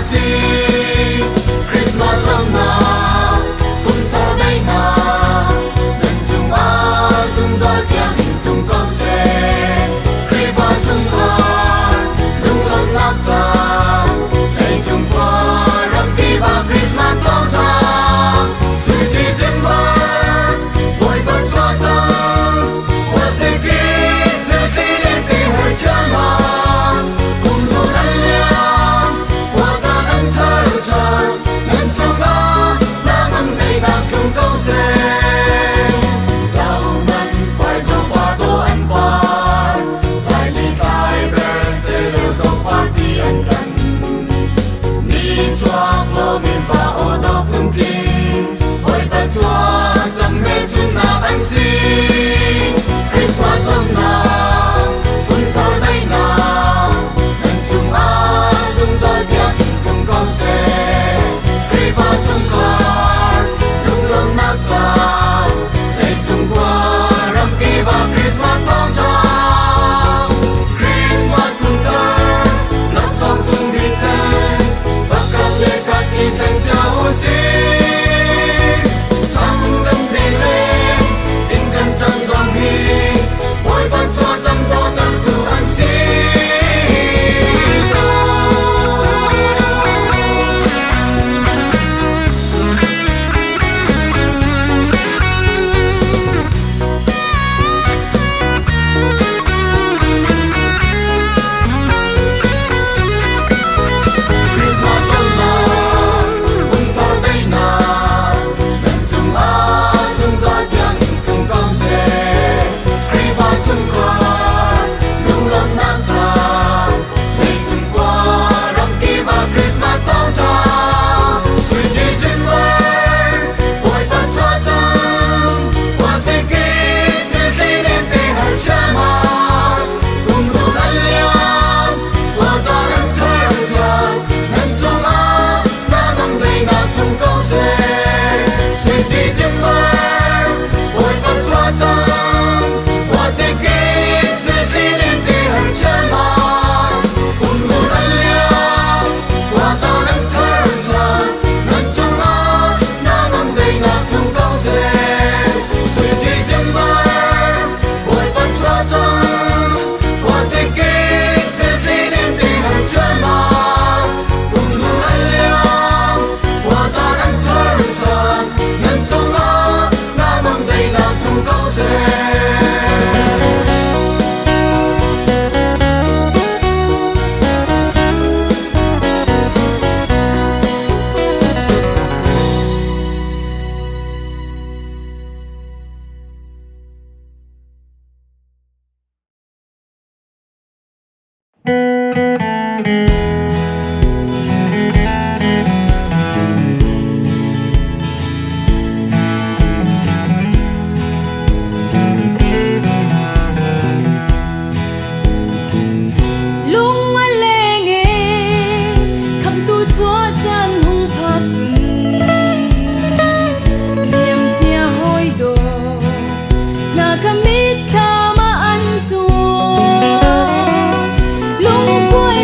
si. Christmas lawmnak, kum thar daihnak, nan cungah zungzal tiang in tlung ko seh. Khrihfa chungkhar, lunglawmhnak caan, leicung khua ramkip ah Christmas thawngṭha. Sui December, Bawipa chuah cang, Huasiki zilthli nih ti hoi thiamah, kum hlun an liam, khua caan an thar ṭhan, nan cungah hnangam daihnak tlung ko seh. Zohhmanh phaizawng par dawh an par, tlaili tlaiber celu zong parti an kan. Ni chuak lawm in va aw dawh phuntling, Bawipa chuah cang hmelchunhnak an si. Christmas lawmhnak, phunthar daihnak, nan cungah zungzal tiang in tlung ko seh. Khrihfa chungkhar, lunglawmhnak caan, leicung khua ramkip ah Christmas thawngṭha. Christmas kumthar, laksawng sung bik cen, pakhat le khat i thleng cio u sih. Chang kan ti le inn kan cang zong hi Bawipa chuah cang dawtertu an si. Christmas lawmhnak, kumthar daihnak, nan cungah zungzal tiang in tlung ko seh. Khrihfa chungkhar, lunglawmhnak caan, leicung khua ramkip ah Christmas thawngṭha. Sui December, Bawipa chuah cang, Huasiki thilthli nem te har chiamah, kum hlun an liam, khua caan an thar ṭhan, nan cungah hnangam daihnak tlung ko seh. Sui December, Bawipa chuah cang, Huasiki thilthli nem te har chiamah, kum hlun an liam, khua caan an thar ṭhan, nan cungah hnangam daihnak tlung ko seh. Sui December, Bawipa chuah cang, Huasiki thilthli nem te har chiamah, kum hlun an liam, khua caan an thar ṭhan, nan cungah hnangam daihnak tlung ko seh. Lung a leng e, khamtu chuah caan hung phak Liam cia hawi daw, hna kha mitthlam ah an cuang. Lungkuai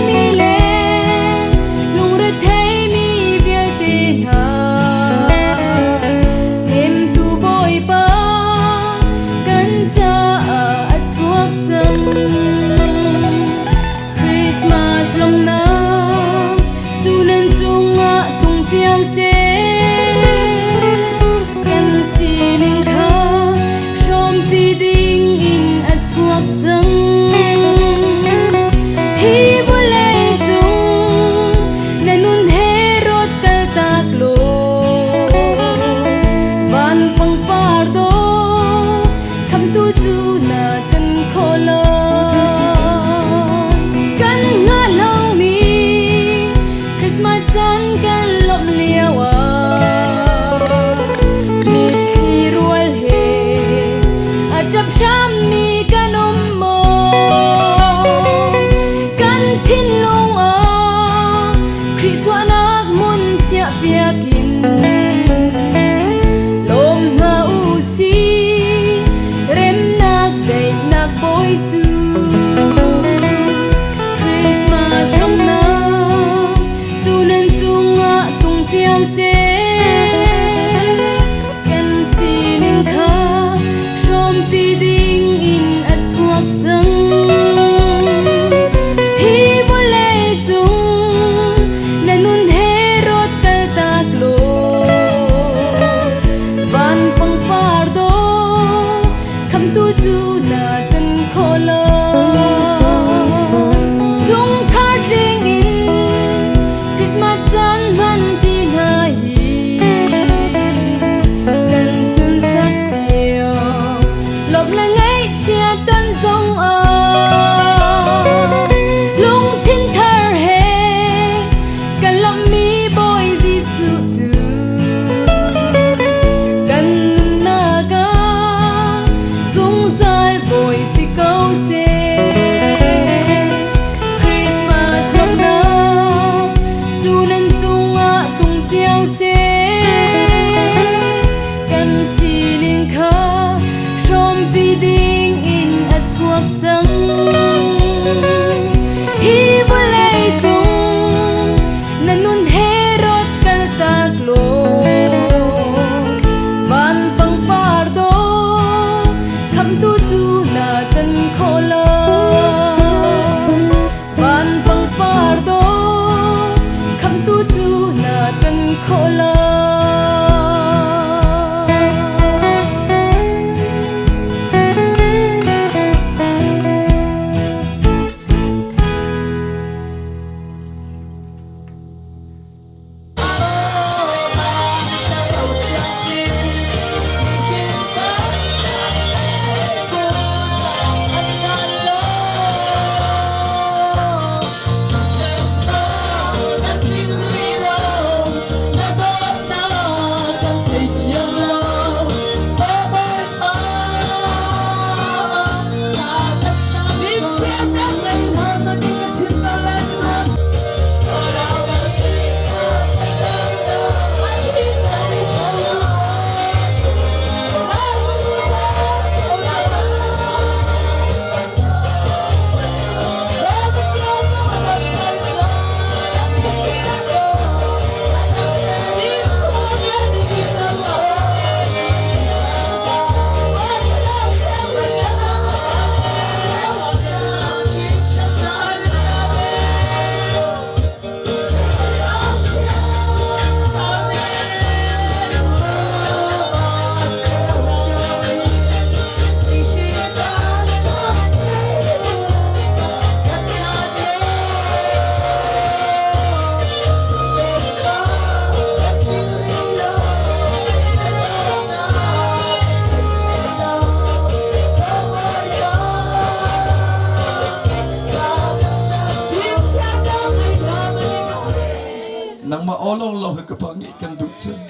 aw lawnglawng hi ka pa ngeih kan duh cang.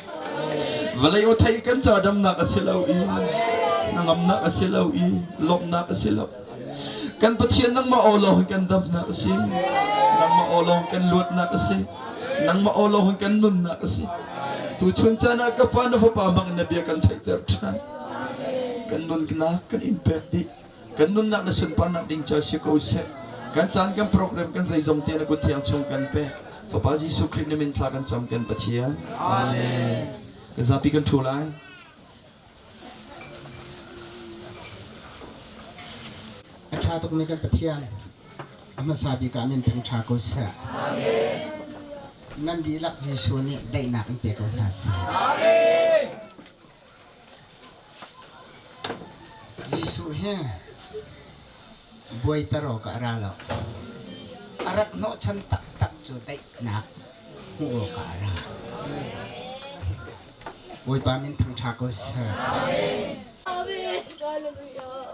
Vawlei aw theih kan ca damnak a si lo i hnangamnak a si lo i lawmhnak a si lo. Kan Pathian nangmah aw lawng hi kan damnak a si. Nangmah aw lawng kan luatnak a si. Nangmah aw lawng hi kan nunnak a si. Tuchun caan ah ka pa na fapa bang na bia kan theihter ṭhan. Kan nunnak kan in pek dih. Kan nunnak na sunparnak ding ca si ko seh. Kan caan kan program kan zeizong te na kut thiang chung kan pek. Fapa Jesuh Khrih na min thla kan cam kan Pathian. Amen. Kan zapi kan ṭhu lai. A ṭha tukmi kan Pathian a hmasa bik ah min thang ṭha ko seh. Nan dihlak Jesuh nih daihnak in pe ko hna seh. Jesuh hi buaiter awkah a ra lo. A rat hnawhchan taktak cu daihnak hmuh awkah a ra. Bawipa min thangṭha ko seh. Amen. Hallelujah.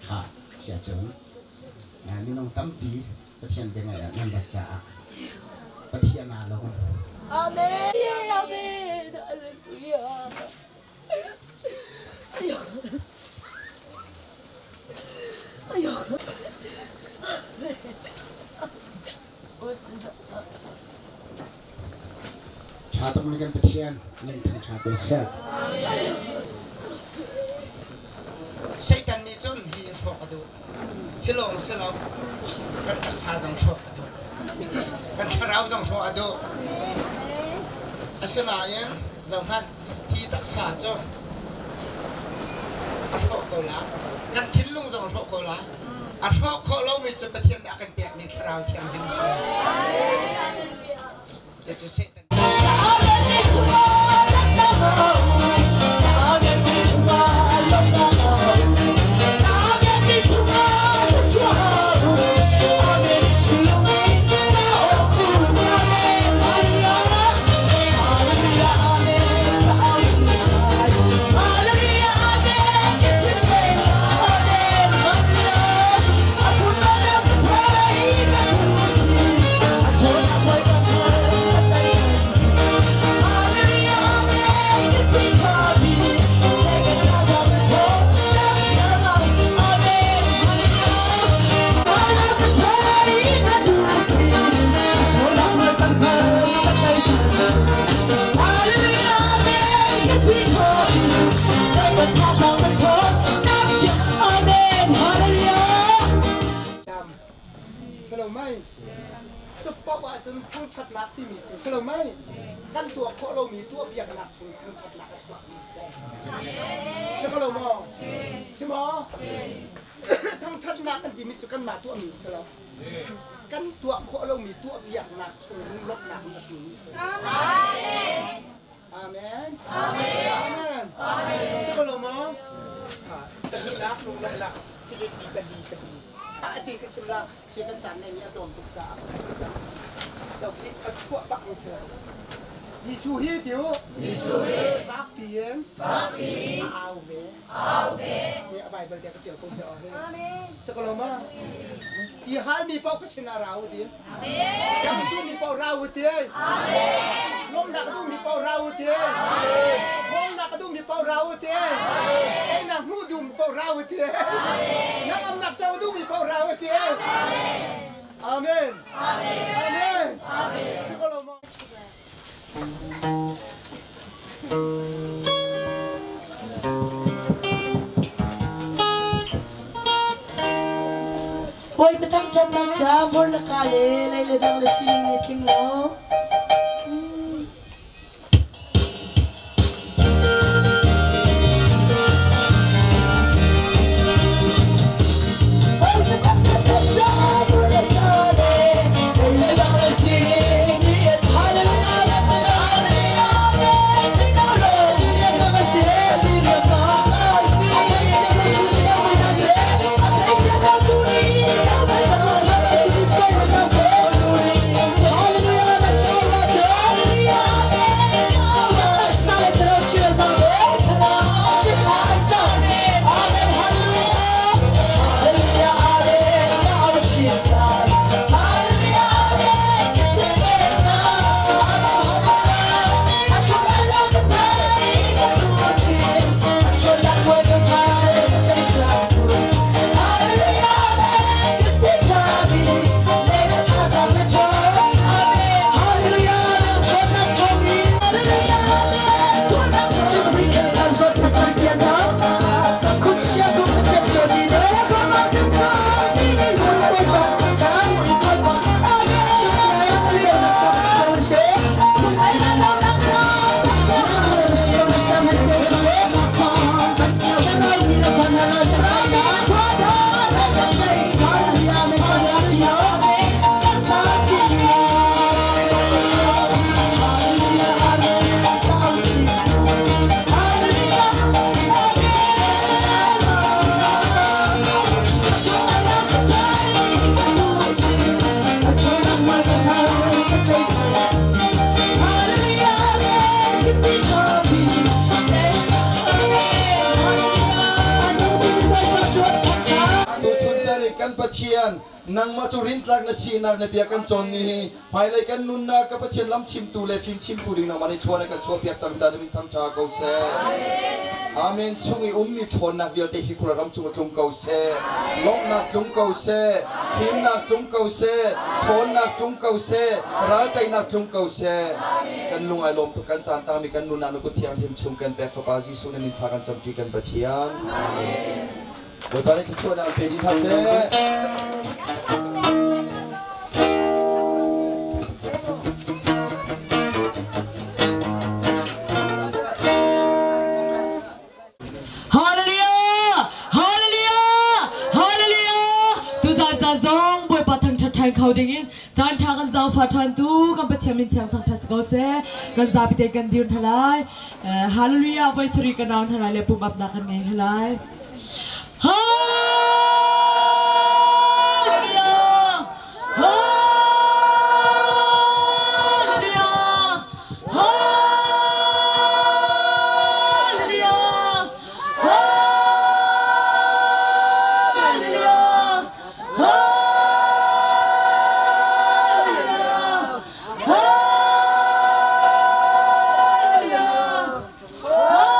Kha sia cun minung tampi Pathian bia ngaih ah nan rat caah Pathian aa lawm. Amen. Amen. Hallelujah. Ṭha tuk mi kan Pathian min thangṭha ko seh. Satan nih cun hi hrawk a duh. Hi lawng si lo, kan taksa zong hrawk a duh. Kan thlarau zong hrawh a duh. Asinain zohhmanh, hi taksa cu a hrawh ko la. Kan thinlung zong a hrawh ko la. A hrawh khawh lomi cu Pathian nih a kan pekmi Thlarau Thianghlim a si. Cucu Satan. Salomai cu paoh ahcun thangṭhatnak timi cu Salomai kan tuah khawh lomi tuahpiaknak chung thangṭhatnak a chuakmi a si. Si ko lo maw? Si maw? Thangṭhatnak kan timi cu kanmah tuahmi si lo. Kan tuah khawh lomi tuahpiaknak chung lunglawmhnak in a tlungmi si. Amen. Amen. Amen. Si ko lo maw? Pahnihnak lunglawmhnak Filipi pali pali. A ti ka chim la, khi kan caan neimi a tlawm tuk caah so khi a chuah bak in si. Jesuh hi ti u. Jesuh hi fak piin a au ve. Au ve. Hi a Bible te ka tial ko hi. Amen. Si ko lo ma? Ti hal mi paoh ka sin ah ra u ti. Dam duhmi paoh ra u ti. Lawmhnak a duhmi paoh ra u ti. Thawnnak a duhmi paoh ra u ti. Teinak hmuh duhmi paoh ra u ti. Hnangamnak co duhmi paoh ra u ti. Amen. Amen. Amen. Si ko lo maw? Bawipa thangṭhatnak ca mur le ka le lei le dang le sining nih tling lo. Bawipa thangṭhatnak ca mur le ka le lei le dang le sining nih Hallelujah. Pathian, nangmah cu rintlak na sinak na bia kan cawnmi hi hmailei kan nunnak ka Pathian lamchimtu le fimchimtu ding nangmah nih thluan a kan chuahpiak cang caah na min thangṭha ko seh. Amen. Chung i ummi ṭhawnnak vialte hi khua ram cung ah tlung ko seh. Lawmhnak tlung ko seh. Fimnak tlung ko seh. Ṭhawnnak tlung ko seh. Ralteinak tlung ko seh. Kan lung ai lawm tuk kan caan tangmi kan nunnak na kut thianghlim chung kan pek Fapa Jesuh na min thla kan camṭi kan Pathian. Bawipa nih thluachuahnak an pe dih hna seh. Hallelujah! Hallelujah! Hallelujah! Tuzan caan zong Bawipa thangṭhat ṭhan kho dingin caan ṭha kan zaangfah ṭhan tu kan Pathian min thiang thangṭhat si ko seh. Kan zapi te kan dir hna lai. Hallelujah! Voi sarih kan rau hna lai le pum apnak kan ngei hna lai. Hallelujah! Hallelujah! Hallelujah! Hallelujah! Hallelujah!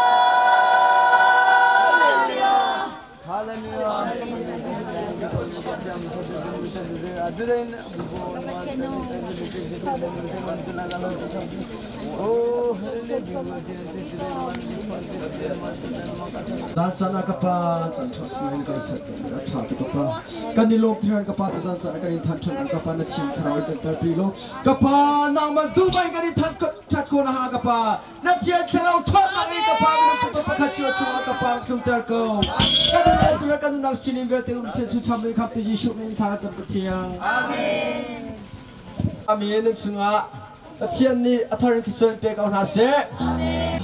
Hallelujah! Zan caan ah ka pa caan ṭha sungin kan set a ṭha tuk ka pa kan i lawm thiran ka pa tu zan caan ah kan in than ṭhan ka pa na thiang thlarau in kan telpi law ka pa nangmah duhmai kan in than ṭhat ko na ha ka pa Na thiang thlarau ṭhawnnak i ka Pa minung pupa pakhat cio chungah ka Pa rak tlunter ko. Kan in lawm tuk kan nunnak sining vialte um Pathian chucham in khamtu Jesuh min thla cam Pathian. Amen. Amen. Nan chungah Pathian nih a thar in thluachuah in pe ko hna seh. Amen.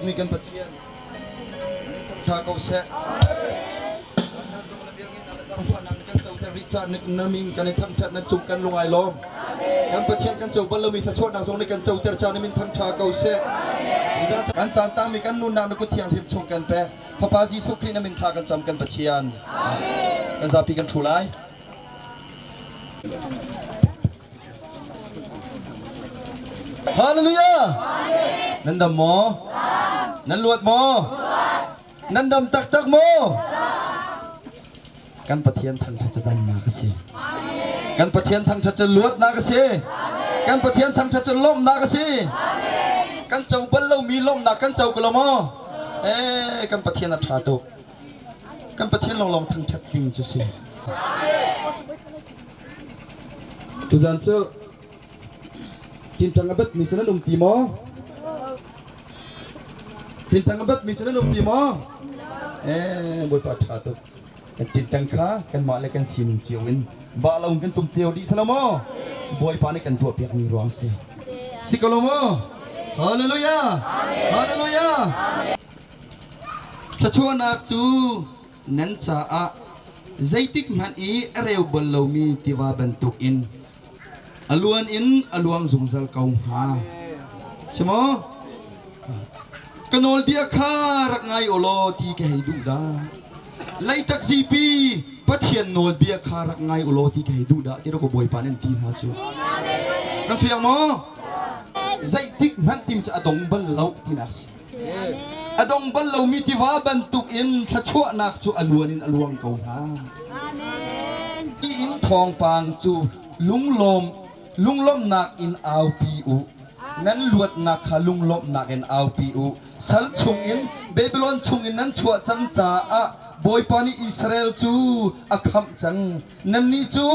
tukmi kan Pathian ṭha ko seh. Kan coter rih ca na min kan i thangṭhat na cung kan lung ai lawm. Kan Pathian kan co bal lomi thluachuahnak zong nih kan coter ca na min thangṭha ko seh. Kan caan tangmi kan nunnak na kut thianghlim chung kan pek. Fapa Jesuh Khrih na min thla kan cam kan Pathian. Kan zapi kan ṭhu lai. Hallelujah! Nan dam maw? Nan luat maw? Nan dam taktak maw? Kan Pathian thangṭhat cu damnak a si. Kan Pathian thangṭhat cu luatnak a si. Kan Pathian thangṭhat cu lawmhnak a si. Kan co bal lomi lawmhnak kan co ko lo maw? Eh, kan Pathian a ṭha tuk. Kan Pathian lawnglawng thangṭhat ding cu si. Tuzan cu ṭinṭang a batmi cu nan um ti maw? Ṭinṭang a batmi cu nan um ti maw? Eh, Bawipa ṭha tuk. Kan ṭinṭang kha kanmah le kan sining cio in bah lo in kan tum cio dih si lo maw? Bawipa nih kan tuahpiakmi ruang si. Si ko lo maw? Hallelujah! Hallelujah! Thluachuahnak cu nan caah zeitik hmanh i a reu bal lomi tiva bantukin a luan in a luang zungzal ko hnga. Si maw? Ka nawlbia kha rak ngai u law ti ka hei duh dah. Leitak zipi Pathian nawlbia kha rak ngai u law ti ka hei duh dah ti rak Bawipa nih an ti hna cu. Kan fiang maw? Zeitik hmanh ti cu a dong bal lo tinak si. A dong bal lomi tiva bantukin thluachuahnak cu a luan in a luang ko hnga. I in thawngpang cu lunglawm lunglawmhnak in aupi u. Nan luatnak kha lunglawmhnak in aupi u. Sal chungin Babylon chungin nan chuah cang caah Bawipa nih Israel cu a khamh cang. Nannih cu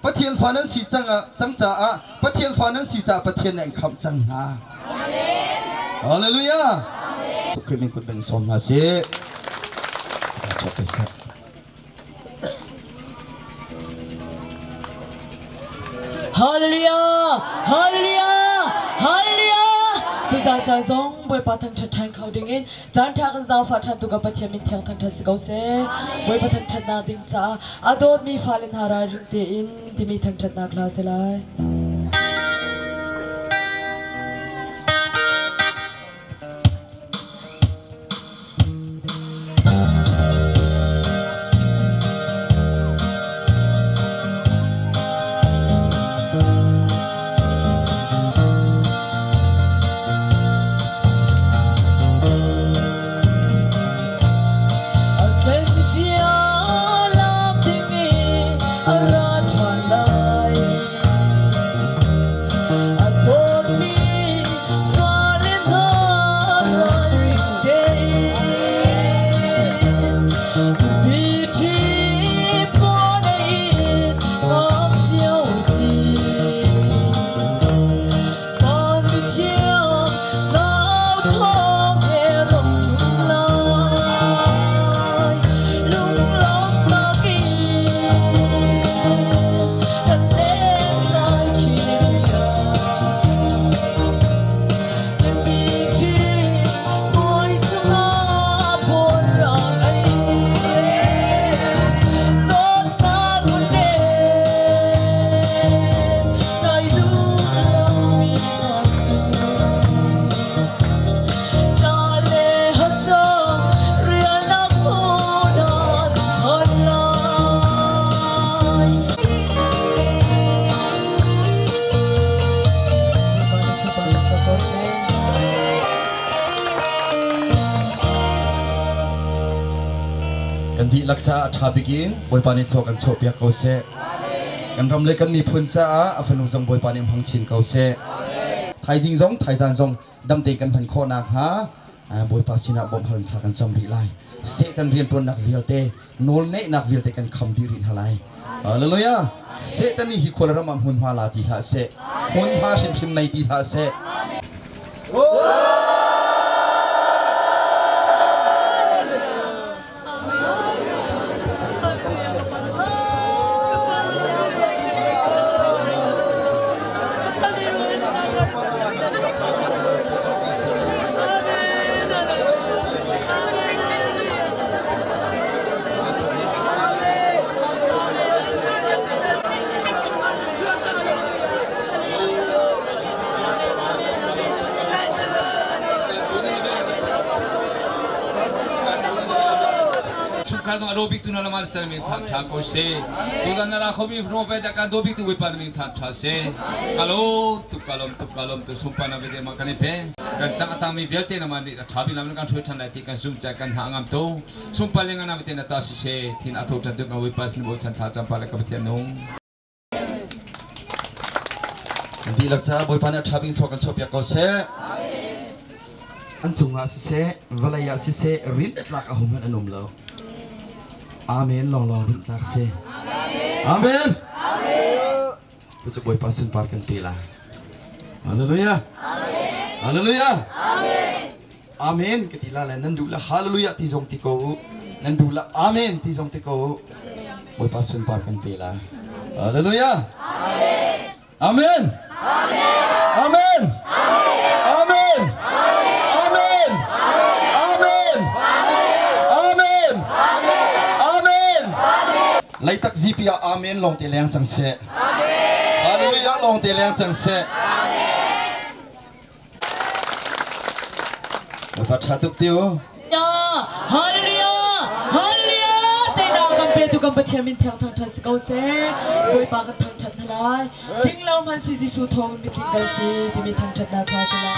Pathian fa nan si cang cang caah Pathian fa nan si caah Pathian nih an khamh cang hna. Hallelujah. Khrih min kut beng sawm hna sih. Hallelujah! Hallelujah! Hallelujah! Tuzaan caan zong Bawipa thangṭhat ṭhan kho dingin caan ṭha kan zaangfah ṭhan tu ka Pathian min thiang thangṭhat si ko seh. Bawipa thangṭhatnak ding caah a dawtmi fale hna ralring tein timi thangṭhatnak hla si lai. Kan dihlak caah a ṭha bik in Bawipa nih thlua kan chuahpiak ko seh. Kan ram le kan miphun caah a fanu zong Bawipa nih hmang chin ko seh. Thaizing zong thaizan zong dam tein kan hman khawh nakhnga Bawipa sinah bawmh hal thla kan cam rih lai. Satan rianṭuannak vialte nawlngeihnak vialte kan kham dih rih hna lai. Hallelujah! Satan nih hi khua le ram ah hmunhma la ti hlah seh. Hmunhma hrimhrim nei ti hlah seh. Chungkhar zong a ro bik tu na lama sal min than tha ko se. Tuzan na ra khomi ro pe da kan do bik tu Bawipa na min than tha se. Kalom tu kalom tu kalom tu sumpa na vede ma kan i pe. Kan chang atang mi vialte na ma ni tha bi lam kan throi than lai ti kan sum cha kan ha ngam to. Sumpa le nga na vete na ta si se thin atho than tu kan Bawipa sin bo chan tha cham pa le ka Pathian nung. Dihlak caah Bawipa nih a ṭha bik in thlua kan chuahpiak ko seh. An cungah siseh, vawlei ah siseh, rinh tlak ahohmanh an um lo. Amen lawnglawng rinh tlak si. Amen. Cucu Bawipa sunpar kan pe lai. Hallelujah. Hallelujah. Amen ka ti la le nan duh le hallelujah ti zong ti ko u. Nan duh le amen ti zong ti ko u. Bawipa sunpar kan pe lai. Hallelujah. Amen. Amen. Amen. Amen. Amen. Amen. Amen. Leitak zipi ah amen lawng te leng cang seh. Hallelujah lawng te leng cang seh. Bawipa ṭha tuk ti u. Hallelujah! Hallelujah! Teinak kan petu kan Pathian min thiang thangṭhat si ko seh. Bawipa kan thangṭhat hna lai. Tling lo hmanh si Jesuh thawng in mitling kan si timi thangṭhatnak hla si lai.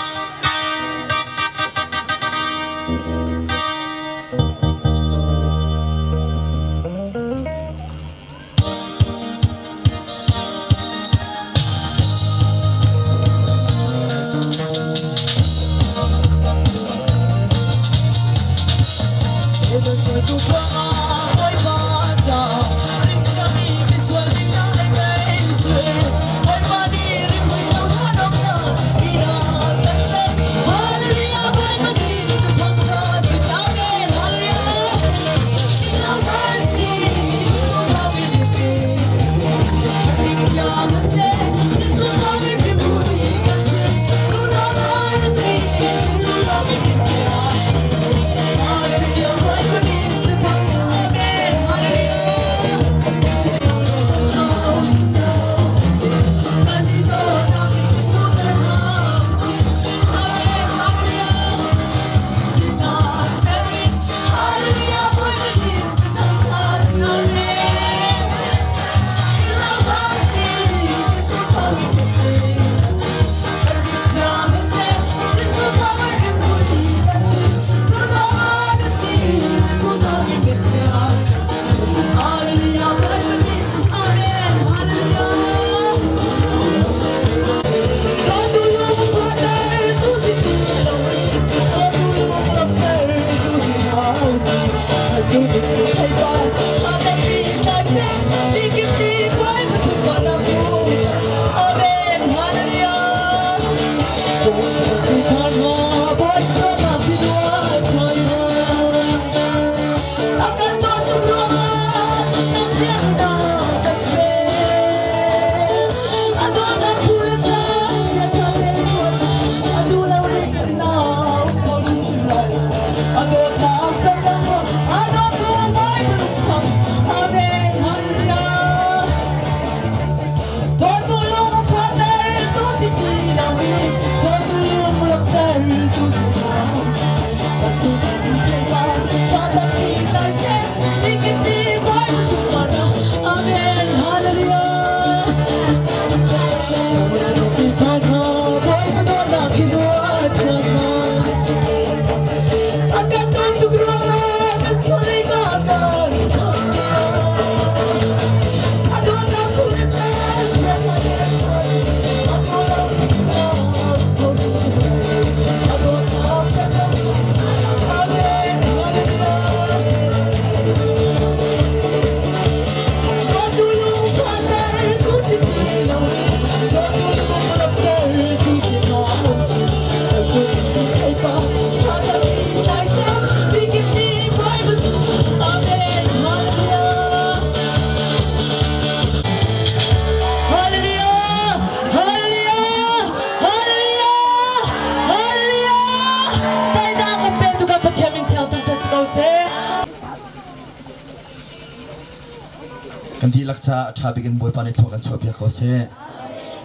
Kan dihlak caah a ṭha bik in Bawipa nih thlua kan chuahpiak ko seh.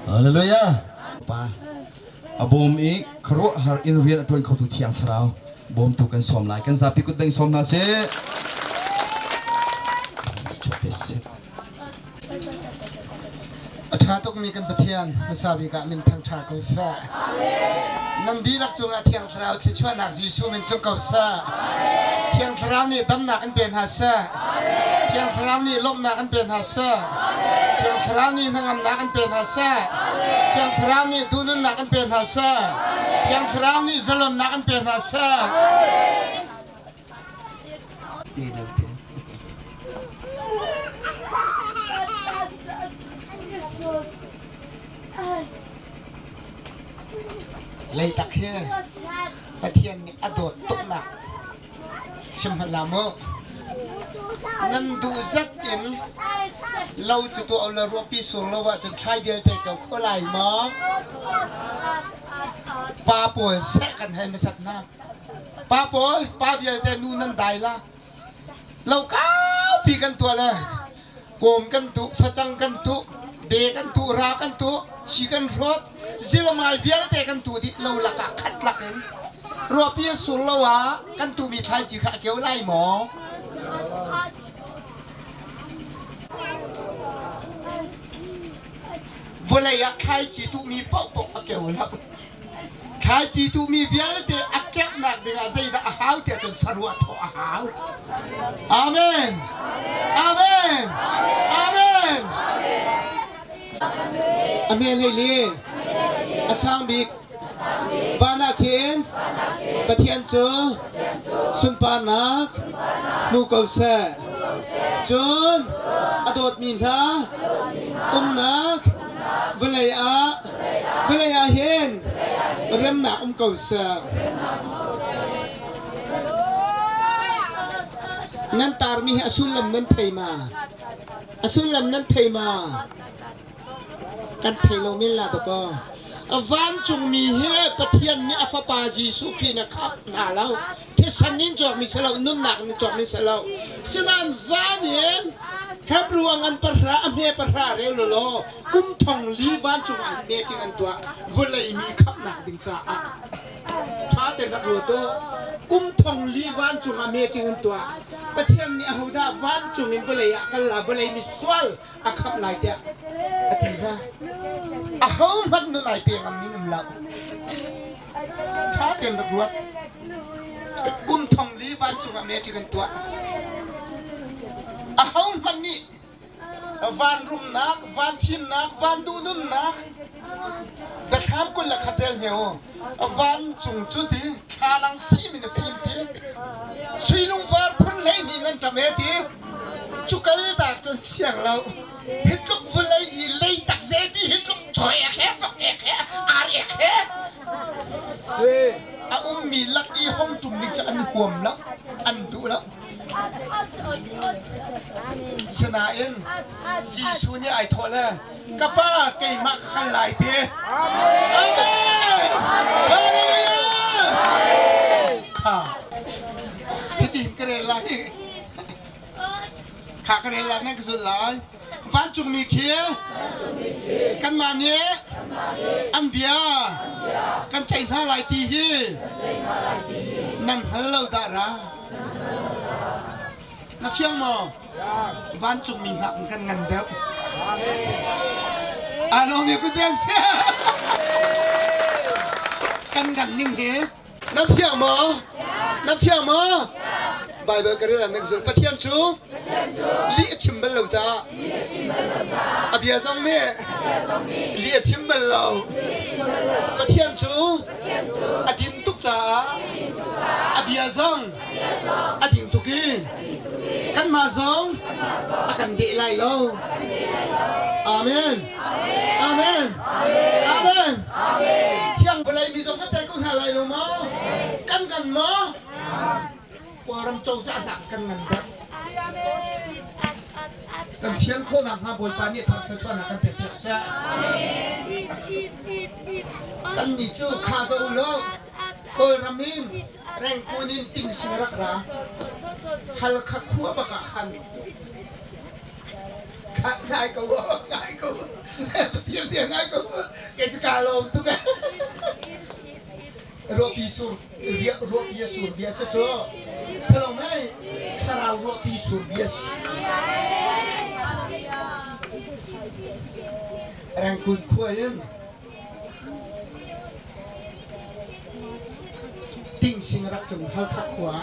Hallelujah. Pa a bawm i khuaruahhar in rian a ṭuan khotu Thiang Thlarau bawmtu kan sawm lai. Kan zapi kut beng sawm hna sih. seh. A ṭha tukmi kan Pathian hmasa bik ah min thangṭha ko seh. Nan dihlak cungah Thiang Thlarau thluachuahnak Jesuh min tlung ko seh. Thiang Thlarau nih damnak in pe hna seh. Thiang Thlarau nih lawmhnak in pe hna seh. Thiang Thlarau nih hnangamnak in pe hna seh. Thiang Thlarau nih duhnunnak in pe hna seh. Thiang Thlarau nih zalonnak in pe hna seh. Leitak hi Pathian nih a dawt tuknak chim hmanh la mu. Nan duh zat in lo cu tuah u law ruahpi sur lo ahcun thlai vialte ko kho lai maw? Pa pawl seh kan hal hmasat hna. Pa pawl, pa vialte nu nan dai la. Lo kaupi kan tuah le kawm kan tuh, facang kan tuh, be kan tuh, ra kan tuh, chi kan hrawt, zilamai vialte kan tuh dih lo lakah khat lak in ruahpi a sur lo ah kan tuhmi thlaici kha a keu lai maw? Vawlei ah thlaici tuhmi paohpaoh a keu lo. Thlaici tuhmi vialte a keuhnak dingah zeidah a hau tiah cun thlarua thawh a hau. Amen. Amen. Amen. Amen hei li. A sang bik van ah khin Pathian cu sunparnak hmu ko seh. Cun a dawtmi hna umnak vawlei ah vawlei ah hin remnak um ko seh. Nan tarmi hi a sullam nan thei ma? A sullam nan thei ma? Kan thei lo men la dakaw. Vancungmi hi Pathian nih a fapa Jesuh Khrih na khap hna lo. Thisen in cawkmi si lo, nunnak in cawkmi si lo. Sinain van in Hebrew a ngan pahra, a hme pahra rel law kum thong li vancung ah meeting an tuah vawlei mi khamhnak ding caah. Ṭha tein rak ruat u. Kum thong li vancung ah meeting an tuah. Pathian nih ahodah vancung in vawlei ah kal la vawlei mi sual a khamh lai tiah a ti hna. Ahohmanh nun ai pe ngam ning um lo. Ṭha tein rak ruat. Kum thong li vancung ah meeting an tuah. Ahohmanh nih van rumnak, van fimnak, van duhnunnak biathlam 21 rel hme u. Vancung cu ti thlalang fim in a fim ti. Sui lungvar phun 12 nan ṭam e ti. Cu kal tak cun siang lo. Hi tluk vawlei i leitak zepi hi tluk choi ek he vok ek he ar ek he a ummi lak i hong ṭum ding cu an huam lo an duh lo. Sinain Jesuh nih ai thawh le ka pa keimah ka kal lai ti. Amen! Hallelujah! Ha. Hitin ka rel lai. Kha ka rel lai nan ka zulh lai. Vancungmi khi kanmah nih an bia kan ceih hna lai ti hi nan hngal lo dah ra. Na fiang maw? Vancungmi hna kan ngan deuh. Ano mi kut si. Kan ngan ning hi Na fiang maw? Na fiang maw? Bible ka rel ah nan zul. Pathian cu lih a chim bal lo caah a bia zong nih lih a chim bal lo. Pathian cu a din tuk caah a bia zong a ding tuk i kanmah zong a kan deh lai lo. Amen. Amen. Amen. Thiang vawlei mi zong kan ceih ko hna lai lo maw? Kan ngan maw? Kawlram cozah hna kan ngan deuh. Kan thian khawhnak hnga Bawipa nih thawng thluachuahnak kan pek piak seh. Kan nih cu kha za u law Kawlram in Rengkun in tingsing rak ra. Halkha khua bak ah khan ngai ko ngai ko Pathian tiang ngai ko kei cu kaa lawm tuk ruahpi sur ruahpi a sur bia si cu thalo mei thlarau ruahpi sur bia si. Rangkun khua in Tingsing rak tlung Halkha khua.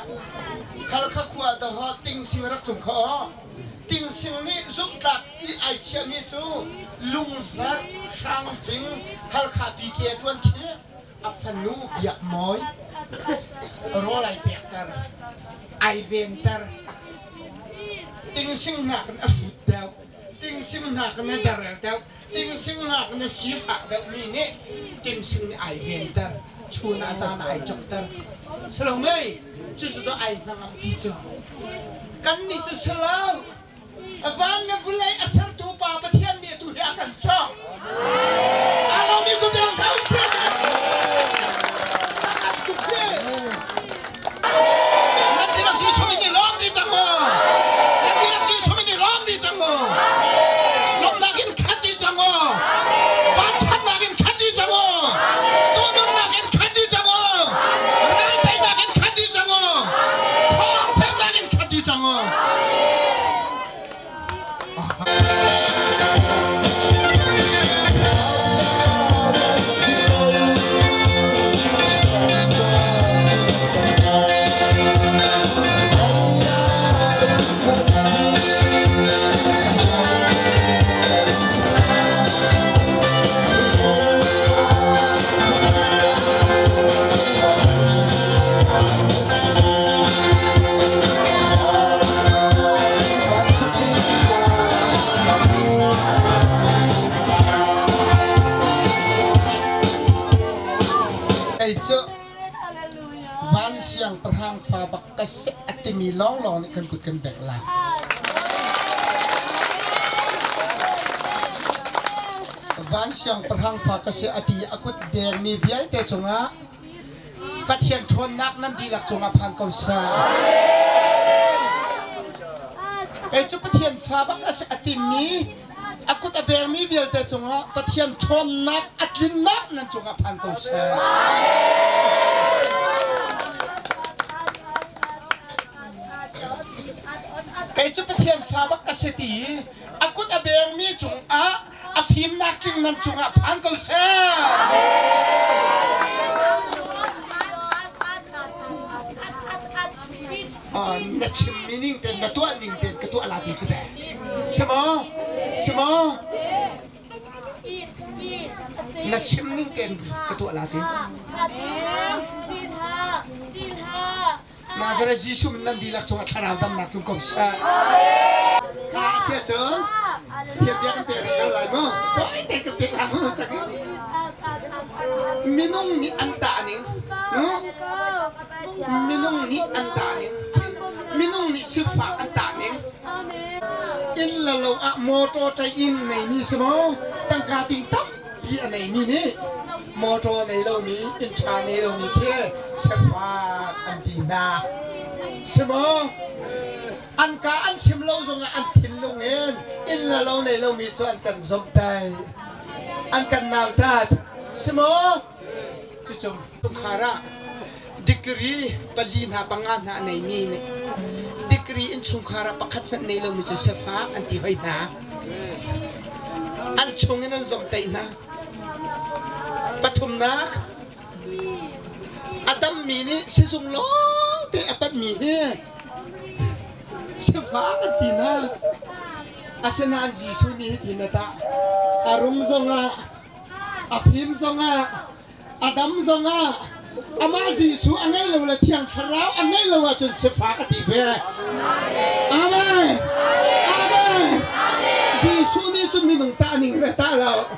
Halkha khua doho Tingsing rak tlung kho aw. Tingsing nih zumhtlak i ai chiahmi cu Lungzarh Hrangtling Halkha PK a ṭuan khi a fanu Biak Mawi rawl ai pekter, ai venter. Tingsing nakin a hrut deuh, tingsing nakin a derer deuh, tingsing nakin a sifak deuhmi nih tingsing nih ai venter, chun ah zan ah ai cokter. Silo mei, cucu dah ai hnangampi cu. Kannih cu silo, van le vulei a sertu Pa Pathian nih atu hi a kan cawk. Alomi ku bel kho si. Nan tilak si chumi ni lawm di cang mu. Nan tilak si chumi ni lawm di cang mu. Lawmnak in khat di cang mu. Vanthatnak in khat di cang mu. Tuanunnak in khat di cang mu. Ralteinak in khat di cang mu. Thawngpemnak in khat di cang mu. Kei cu van siangpahrang fa bak ka si a timi lawnglawng nih kan kut kan bengh lai. Van siangpahrang fa ka si a ti a kut bengmi vialte cungah Pathian ṭhawnnak nan dihlak cungah phan ko seh. Kei cu Pathian fa bak a si a timmi a kut a bengmi vialte cungah Pathian ṭhawnnak a tlinnak nan cungah phan ko seh. Kei cu Pathian fa bak ka si ti i a kut a bengmi cungah a fimnak tling nan cungah phan ko seh. Na chimmi ning ten na tuah ning ten ka tuah la ti cu te. Si maw? Si maw? Na chim ning ten ka tuah la ti. Nazareth Jesuh min nan dihlak cungah thlarau damnak tlung ko seh. Kha a si ahcun Pathian bia kan pek rih ko lai mu. Tawi te kan pek lai mu cang Minung nih an tah ning minung nih an tah ning minung nih sifak an tah ning inn le lo ah motor ṭai inn neimi si maw tangka ting tam pi a neimi nih motor nei lomi inn ṭha nei lomi khi sifak an ti hna si maw an ka an chim lo zongah an thinlung in inn le lo nei lomi cu an kan zomhtaih an kan nautat si maw cucu chungkhar ah degree pali hna panga hna a neimi nih degree innchungkhar ah pakhat hmanh nei lomi cu sifak an ti hoi hna an chung in an zomhtaih hna pathumnak a dammi nih sizung lawngte a panhmi hi sifak an ti hna asinain Jesuh nih hitin a tah a rum zongah a fim zongah a dam zongah amah Jesuh a ngeih lo le Thiang Thlarau a ngeih lo ahcun sifak a ti ve. Amen. Amen. Jesuh nih cun minung tah ning le tah lo.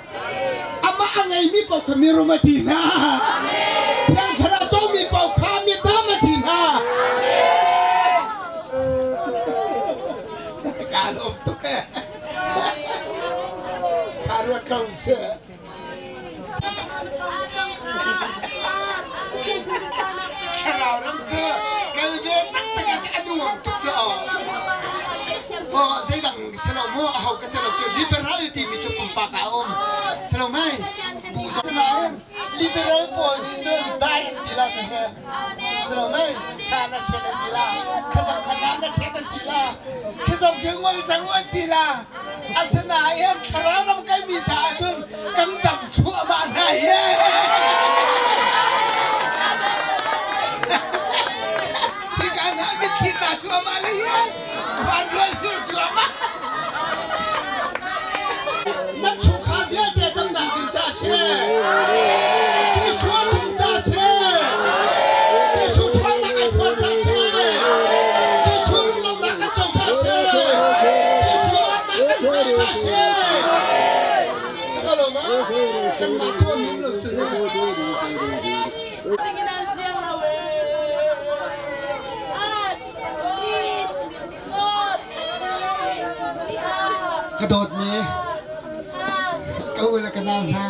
Amah a ngeimi paoh kha mirum a ti hna. Thiang Thlarau comi paoh kha midam a ti hna. Kaa lawm tuk eh. Kaa ruat ko seh. Thlarau ram cu kal ve taktak ah a nuam tuk cu aw. Aw zeidang si lo mu aho ka ti lo cu liberal timi cu pumpak ah a um. Si lo mei? Bu zong nain liberal pawl nih cun dai an ti la cu he. Si lo mei? Kha na chet an ti la. Kha zong kha nam na chet an ti la. Khi zong khi ngol cang an ti la. Asinain thlarau ram kalmi caah cun. Hika na mitthli tla cuahmah le hi van rual sur cuahmah. Nan chungkhar vialte damnak ding ca si. Jesuh a ṭum ca si. Jesuh ṭhawnnak ai phuan ca si. Jesuh lunglawmhnak kan co ca si. Jesuh dawtnak kan hmuh ca si. Sakaloma, kanmah tuahmi lo cu. Ka dawtmi ka u le ka nau hna,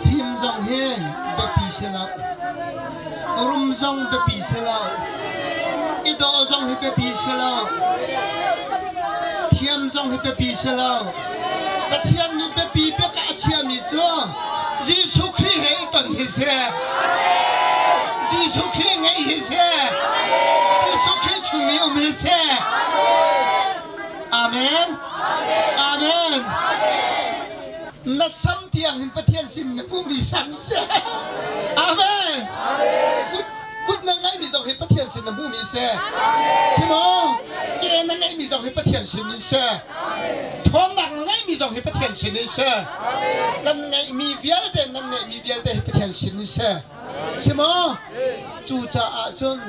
thim zong hi biapi si lo, rum zong biapi si lo, i dawh zong hi biapi si lo, thiam zong hi biapi si lo. Pathian nih biapi bik ah a chiami cu Jesuh Khrih he i ton hi si. Jesuh Khrih ngeih hi si. Jesuh Khrih chung i um hi si. Amen. Amen. Na sam tiang in Pathian sin na hmuhmi sam si. Amen. Kut kut na ngeihmi zong hi Pathian sin na hmuhmi si. Si maw? Ke na ngeihmi zong hi Pathian sin in si. Ṭhawnnak na ngeihmi zong hi Pathian sin in si. Kan ngeihmi vialte nan ngeihmi vialte hi Pathian sin in si. Si maw? Cucaah cun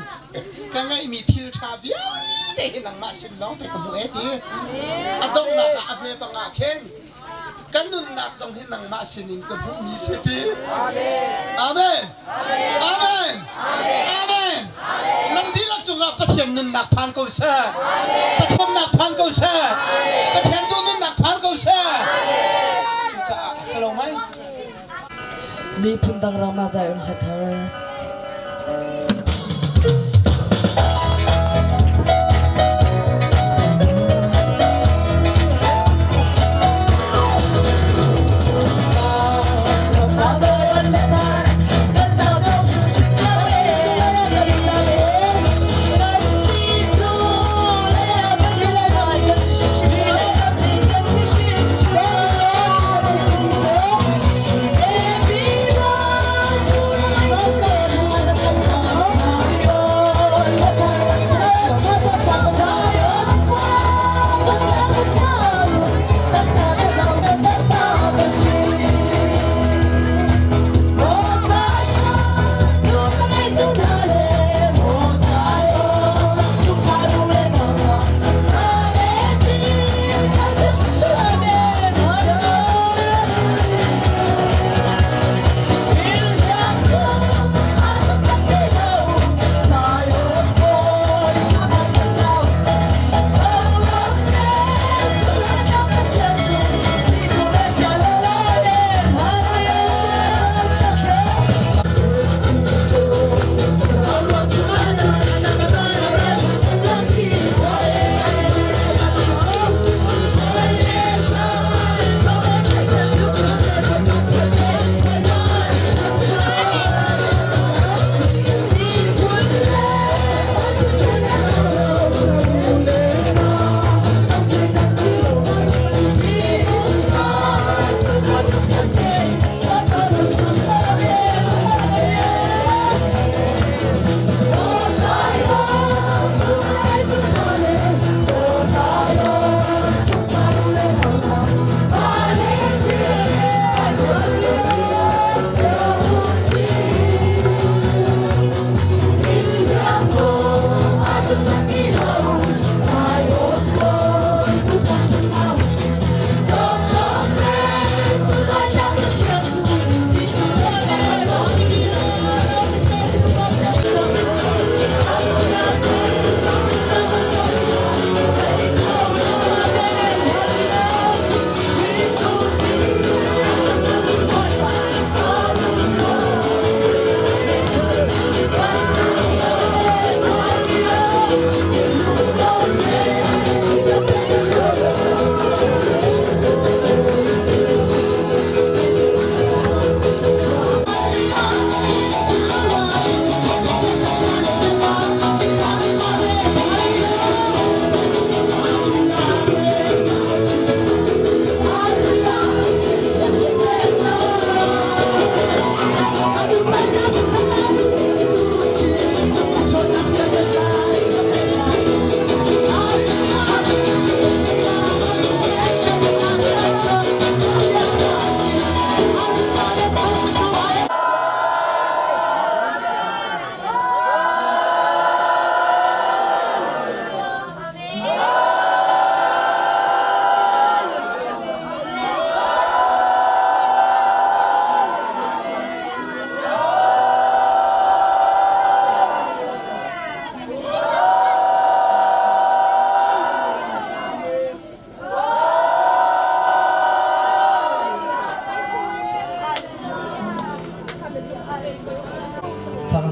ka ngeihmi thil ṭha vialte hi nangmah sin lawng te ka hmuh e ti. A donghnak ah a hme bang ah khin kan nunnak zong hi nangmah sinin ka hmuhmi si ti. Amen. Amen. Amen. Nan dihlak cungah Pathian nunnak phan ko seh. Pathian nak phan ko seh. Pathian tu nunnak phan ko seh. Cucaah a si lo mei? Miphun dang ram ah Zion hla thar.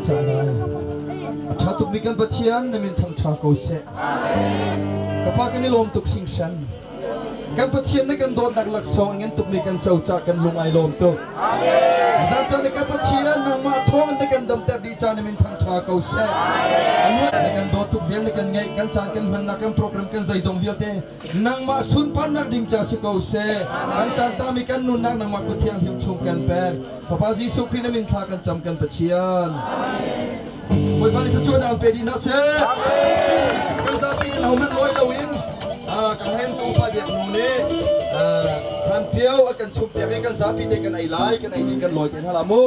cang lai. A ṭha tukmi kan Pathian na min thangṭha ko seh. Ka pa kan i lawm tuk hringhran. Kan Pathian na kan dawtnak laksawng in tukmi kan co cah kan lung ai lawm tuk. Zan caan kan Pathian nangmah thawng na kan damter dih caan na min thangṭha ko seh. Anuat na kan dawt tuk vial na kan ngeih kan caan kan hmannak kan program kan zeizong vialte nangmah sunparnak ding ca si ko seh. Kan caan tami kan nunnak nangmah kut thianghlim chung kan pek. Fapa Jesuh Khrih na min thla kan cam kan Pathian. Bawipa nih thluachuah an pe dih hna seh. Kan zapi in hohmanh lawi loin ka hen ka upa biak nu nih sanpio a kan chumh piak i kan zapi te kan ei lai kan ei dih kan lawi te hna la mu.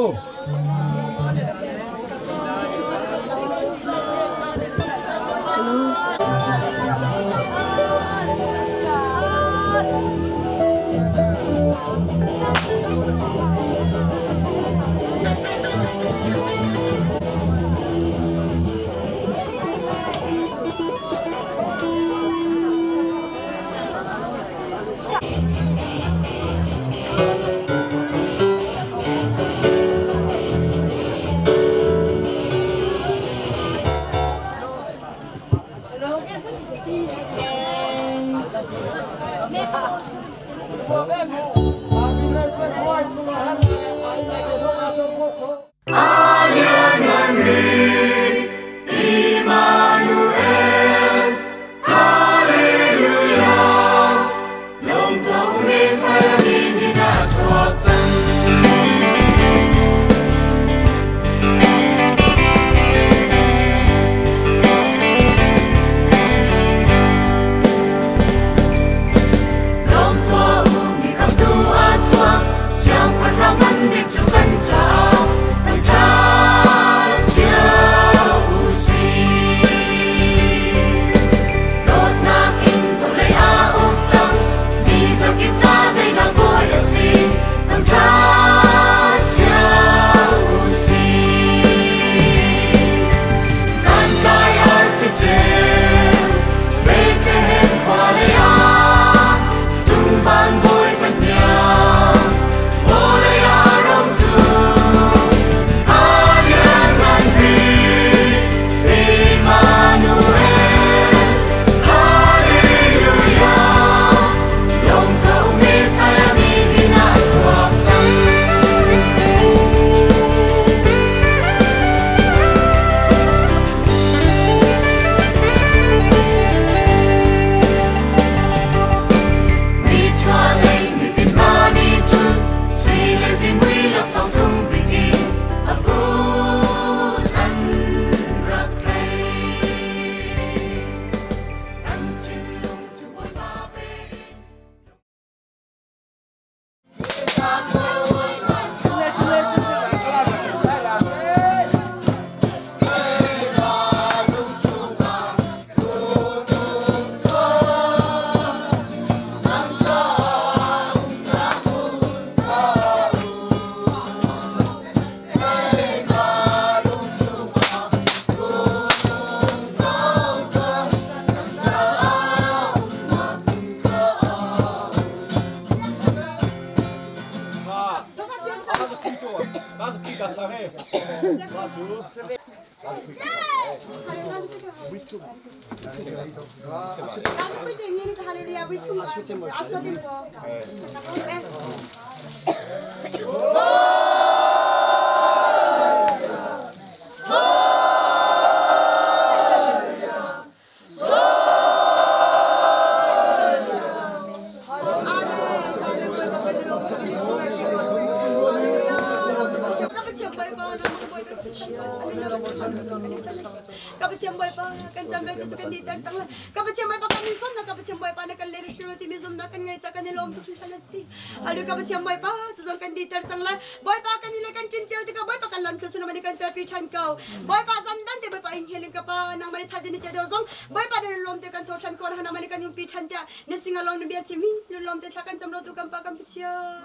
Ka Pathian Bawipa kan cam vialte cu kan dihter cang lai. Ka Pathian Bawipa kan min zumnak ka Pathian Bawipa na kan le hrial timi zumnak kan ngei ca kan i lawm tuk hringhran a si. Alu ka Pathian Bawipa tuzong kan dihter cang lai. Bawipa kan i le kan ṭin cio tikah Bawipa kan lam thluachuah mani kan telpi ṭhan ko. Bawipa zamdan te Bawipa in healing ka pa nangmah nih thazin ni che deuh zong Bawipa na lawm te kan tho ṭhan ko na nangmah nih kan umpi ṭhan tiah na singa lawng na bia chim hin lawm te thla kan cam lo tu kan pa kan Pathian.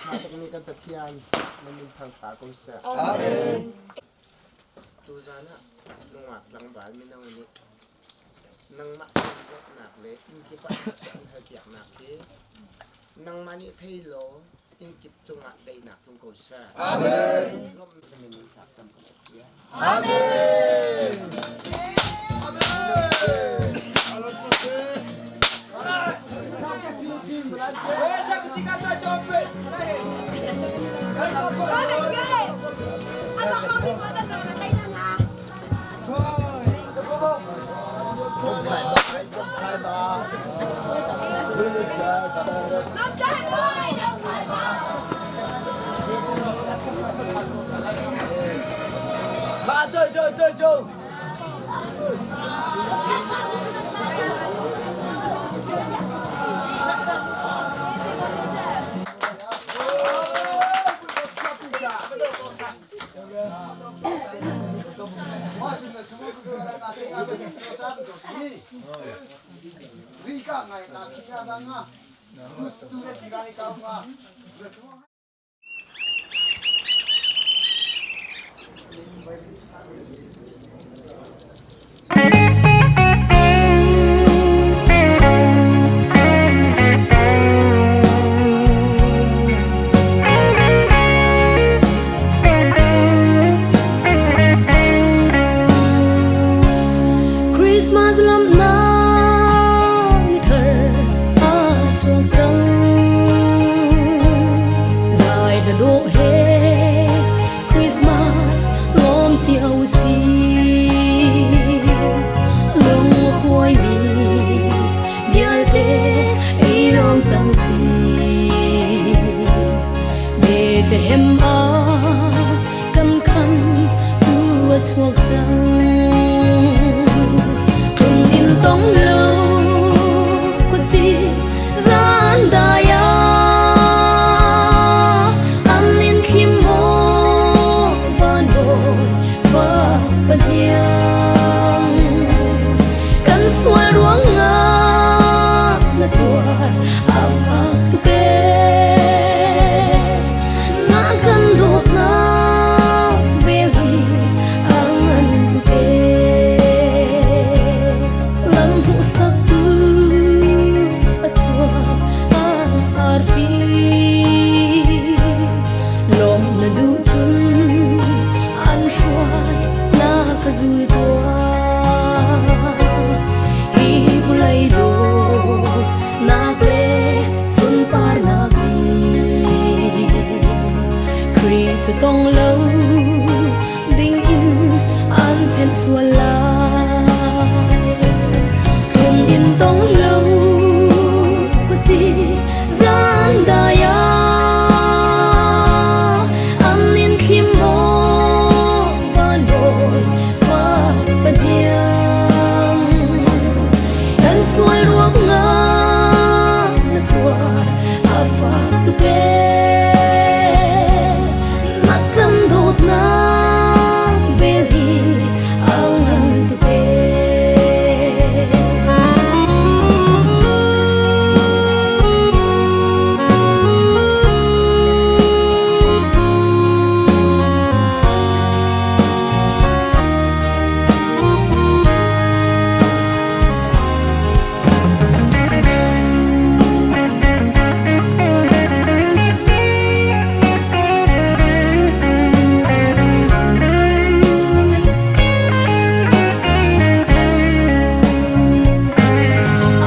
Ṭha kan Pathian na min thangṭha ko seh. Amen. Tuzan ah nungak tlangval mino nih nangmah dawtnak le innkip ah an halpiaknak hi nangmah nih thei law innkip cungah daihnak tlung ko seh. Amen. Amen. Christmas lamnak ni thar aa chuak cang. Zai hla dawh he Christmas lawm cio si. Lung a kuaimi vialte i lawm cang si. Bethlehem ah kan kham tu a chuak cang. Tlung in tong lo khuasi zan dai ah an in thlim maw van bawi fa pahniang kan sual ruangah na tuar a fak tuk ee na kan dawtnak vel hi a ngan tuk ee lam hmuhsaktu a chuak a arfi lawm na duh cun an hruai na ka zul tuah hi vawlei dawtnak le sunparnak hi Khrih cu tong lo ding in an phenh sual lai. Tlung in tong lo khuasi zan dai ah an in thlim maw van bawi fa pahniang kan sual ruangah na tuar a fak tuk ee na kan dawtnak vel hi a ngan tuk ee.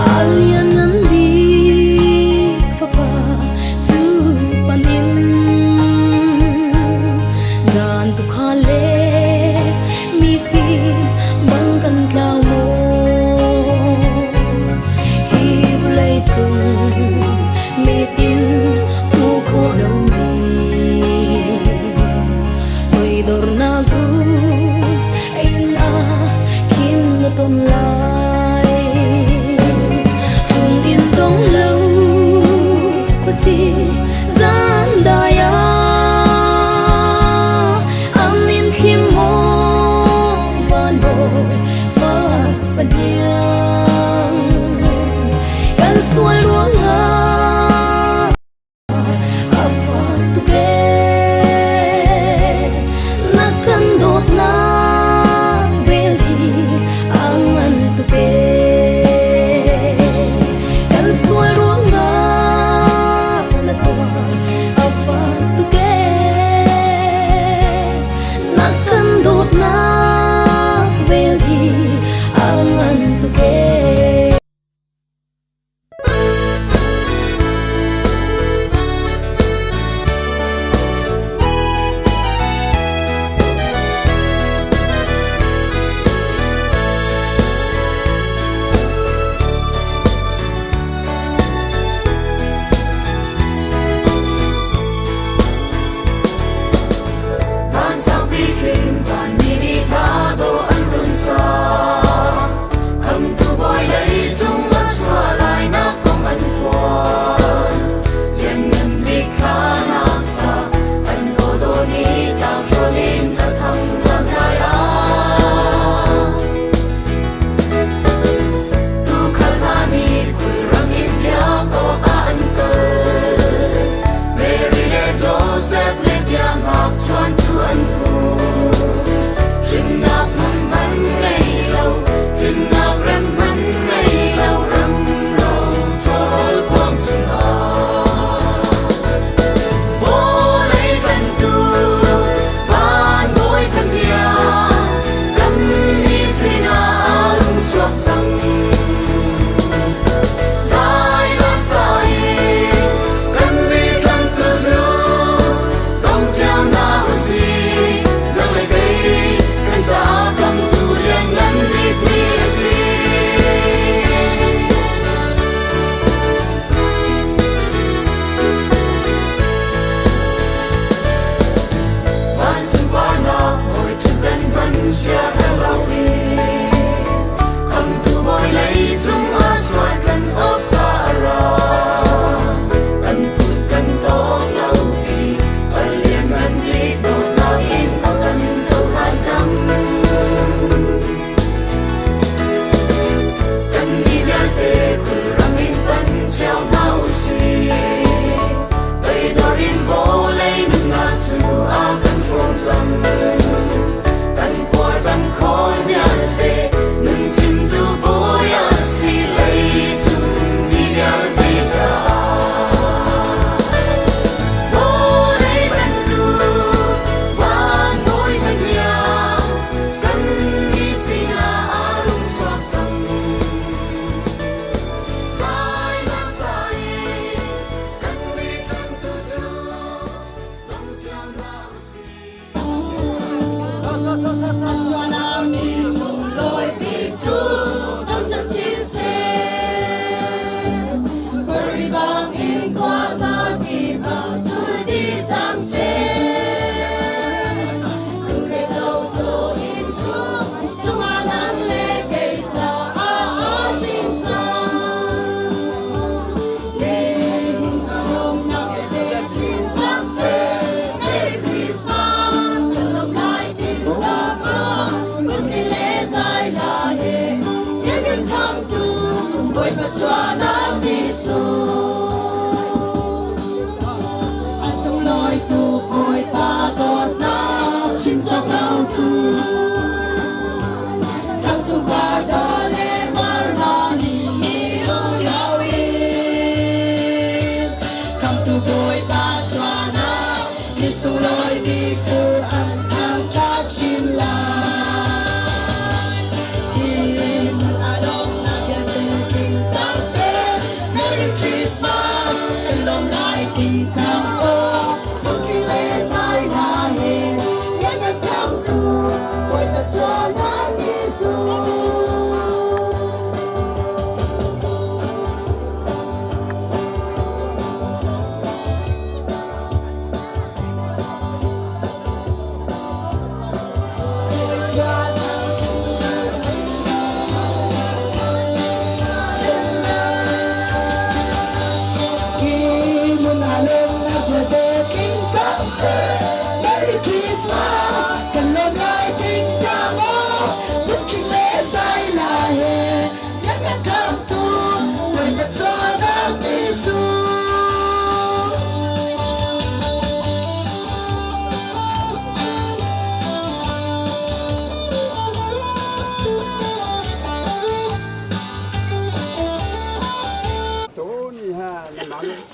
A lianngan bik fapa cu pan in zan tukhal le mifim bang kan tlau maw? Hi vawlei cung mit in hmuh khawh lomi toidornak rup in ah khin na ton lai. Tlung in tong lo khuasi zan dai ah an in thlim maw van bawi fa pahniang kan sual ruang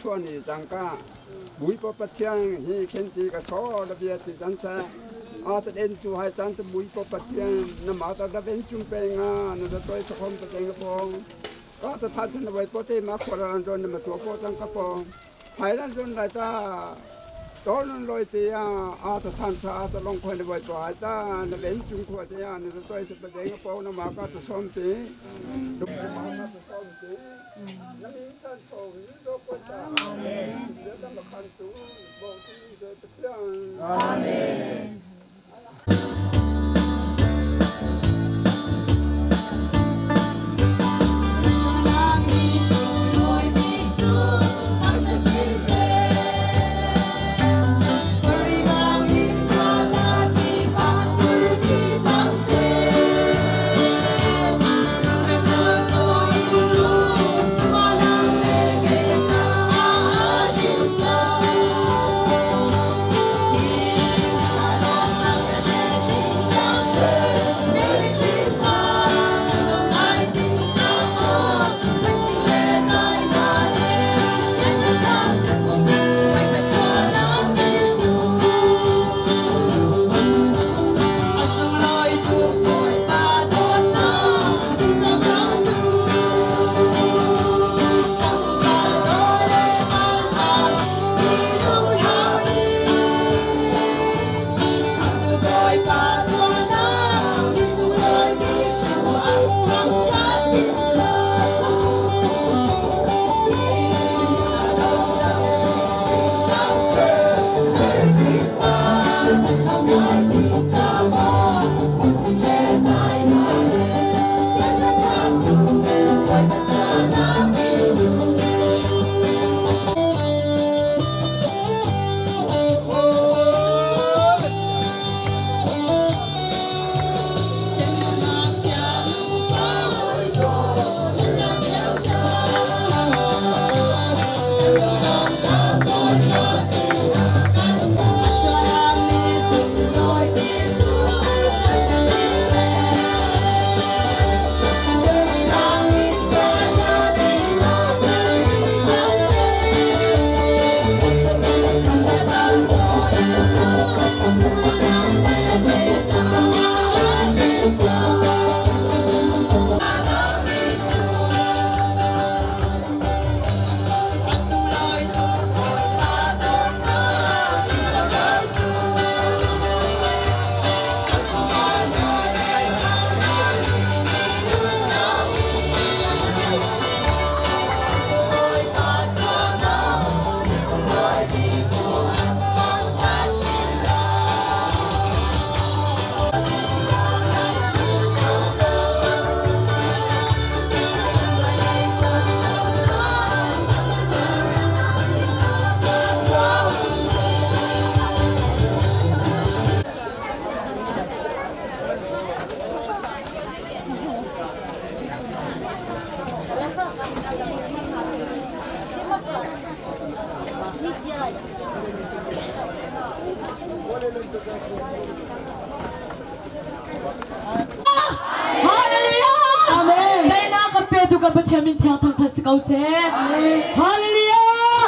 chuah ni cangka Bawipa Pathian hi khin ti ka so la bia ti cang seh. A ta den tu hai cang tu Bawipa Pathian na ma ta da ven chung pe nga na da toi sakhom ta teng pong. Ka ta than na Bawipa te ma khoran ron na ma tu po cang ka pong. Thailand zon lai ta Tolun loi te ya a ta than sa a ta long khoi na Bawipa hai ta na ven chung khua te ya na da toi sa pa deng po na ma ka ta som ti. Amen. Hallelujah! Amen. Teinak kan petu kan Pathian min thiang thangthat si ko seh. Hallelujah!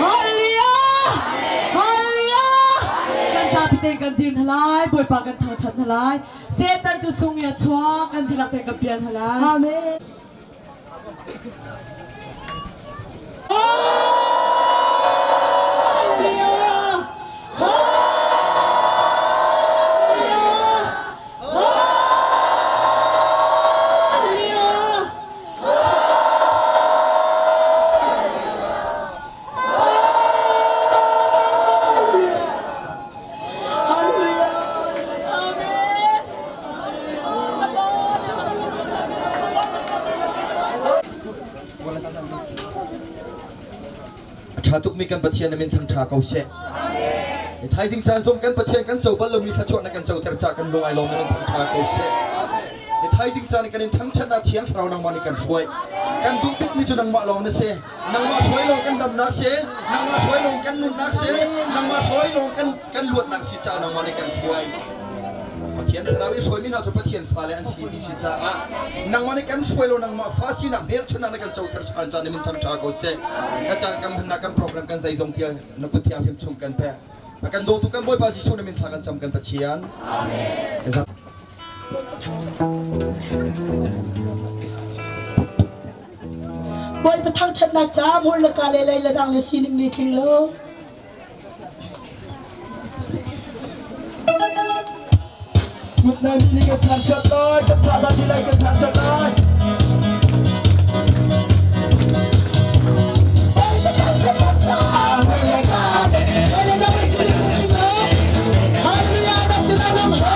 Hallelujah! Hallelujah! Kan zapi tein kan dir hna lai, Bawipa kan thangthat hna lai. Satan cu sung in a chuak, kan dihlak tein kan pial hna lai. Amen. Hallelujah! Hallelujah! Hallelujah! A ṭha tukmi kan Pathian na min thangṭha ko seh. Thaizing caan zong kan Pathian kan co bal lomi thluachuah na kan coter ca kan lung ai lawm na min thangṭha ko seh. Thaizing caan kan in thangṭhat ah Thiang Thlarau nangmah nih kan hruai. Kan duh bikmi cu nangmah lawng na si. Nangmah hruai lawng kan damnak si. Nangmah hruai lawng kan nunnak si. Nangmah hruai lawng kan kan luatnak si caah nangmah nih kan hruai. Pathian thlarau i hruaimi hna cu Pathian fale an si ti si caah nangmah nih kan hruai lo nangmah fa sinak hmelchunhnak na kan coter caan caan in min thang ṭha ko seh. Kan caan kan hmannak kan program kan zeizong tial na kut thianghlim chung kan pek. A kan dawtu kan Bawipa Jesuh na min thla kan cam kan Pathian. Amen. Bawipa thangṭhatnak ca hmur le ka le lei le dang le sining le tling lo. Kut na mi nih kan thangṭhat lai, kan thah hlah ti lai, kan thangṭhat lai. Bawipa thangṭhatnak ca hmur le ka lei le dang le sining le tling lo. Hallelujah, rak ti lai nam ho.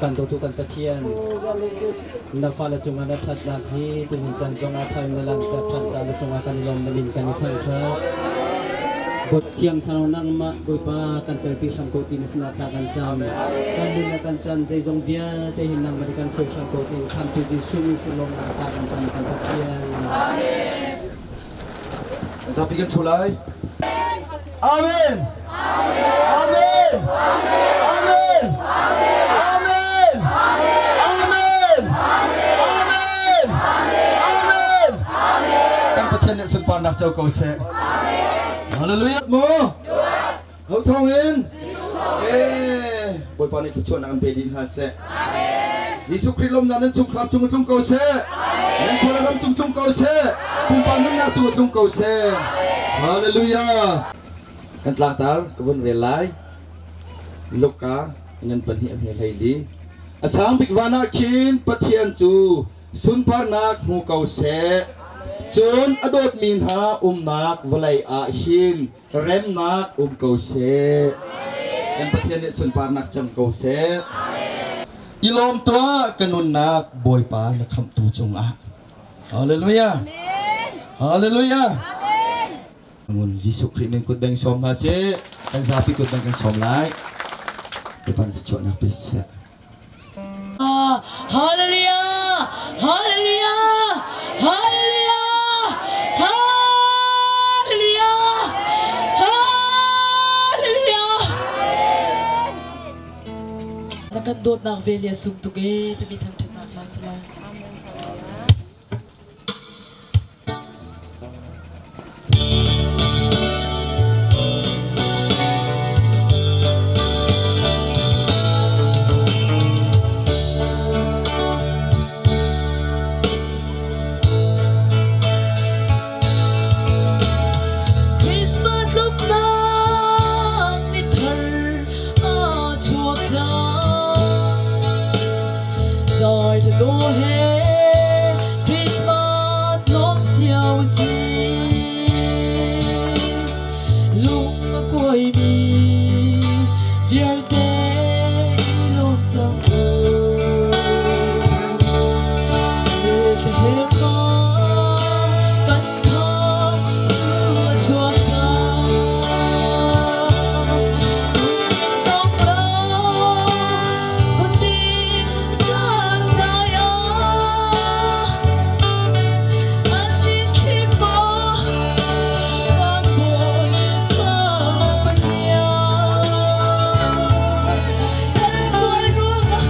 kan dawtu kan Pathian, na fale cungah na ṭhatnak hi tuhin caan zongah thar na langhter ṭhan caah na cungah kan i lawm, na min kan i thangṭhat. Thiang Thlarau nangmah Bawipa kan telpi hram ko ti na sinah thla kan cam. Kan nun le kan chan zeizong vialte hi nangmah nih kan hruai hram ko ti Khamhtu Jesuh min sin lawmnak thla kan cam kan Pathian. Zapi kan ṭhu lai. Amen. Amen. Amen. Amen. Amen. Amen. Amen. Kan Pathian nih sunparnak co ko seh. Hallelujah mu. Ho thawng in. Eh, Bawipa nih thluachuahnak an pe dih hna seh. Jesuh Khrih lawmnak nan chungkhar cung tlung ko seh. Nan khua le ram cung tlung ko seh. Pumpak nunnak cung tlung ko seh. Hallelujah. Kan tlangtar ka vun rel lai. Luka ngan pahnih a hme hlei li. A sang bik van ah khin Pathian cu sunparnak hmu ko seh. Cun a dawtmi hna umnak vawlei ah hin remnak um ko seh. Kan Pathian nih sunparnak cang ko seh. I lawm tuah ka nunnak Bawipa na khamhtu cungah. Hallelujah. Hallelujah. Ngun Jesuh Khrih min kut beng sawm hna sih. Kan zapi kut beng kan sawm lai. Bawipa na chuahnak pe seh. Hallelujah! Hallelujah! Hallelujah! Hallelujah! Hallelujah! Na kan dawtnak vel hi a sung tuk ee timi thangṭhatnak hla si lai. Christmas lawmhnak ni thar aa chuak cang. Zai le dawh he Christmas lawm cio si. Lung a kuaimi vialte i lawm cang u. Bethlehem ah kan kham a chuak cang. Tong lo khuasik zan dai ah an in thlim maw van bawi fa Pathian kan sual ruangah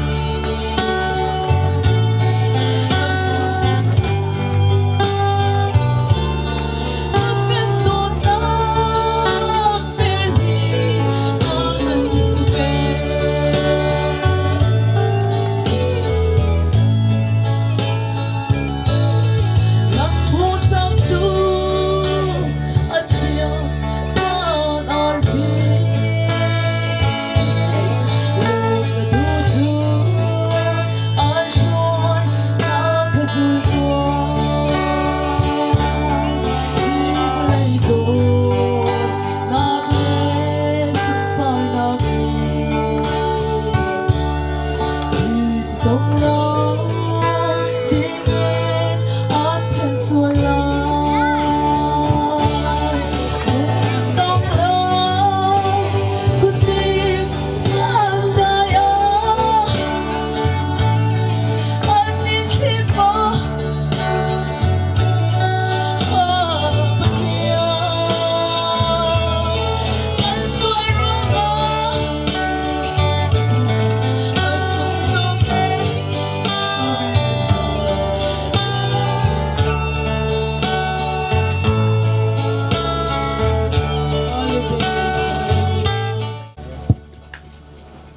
kan dawtnak vel hi a ngan tuk ee. Lamhmuhsaktu a thiang van arfi lawm na duh cu an hruai nak ka zul tuah. Hi vawlei dawtnak le sunparnak hi tong lo dingin an then sual lai. Tong lo khuasik zan dai ah an in thlim maw Pathian kan sual ruangah an sung tuk ee.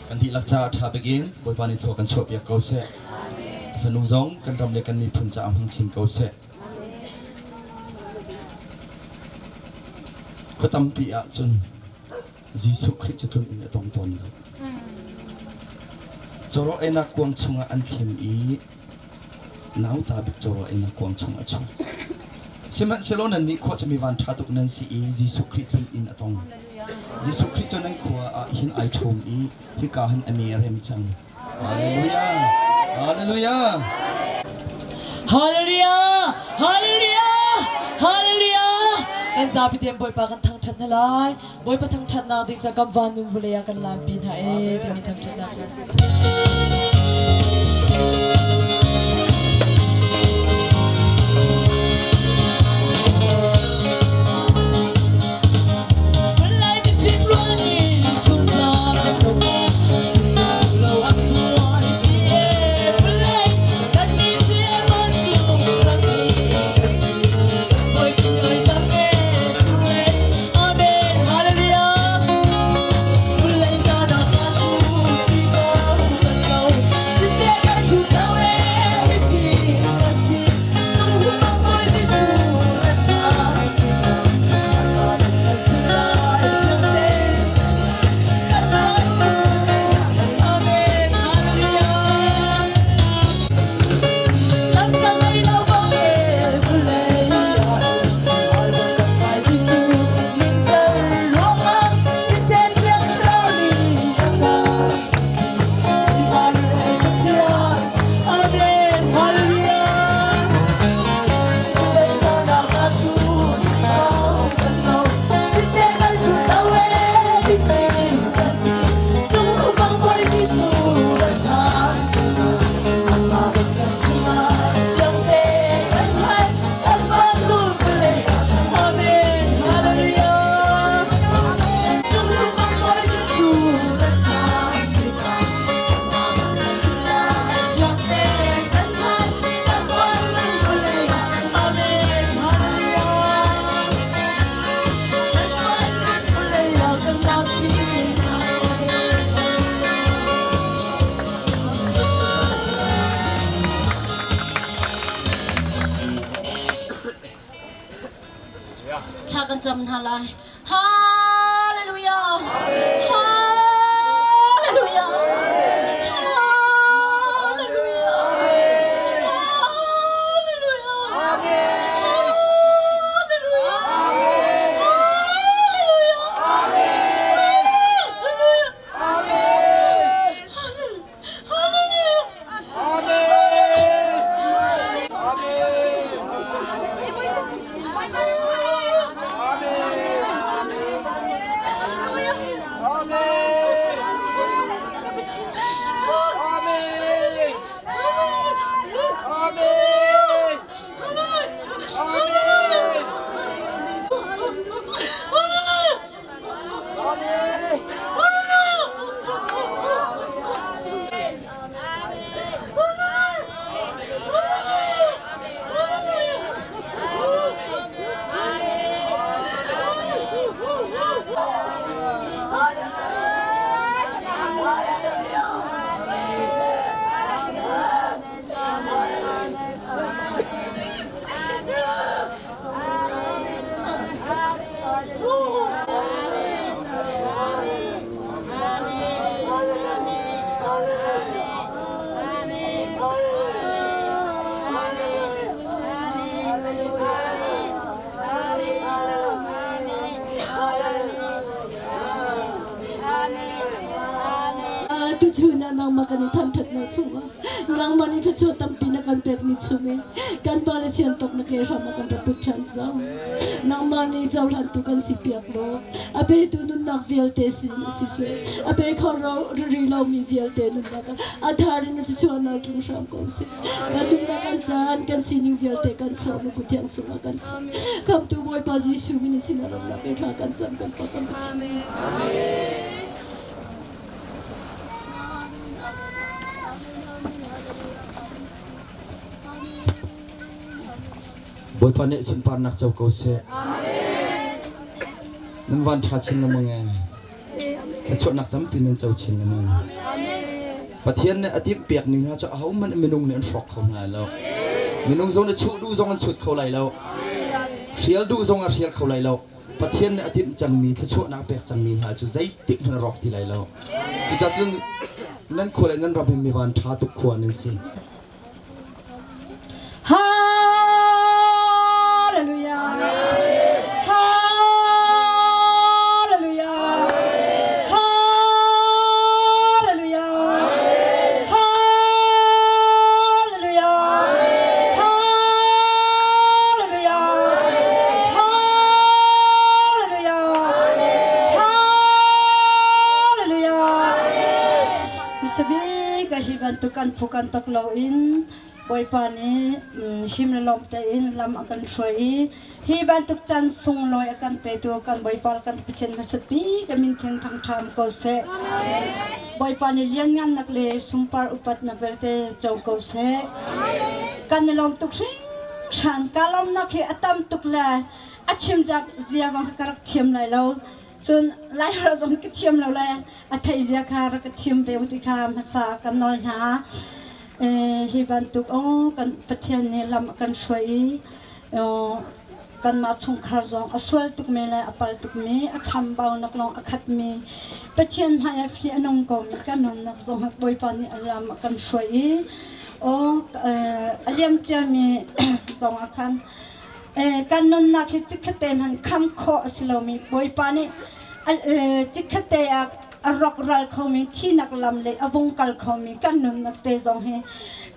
Kan dihlak caah ṭha bik in Bawipa nih thlua kan chuahpiak ko seh. A fanu zong kan ram le kan miphun caah hmang chin ko seh. Khua tampi ah cun Jesuh Khrih cu tlun in a tong tawn lo. Cawraw einak kuang chungah an thlim i nauta bik cawraw einak kuang chung a chuak. Sihmanhsehlaw nannih khua cu mi van ṭha tuk nan si i Jesuh Khrih tlun in a tong. Jesuh Khrih cu nan khua ah hin ai ṭhum i hika hin a me a rem cang. Hallelujah. Hallelujah. Hallelujah! Hallelujah! Hallelujah! Kan zapi tein Bawipa kan thangṭhat hna lai. Bawipa thangṭhatnak ding ca kan van nun vulei ah kan lampi hna ee timi thangṭhatnak hla si. Vulei mifim rual nih chunzam kan rum. Lo an muai pi ee vulei kan nih cu ee vancung rammi kan si. Kan Bawipi oi dang ee cunglei Amen Hallelujah. Vulei na na ka su ti ko kan lo. Siseh kan su ko ee mifim kan si. Cung bang Bawi Jesuh kan ṭha. Amen. Hallelujah. Thla kan cam hna lai. Hallelujah. Hallelujah. Hallelujah. Hallelujah. Hallelujah. Tuchun ah nangmah kan i thangṭhatnak chungah nangmah nih thluachuah tampi na kan pekmi chungin kan pa le sian tawk na ke hram ah kan ra put ṭhan cang. Nangmah nih cohlantu kan si piak law a petu nunnak vialte siseh a pe kho rih lomi vialte nunnak ah a thar in na thluachuahnak tling hram ko seh. Kan nunnak kan caan kan sining vialte kan chuah na kut thiang chungah kan chiah. Khamhtu Bawipa Jesuh min in sinah ramnak he thla kan cam kan pa kan Pathian. Bawipa nih sunparnak co ko seh. Nan van ṭha chin lengmang ee. Thluachuahnak tampi nan co chin lengmang. Pathian nih a timhpiakmi hna cu ahohmanh minung nih an hrawk kho hna lo. Minung zong nih chuh duh zong an chut kho lai lo. Hrial duh zong a hrial kho lai lo. Pathian nih a timh cangmi thluachuahnak pek cangmi hna cu zeitik hmanh a rawk ti lai lo. Cucaah cun nan khua le nan ram hi mivan ṭha tuk khua nan si. Hallelujah. Hallelujah. Hallelujah. bantuk kan phu kan tok loin Bawipa nih him le lawm tein lam a kan hruai i hi bantuk caan sunglawi a kan petu kan Bawipa le kan Pathian hmasat bik a min thiang thangṭha ko seh. Bawipa nih lianngannak le sunpar upatnak vialte co ko seh. Kan i lawm tuk hringhran. Ka lawmnak hi a tam tuk le a chim zia zong ka rak thiam lai lo. Cun Laiholh zong ka thiam lo le a theih zia kha rak ka thiam ve u ti kha hmasa kan nawl hna. Hi bantuk kan Pathian nih lam a kan hruai i kanmah chungkhar zong a sual tukmi le a pal tukmi a chambaunak lawng a khatmi Pathian hmai ah fih a nung komi kan nunnak zong Bawipa nih a lam a kan hruai i a liam ciami zong ah khan kan nunnak hi chikkhat te hmanh kham khawh a si lomi Bawipa nih chikkhat te ah a rawkral khomi thihnak lam le a vung kal khomi kan nunnak te zong hi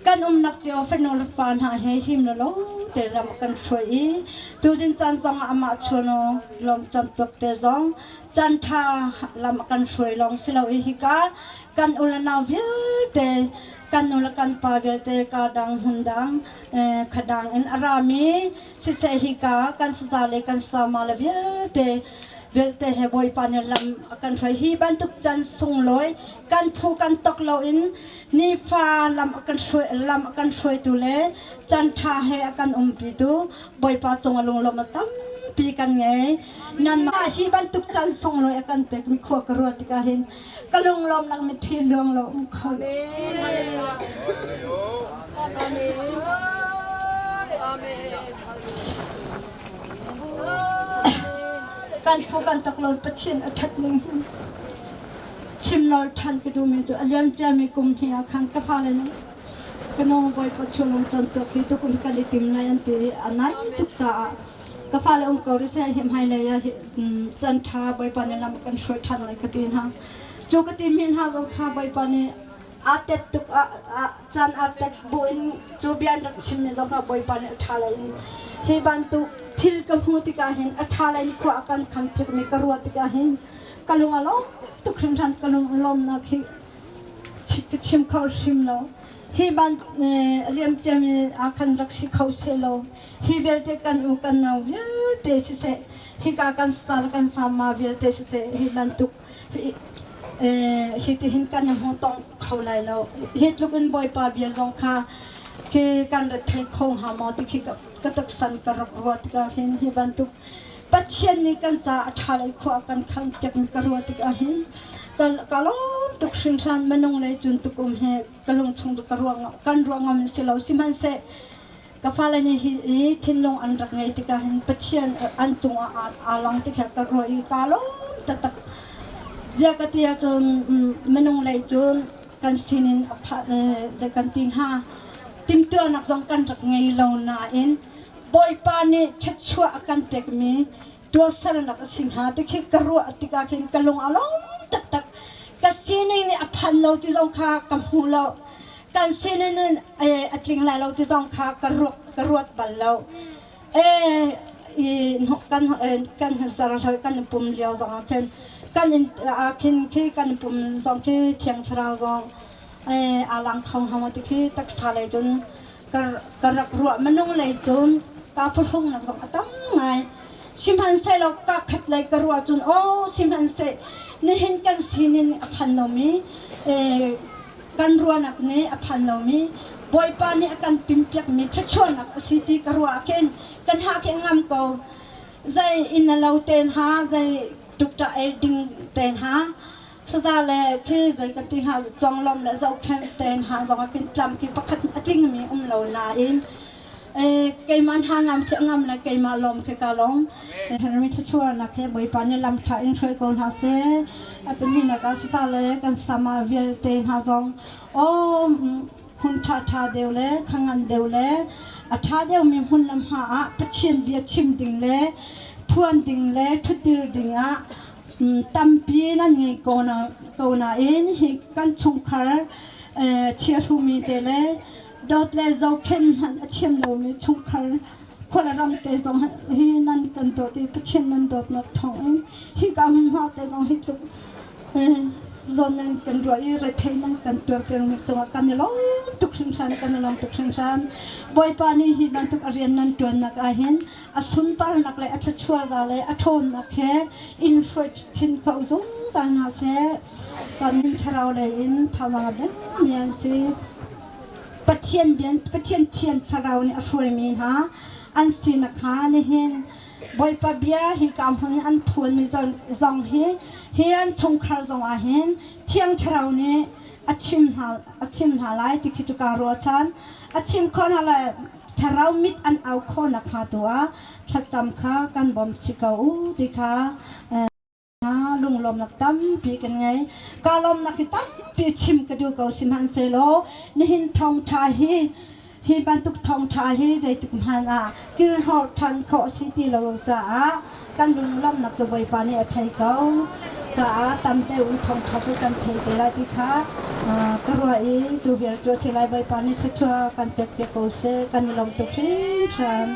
kan umnak cio fanu le fa hna he him le lo te lam kan hruai i tuzin caan zong ah amah chuano lawm chan tuak te zong caan ṭha lam kan hruai lawng si lo i hika kan u le nau vialte kan nu le kan pa vialte ka dang hmun dang khadang in a rami siseh hika kan saza le kan sama le vialte vialte he Bawipa nih lam a kan hruai. Hi bantuk can sunglawi kan phu kan tok loin nifa lam a kan hruai lam a kan hruaitu le can ṭha he a kan umpitu Bawipa cung a lunglawm a tampi kan ngei. Nanmah hi bantuk can sunglawi a kan pekmi khua ka ruat tikah hin ka lunglawmnak mitthli luang lo um kho lo. Kan phu kan tak lo Pathian a ṭhat ning hi chim lo ṭhan ka duhmi cu a liam ciami kum hnih ah khan ka fale nih ka nu Bawipa chunglung ton tuk hi tukum kan i tim lai an ti i a nai tuk caah ka fale um ko rih seh hi hmailei ah caan ṭha Bawipa nih lam kan hruai ṭhan lai ka ti hna. Cu ka timi hna zong kha Bawipa nih aa tet tuk ah caan aa tet buin cu bia an rak chimmi zong kha Bawipa nih a ṭha lai in hi bantuk thil ka hmuh tikah hin a ṭha lai in khua a kan khan phekmi ka ruah tikah hin ka lung a lawm tuk hringhran ka lung lawmnak hi ka chim kho hrim lo hi ban liam ciami ah khan rak si kho seh law hi vialte kan u kan nau vialte siseh hika kan sal kan sama vialte siseh hi bantuk Hitihin kan i hmuhtong kho lai lo. Hi tluk in Bawipa bia zong kha khi kan rat thei kho hnga maw ti khi ka taksan ka rak ruah tikah hin hi bantuk Pathian nih kan ca a ṭha lei khua kan khan piak mi ka ruah tikah hin ka lawm tuk hringhran minung lei cun tukum he ka lungchung ka ruah kan ruah ngam si lo sihmanhseh Ka fale nih hi thinlung an rak ngei tikah hin Pathian an cungah aa lang ti kha ka ruah i kaa lawm taktak. Ziah ka ti ahcun minung lei cun kan sinin a pha zei kan ti hnga timhtuahnak zong kan rak ngei lo nain Bawipa nih thluachuah a kan pekmi tuahsernak a si hnga ti khi ka ruah tikah khin ka lung a lawm taktak. Ka sining nih a phan lo ti zong kha ka hmu lo. Kan sinin in a tling lai lo ti zong kha ka ruat ka ruat bal lo. Kan kan zar hloi kan pum lio zong ah khin kan in ah khin khi kan pum zong khi thiang thlarau zong a lang kho hnga ti khi taksa lei cun ka rak ruah minung lei cun ka phuhrung nak zong a tam ngai. Sihmanhsehlaw ka khat lei ka ruah cun aw sihmanhseh nihin kan sinin a phan lomi kan ruahnak nih a phan lomi Bawipa nih a kan timhpiakmi thluachuahnak a si ti ka ruah ah khin kan hah khi a ngam ko. Zei inn a lo te hna, zei tukṭah ei ding te hna, saza le khi zei kan ti hnga conglawmh le zohkhenh te hna zong ah khin tlam khi pakhat a tlingmi um lo nain Keimah hna ngam khi a ngam le keimah lawm khi ka lawm. Hermi thluachuahnak he Bawipa nih lam ṭha in hruai ko hna seh. A pahnihnak ah sasa le kan sama vialte hna zong aw hmun ṭha ṭha deuh le khangan deuh le a ṭha deuhmi hmun le hma ah Pathian bia chim ding le phuan ding le ṭhutdir ding ah tampi nan ngei ko na ko nain hi kan chungkhar chiahrumi te le dawt le zohkhenh hmanh a thiam lomi chungkhar khual ram te zong hi nan kan dawt i Pathian nan dawtnak thawngin hika hmunhma te zong hi tluk. Zawn nan kan ruah i rethei nan kan tuar pengmi cungah kan i lawm tuk hringhran, kan i lawm tuk hringhran. Bawipa nih hi bantuk a rian nan ṭuannak ahhin a sunparnak le a thluachuah le a ṭhawnnak he in hruai chin kho zungzal hna seh. Kan thlarau lei in thazaang a dengmi an si. Pathian bian Pathian thiang thlarau nih a hruaimi hna an sinak kha nihin Bawipa bia hi ka hmun an phuanmi zong hi hi an chungkhar zong ah hin Thiang Thlarau nih a chim hna a chim hna lai ti khi cu kaa ruahchan. A chim khawh hna lai Thlarau mit an au khawh nakhnga tu ah thlacam kha kan bawm chih ko u ti kha lunglawmnak tampi kan ngei. Kaa lawmnak hi tampi chim ka duh ko sihmanhsehlaw nihin thawngṭha hi hi bantuk thawngṭha hi zeitik hmanh ah kilhawr ṭhan khawh si ti lo caah kan lunglawmhnak cu Bawipa nih a thei ko caah tam deuh in thawngṭha cu kan thei te lai ti kha ka ruah i cu vial cu a si lai. Bawipa nih thluachuah kan pek piak ko seh. Kan i lawm tuk hringhran.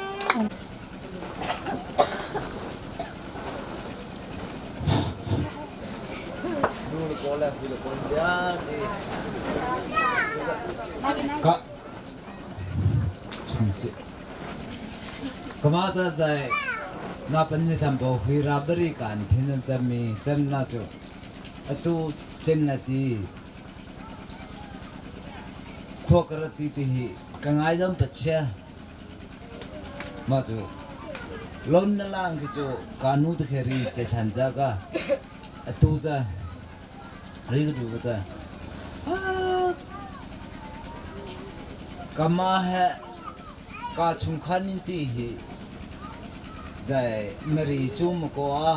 Ka Kama ca zai na pan ni tham bo hui ra bari kan thin an cam mi cem na cu atu cem na ti khua ka rat ti ti hi ka ngai zom pachia Mah cu lon na lang ti cu ka nu te khe ri ce than ca ka atu ca ri ka du ca kama he ka chungkhar nin ti hi zai mari cu ma ko a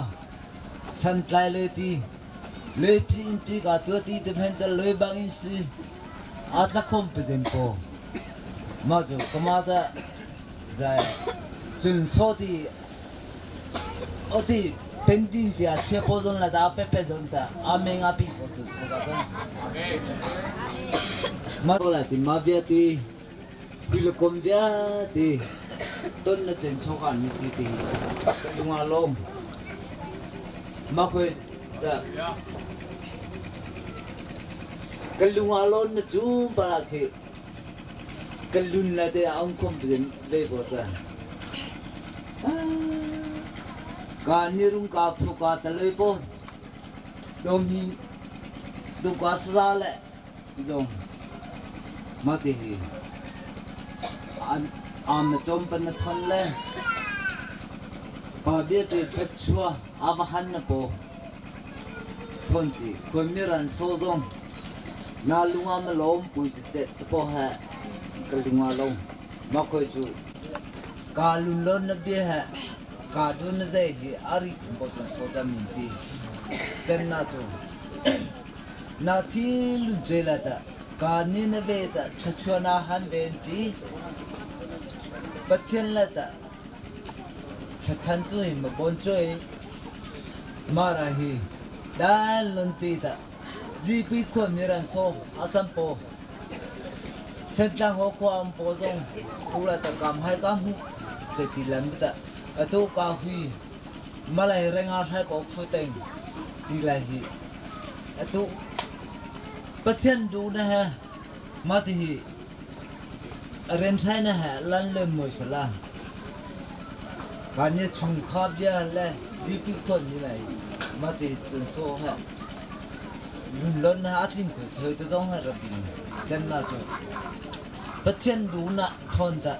san tlai le ti le pi in pi ka tua ti te phen te le bang in si a tla khom pe zen po Mah cu ka ca zai cun saw ti oti pending tia chia po zon la da pe pe zon ta a me nga pi ko cu so ka cun ma la ti ma bia ti pilokom bia ti ton na chen cho kan mi ti ti lunga lom ma khoi ta kan lunga lon na chu para khi Kan lun la te ah um khom ve ko ca. Ka ni rung ka phu ka taloi po. Dom hi du ka sa le dong. Ma te hi. An am na chom pan na thon le. Pa bia te phet chua avahan na po. Thon ti khoi mi ran so zong. Na lung ah na lawm pui cicet te pawh he ka lung ah lawm. Mah khoi cu kaa lunlawn na bia he kaa dun na zei hi a ri thum ko cun saw cam min pi. Cen na cu na thi lun cuai la ta kaa ni na ve ta thluachuah na han ven ci Pathian la ta thlachan tu hi ma bon cuai mara hi dan lun ti ta Zipi khua miran sawm a cam paw. Thantlang ho khua um paw zong tu la ta kam hai ka hmu che ti lam ta atu ka hui malai renga hrai ko phu teng ti lai hi atu Pathian du na he ma ti hi ren hrai na he lan le moi sala kan ni chung kha bia le zipi khua ni lai ma ti chun so he Lunlawnh na a tling kho theu te zong ha rak ding cem na cu Pathian du na thawn ta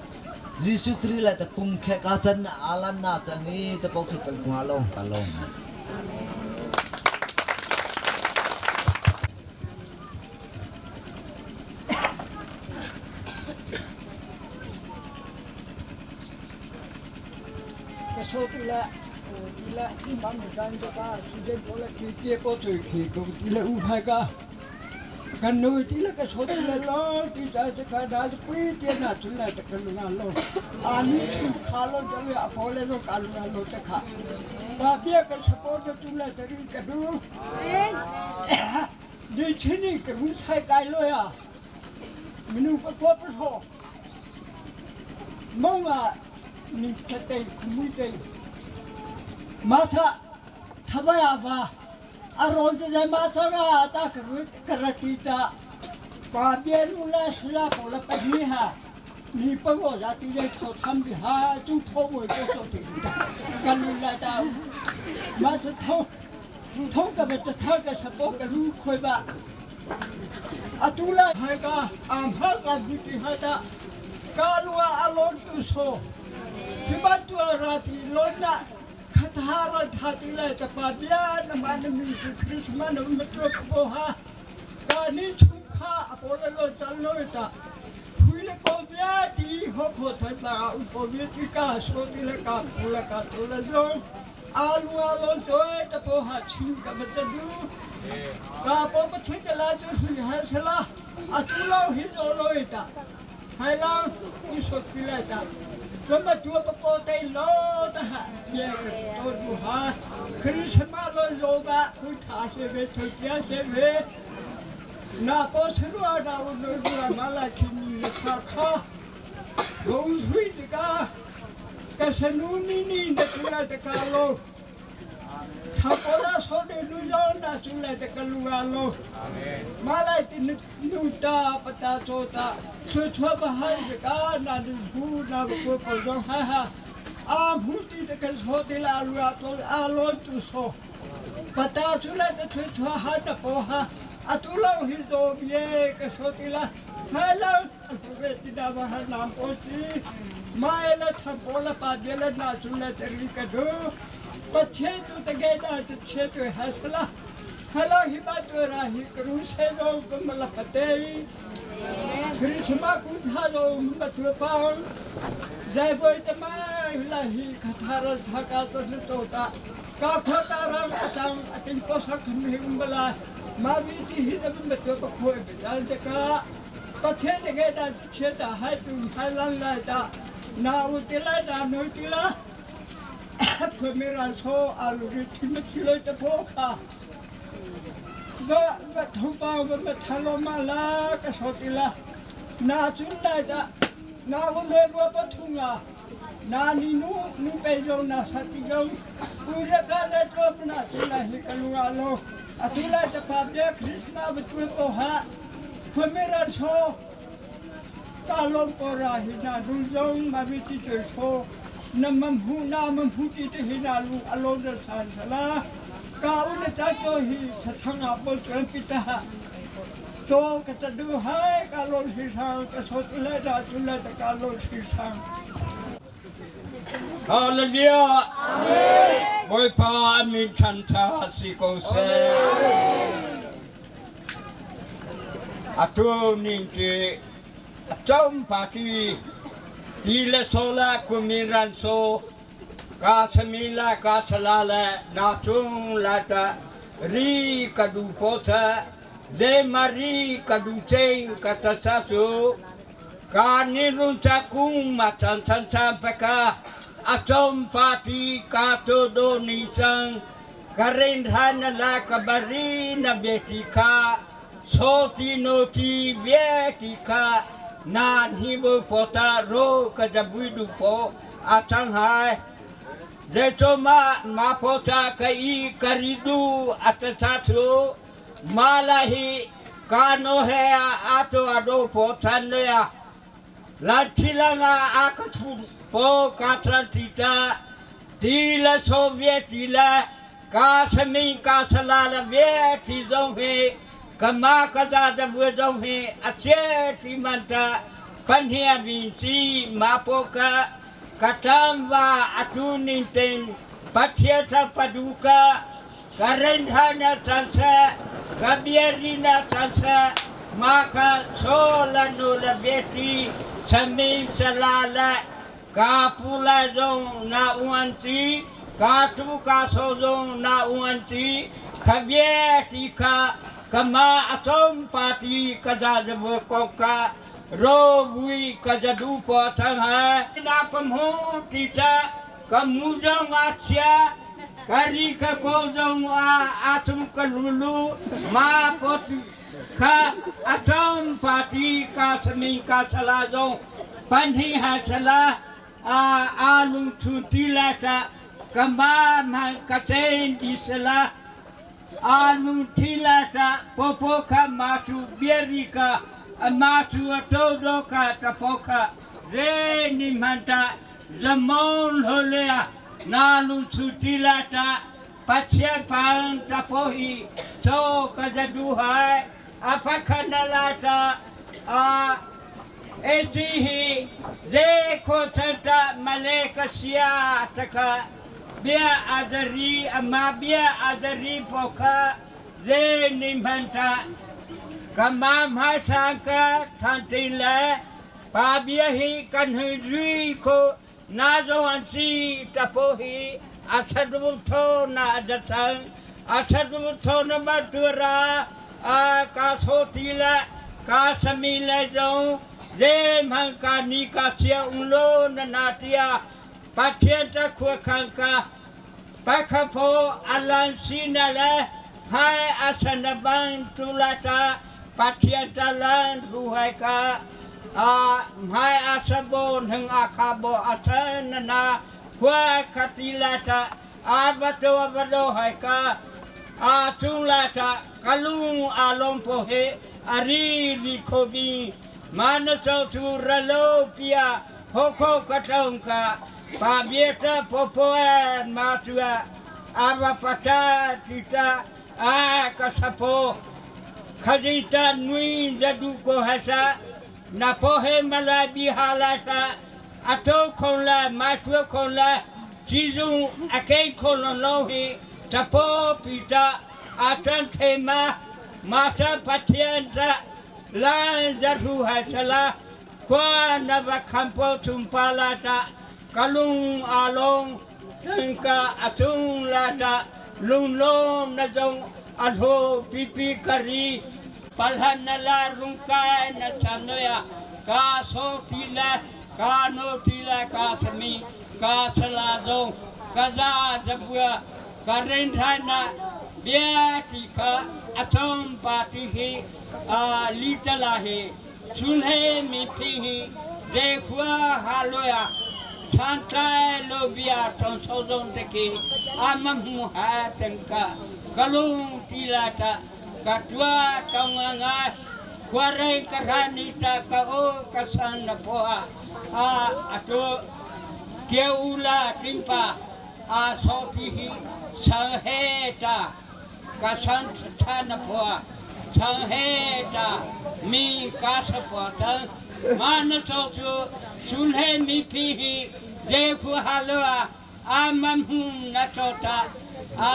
Jesuh Khrih le ta pum khe ka chan na alan na chang i ta po khe kal bunga long ka long. Ka so tu la la mam dan ka si den ko la ki ki ko tu ki ko ti la u phai ka kan nu ti la ka so tu la lo ti sa se ka da pui ti na tu la ta kan na lo a ni chu kha lo ja a po le lo ka lu na lo ta kha ba bia ka support tu la ta ri ka du di chini ka ru sai kai lo ya minu pa ko pa tho mong a ni te te khumi te ma tha thabaya ba. A rawn cu zei ma cang ta ka ra ti ta. Pa bia nu la sala ko la pa hi ha. Ni pa ngo za ti dei tho tham bi ha tu tho boi ko to ti ta. Kan lu la ta. Ma chu tho tho ka ba cha tha ka sa po ka lu khoi ba. Atu la hai ka am ha ka bi ti ha ta. Ka lua alon tu so. Hi ban tu ra ti lon na khathara tha ti lai ta pa bia na ma na mi tu Christmas na ma tu ko ha ka ni chung kha a ko la lo chal lo ta phui le ko bia ti ho kho thai ta u ko bia ti ka so ti le ka pu la ka tu la zo a lu a lo choi ta po ha chin ka ba ta du ka po pa chhe ta la chu su ha sala a tu lo hi zo lo ta hai la u so pi la ta ကမတူပပေါ်တဲ့လောတဟာယေကတော့ဒူဟာခရစ်မလောလောဘခုထားစေပဲထုတ်ပြစေပဲနာပေါ်စရတာဝနဒူမလာချင်းနိဆာခါဂုံဆွိတကာကဆနူနီနီတကူလာတကာလောထာပေါ်လာဆောတဲ့လူကြောင့်နာကျူလိုက်တကလူကလောမလိုက်တဲ့နူတာပတာသောတာဆွချွားပါဟိုင်ကာနာဒဘူးနာကိုကိုကြောင့်ဟာဟာအာမူတီတကဆောတိလာလူအတော်အာလုံးသူဆောပတာချူလိုက်တဲ့ဆွချွားဟာတပေါ်ဟာအတူလောဟီဇိုဘီကဆောတိလာဟာလာအတူပဲတိဒါဘာနာပေါ်စီမာအလထပေါ်လာပါဒီလနာချူလိုက်တဲ့ကဒူ पछे तू तगे ना छे तो हसला हला हिमा तो राही करू से रो कमल फते कृष्णा कुथा रो मत पाउन जय बोय तमा हिला ही खथार छका तो तोता का खोता राम अतंग अतिन को सख मिंगला मावी ती ही जब मत को खोए बिदान का पछे तगे ना छे ता है तू हलन लाता ना उतिला ना नुतिला ခွမေရာဆောအလူရီတိမတိလို့တဖို့ခါဘဘထုံပါဘမထလောမလာကဆောတိလာနာချွန်လာတာနာဝမေဘောပထုငါနာနီနုနုပေဇောနာစတိဂံပူဇကာဇတောပနာချွန်လာဟိကလူအလောအတူလာတပါပြခရစ်နာဘတွကိုဟာခွမေရာဆောကာလုံးပေါ်ရာဟိနာဒူဇုံမဘိတိချေဆော နမမဟုနာမဟုတိတဟိနာလူအလုံးစဆန်ဆလာကာဥနချာချိုဟိသသငါဘောချွန်ပိတဟာတောကတဒူဟိုင်ကာလုံးဟိဆောင်ကဆောတုလေဒါတုလေတကာလုံးဟိဆောင် ဟာလေလုယာအာမင်ဘွေပါအမင်ချန်တာစီကိုစေအတူနင်းချေအကြောင်းပါတီဒီလဆောလာကွမီရန်ဆိုကာစမီလာကာဆလာလာနာထုံလာတာရီကဒူပေါ်တာဇေမာရီကဒူချင်းကတဆာဆူကာနီရုန်ချကုမချန်ချန်ချန်ပကာအချုံပါတီကာတိုဒိုနီချန်ကရင်ဟန်လာကဘရီနဘေတီခာသောတီနိုတီဝေတီခာ နာနိဘပေါ်တာရောကကြဘူးဒူပေါ်အချန်ဟိုင်ဇေချမမာပေါ်တာကီကရီဒူအတချာချူမာလာဟီကာနိုဟေအာတိုအဒိုပေါ်ထန်နေယာလာချီလာငါအခချူပေါ်ကာထရတီတာတီလဆိုဗီယက်တီလာကာစမီကာဆလာလဗီတီဇုံဟေကမာကဇာတဘွေဇုံဟေအချေတီမန်တာပန်ဟိယဘင်စီမာပိုကာကတံဝါအတူနင်တင်ပထယထပဒုကာကရင်ထာနာသံဆာကဗျရီနာသံဆာမာခဆောလနုလဘေတီသမင်ဆလာလကာပူလာဇုံနာအွန်တီကာတုကာဆောဇုံနာအွန်တီခဗျေတီခာကမာအထုံပါတီကဇာဒဘကောကာရောဝီကဇဒူပေါ်သံဟာနာပမုံတီတာကမူဇောငါချာကာရီကကောဇောအာအထုံကလူလူမာပေါ်ခာအထုံပါတီကာသမီကာဆလာဇောပန်ဟိဟာဆလာအာအာလုံထူတီလာတာကမာမကတဲ့ဒီဆလာ Anu thila ta popo kha ma tu biari ka ma tu to do ka ta po kha re ni man ta zamon ho le a na lu chu tila ta Pathian pang ta po hi to ka jadu hai a phakha na la ta a eti hi ze kho ta male ka sia ta kha bia azari ama bia azari pokha ze ni man ta kama ma sang ka than tin le pa bia hi kan hui ri ko na zo an si ta po hi asadu tho na ajachang asadu tho na ma tura a ka so ti la ka sami le zong ze man ka ni ka chia un lo na na tia Pathian ta khua khang ka pakhapo alan sina le hai asana bang tula ta Pathian ta lan ru hai ka a mai asabo nang akhabo asana na khua khatila ta abato abado hai ka a chungla ta kalung alom po he ari ri khobi manaso chu ralo pia hoko katong ka pa bieta popoe matua ava pata tita a kasapo khajita nui jadu ko hasa na pohe mala bihala sa ato khon la matua khon la jizung ake khon lo hi tapo pita atan thema masa pathian ta lan jaru hasala kwa na va khampo thumpala ta kalung along tangka atung la ta lung lom na jong alho pipi kari palhan na la rungkai na chamnoya ka so tila ka no tila ka sami ka sala jong ka za jabua ka ren na bia ti ka atom pa ti hi a li tala hi chun he mi phi hi de khua ha lo ya chan tai lo bia tong so zong te ki a ma mu ha teng ka kalung ti la ta ka tua tong nga khua rei ka ra ni ta ka o ka san na po a a ato ke u la ting pa a so ti hi sang he ta ka san tha na po a sang he ta mi ka sa po ta ma na so chu sun he mi phi hi je khu ha lo a a ma hu na so ta a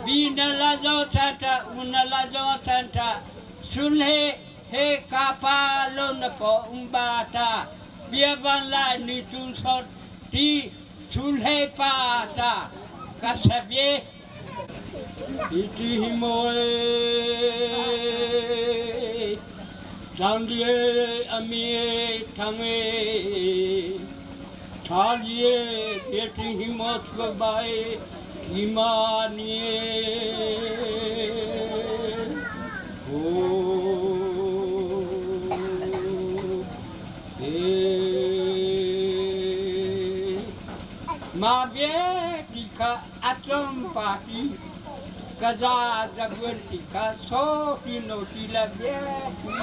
bi na la zo sa ta u na la zo sa ta sun he he ka pa lo na po um ba ta bia van la ni chun so ti chun he pa ta ka sa bie iti hi moe tang ye ami tang e tha ye ye ti hi mo swa bai ki ma ni o e ma bie ti ka atom pa ti kaza zabun ti ka so ti no ti la bie ti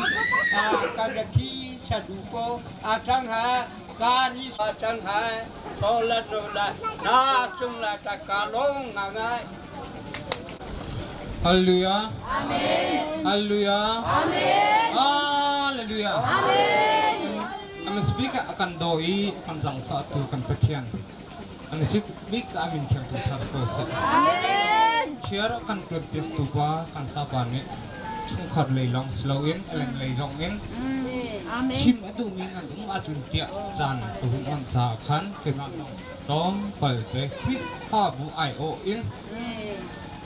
a ka da ti sa du po a chang ha ka ni sa chang ha so la no la na chung la ta ka long nga nga Hallelujah. Amen. Hallelujah. Amen. Hallelujah. Amen. Ang speaker akan doi kan zangfa tu kan Pathian. Ang speaker amin thiang tu thas ko se. Amen. Chair kan tuan piak tu pa kan sa pa ni chungkhat lei long slow in aleng lei zong in. Amen. Chim atu mi ngan um achun tia chan tu hun on cha khan ke ma tong pal te Chris ha bu ai o in.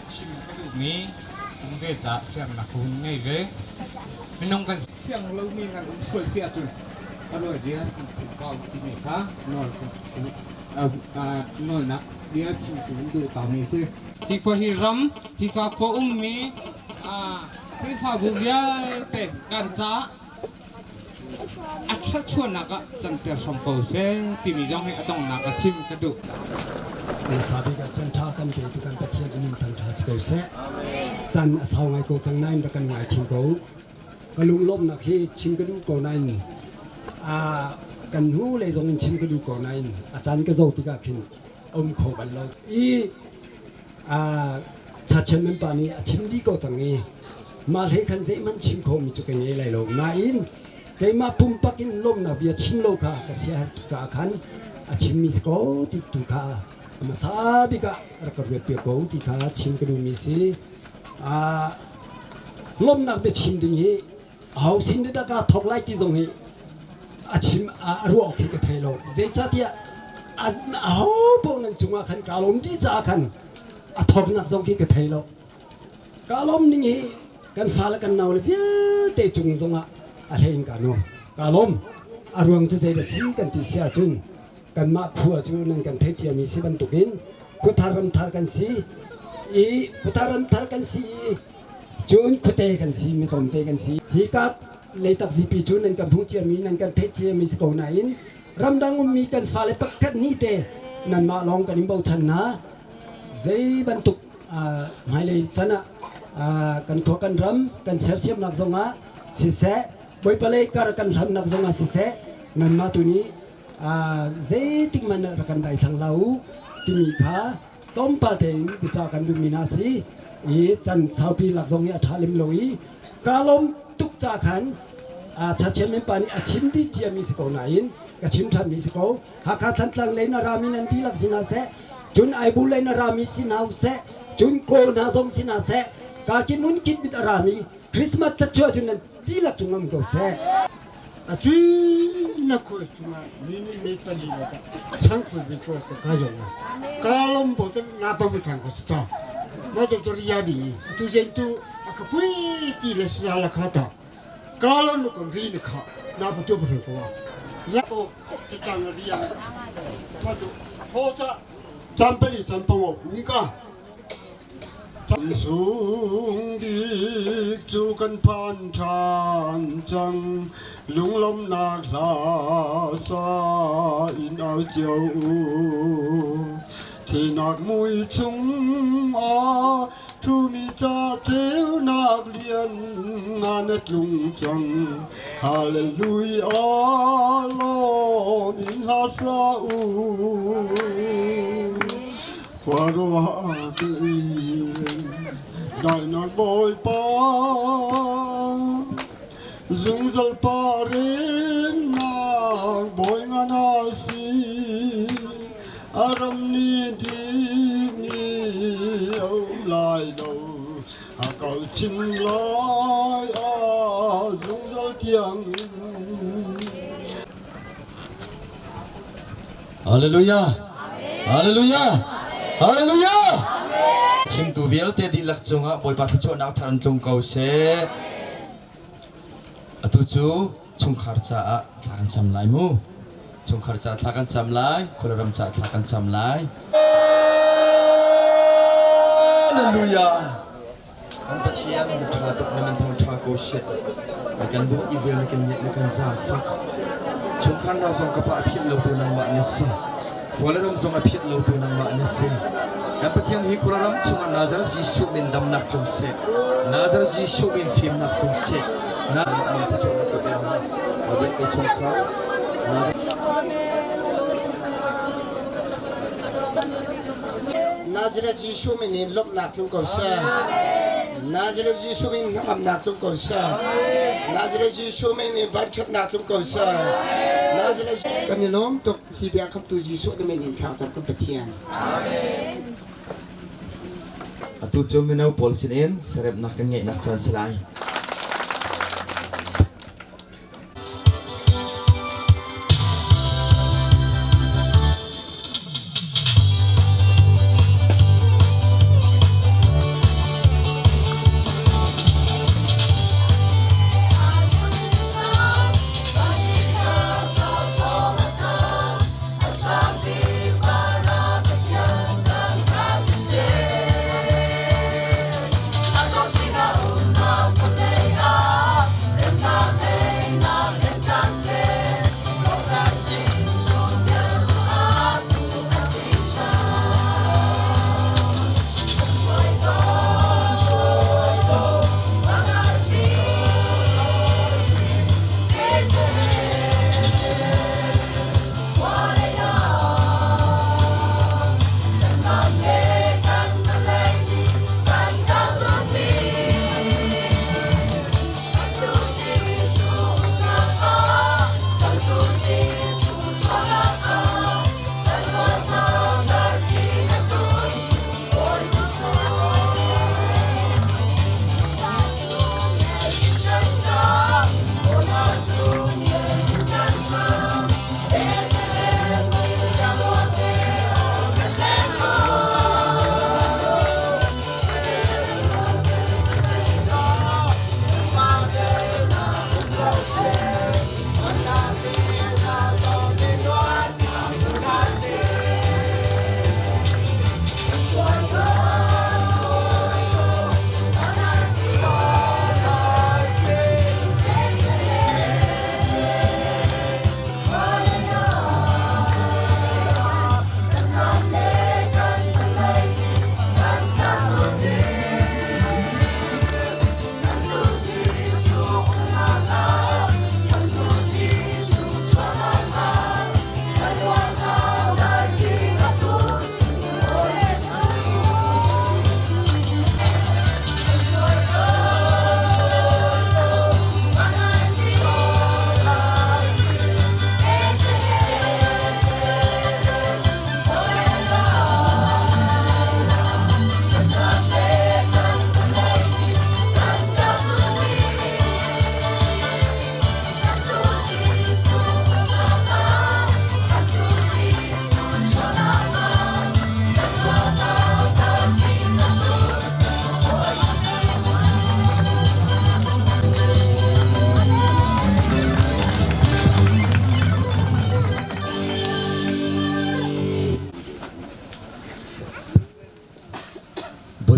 Chim ka du mi um ve cha siam na hun ngei ve. Minung kan siang lo mi ngan um sual sia chun. Alo dia kan tu pa ti mi kha nol nol nak dia chim tu du ta mi se. Hi khua hi ram hi ka khua um mi a Khrihfa bu vialte kan ca a thluachuahnak ah canter hram ko seh timi zong hi a donghnak ah chim ka duh. Sabi ka chan tha kan pe tu kan Pathian amin thang tha si ko seh. Chan a sau ngai ko cang nain ra kan ngai thin ko. Ka lunglawmhnak hi chim ka duh ko nain a kan hnu lei zong in chim ka duh ko nain a caan ka zo tikah khin um kho bal lo. I a chachen men pa nih a chim dih ko cang i mah hlei khan zeihmanh chim khomi cu ka ngei lai lo. Nain keimah pumpak in lawmhnak bia chim lo kha ka siaherh tuk caah khan a chimmi si ko ti tu kha a hmasa bik ah rak ka ruat piak ko ti kha chim ka duhmi si. Lawmhnak biachim ding hi aho sin dah kaa thawk lai ti zong hi a chim a ruah awk hi ka thei lo. Zeicahtiah aho paoh nan cungah khan kaa lawm dih caah khan a thawknak zong khi ka thei lo. Kaa lawm ning hi kan fale kan naule vialte cung zongah a hlei in kaa nuam. Kaa lawm. A ruang cu zeidah si kan ti si ahcun kanmah khua cu nan kan theih ciami si bantukin khuathar ramthar kan si i khuathar ramthar kan si i cun khuate kan si mi tlawmte kan si. Hi ka Leitak zipi cu nan kan hmuh ciami nan kan theih ciami si ko nain ramdang ummi kan fale pakhat hnih te nanmah lawng kan in bochan hna. Zei bantuk hmailei chan ah kan khua kan ram kan sersiamnak zongah siseh, Bawipa lei kar kan hlamnak zongah siseh, nanmah tu nih zeitik hmanh rak kan daithlang hlah u timi kha tlawmpal tein biacah kan duhmi hna si i can saupi lak zong hi a ṭha lem lo i kaa lawm tuk ca khan chachian men pa nih a chim dih ciami si ko nain ka chim ṭhanmi si ko. Hakha Thantlang lei na rami nan dihlak si hna seh, cun Aibu lei na rami si hna seh, cun Kawl hna zong si hna seh, ka ki mun kit mit a rami Christmas thlachuah cu nan dihlak cung um ko seh. Atu na khoi chunga mini me pali la ta chang khoi bi ko ta ka jong ka lom bo ta na pa mu thang ko sa ma to to ria bi tu jen tu ka pui ti le sa la kha ta ka lom ko ri ni kha na pa tu pa ko ya ko ti chang ria ma tu ho cha champali champang ni ka Sung bik cu kan phan ṭhan cang, lunglawmhnak hla sa in au cio u. Thihnak mui chungah ṭhumi ca ceunak lian ngan a tlung cang. Hallelujah, lawm in hla sa u. Khuaruah in daihnak Bawipa zungzal pa remnak bawi ngan a si a ram ni dimi a um lai lo a kal chin lai a zungzal tiang in. Hallelujah. Hallelujah. Hallelujah. Chimtu vialte dihlak cungah Bawipa thluachuahnak thar an tlung ko seh. Atu cu chungkhar caah thla kan cam lai mu. Chungkhar caah thla kan cam lai, khuaram caah thla kan cam lai. Hallelujah. Kan Pathian na ṭha tuk na min thangṭha ko seh. Na kan dawt i vel na kan ngeih na kan zaangfah. Chungkhar hna zong ka pa a phiat lotu nangmah na si. Khualaram zong a phiat lotu nangmah na si. Kan Pathian hi khualaram chungah Nazareth Jesuh min damnak tlung seh. Nazareth Jesuh min fimnak tlung seh. Na min thluachuahnak ka pe hna. Ka chungkhar Nazareth Jesuh min in lawmhnak tlung ko seh. Nazareth Jesuh min hnangamnak tlung ko seh. Nazareth Jesuh min in vanṭhatnak tlung ko seh. Nazareth Kan i lawm tuk hi bia khamtu Jesuh na min in thlacam kan Pathian. Atu cu mino pawl sinin hlaremnak kan ngeihnak caan si lai.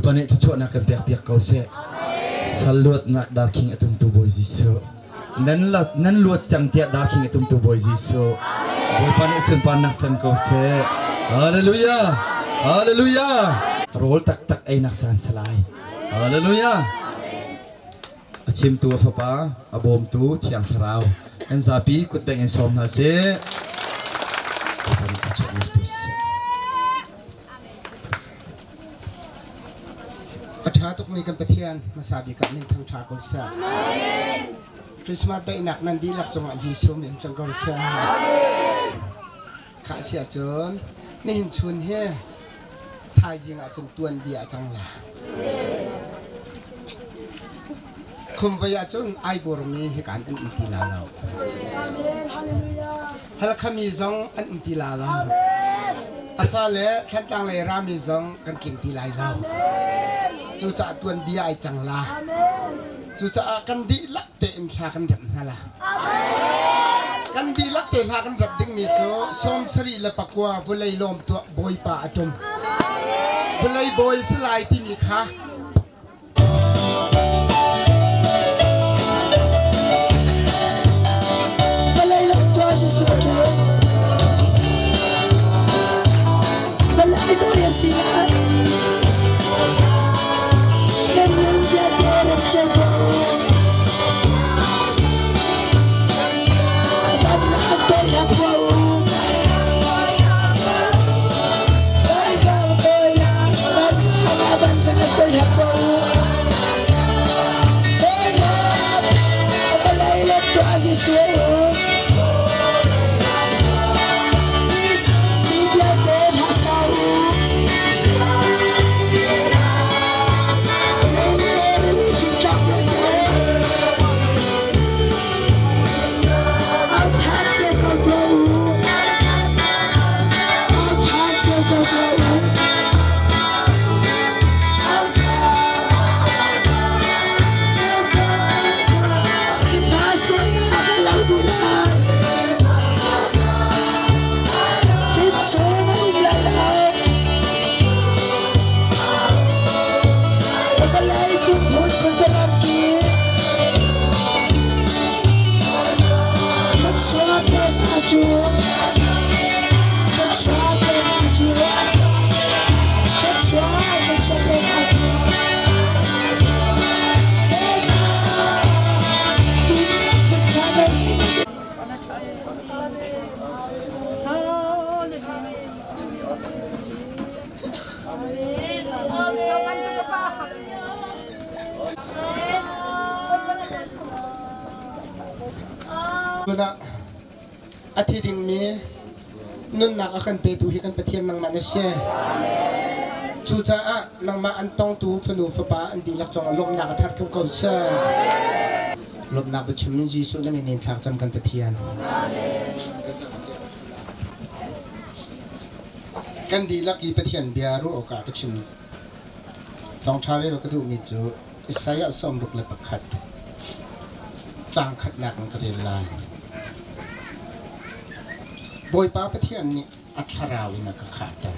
Bawipa nih thluachuahnak kan pekpiak ko seh. Sal luatnak darkhing a tumtu Bawi Jesuh. Nan nan luat cang tiah darkhing a tumtu Bawi Jesuh. Bawipa nih sunparnak cang ko seh. Hallelujah. Hallelujah. Rawl taktak einak caan salai. Hallelujah. A chimtu a fapa, a bawmtu Thiang Thlarau. Kan zapi kutbeng in sawm hna sih. Bawipa nih thluachuahnak pe seh. A ṭha tukmi kan Pathian hmasa bik ah min thangṭha ko seh. Christmas daihnak nan dihlak cungah Jesuh min tlung ko seh. Khah si ahcun nihin chun hi thaizing ahcun tuanbia a cang la. Khumvei ahcun ai burmi hika an um ti la lo. Halkha mi zong an um ti la lo. A fale Thlantlang lei rami zong kan tling ti lai lo. Cucaah tuanbia ai cang la. Cucaah kan dihlak tein thla kan rem hna la. Kan dihlak te hla kan rap dingmi cu 79 vulei lawm tuah Bawipa a ṭum. Vulei bawi si lai timi kha Tunah a thi dingmi nunnak a kan petu hi kan Pathian nangmah na si. Cucaah nangmah an tongtu fanu fapa an dihlak cungah lawmhnak a thar tlung ko seh. Lawmhnak biachim in Jesuh na min in thlakcam kan Pathian. Kan dihlak i Pathian bia ruah awkah ka chim. Thawngṭha rel ka duhmi cu Isaiah 61 caang khatnak in ka rel lai. Bawipa Pathian nih a thlarau in a ka khahter.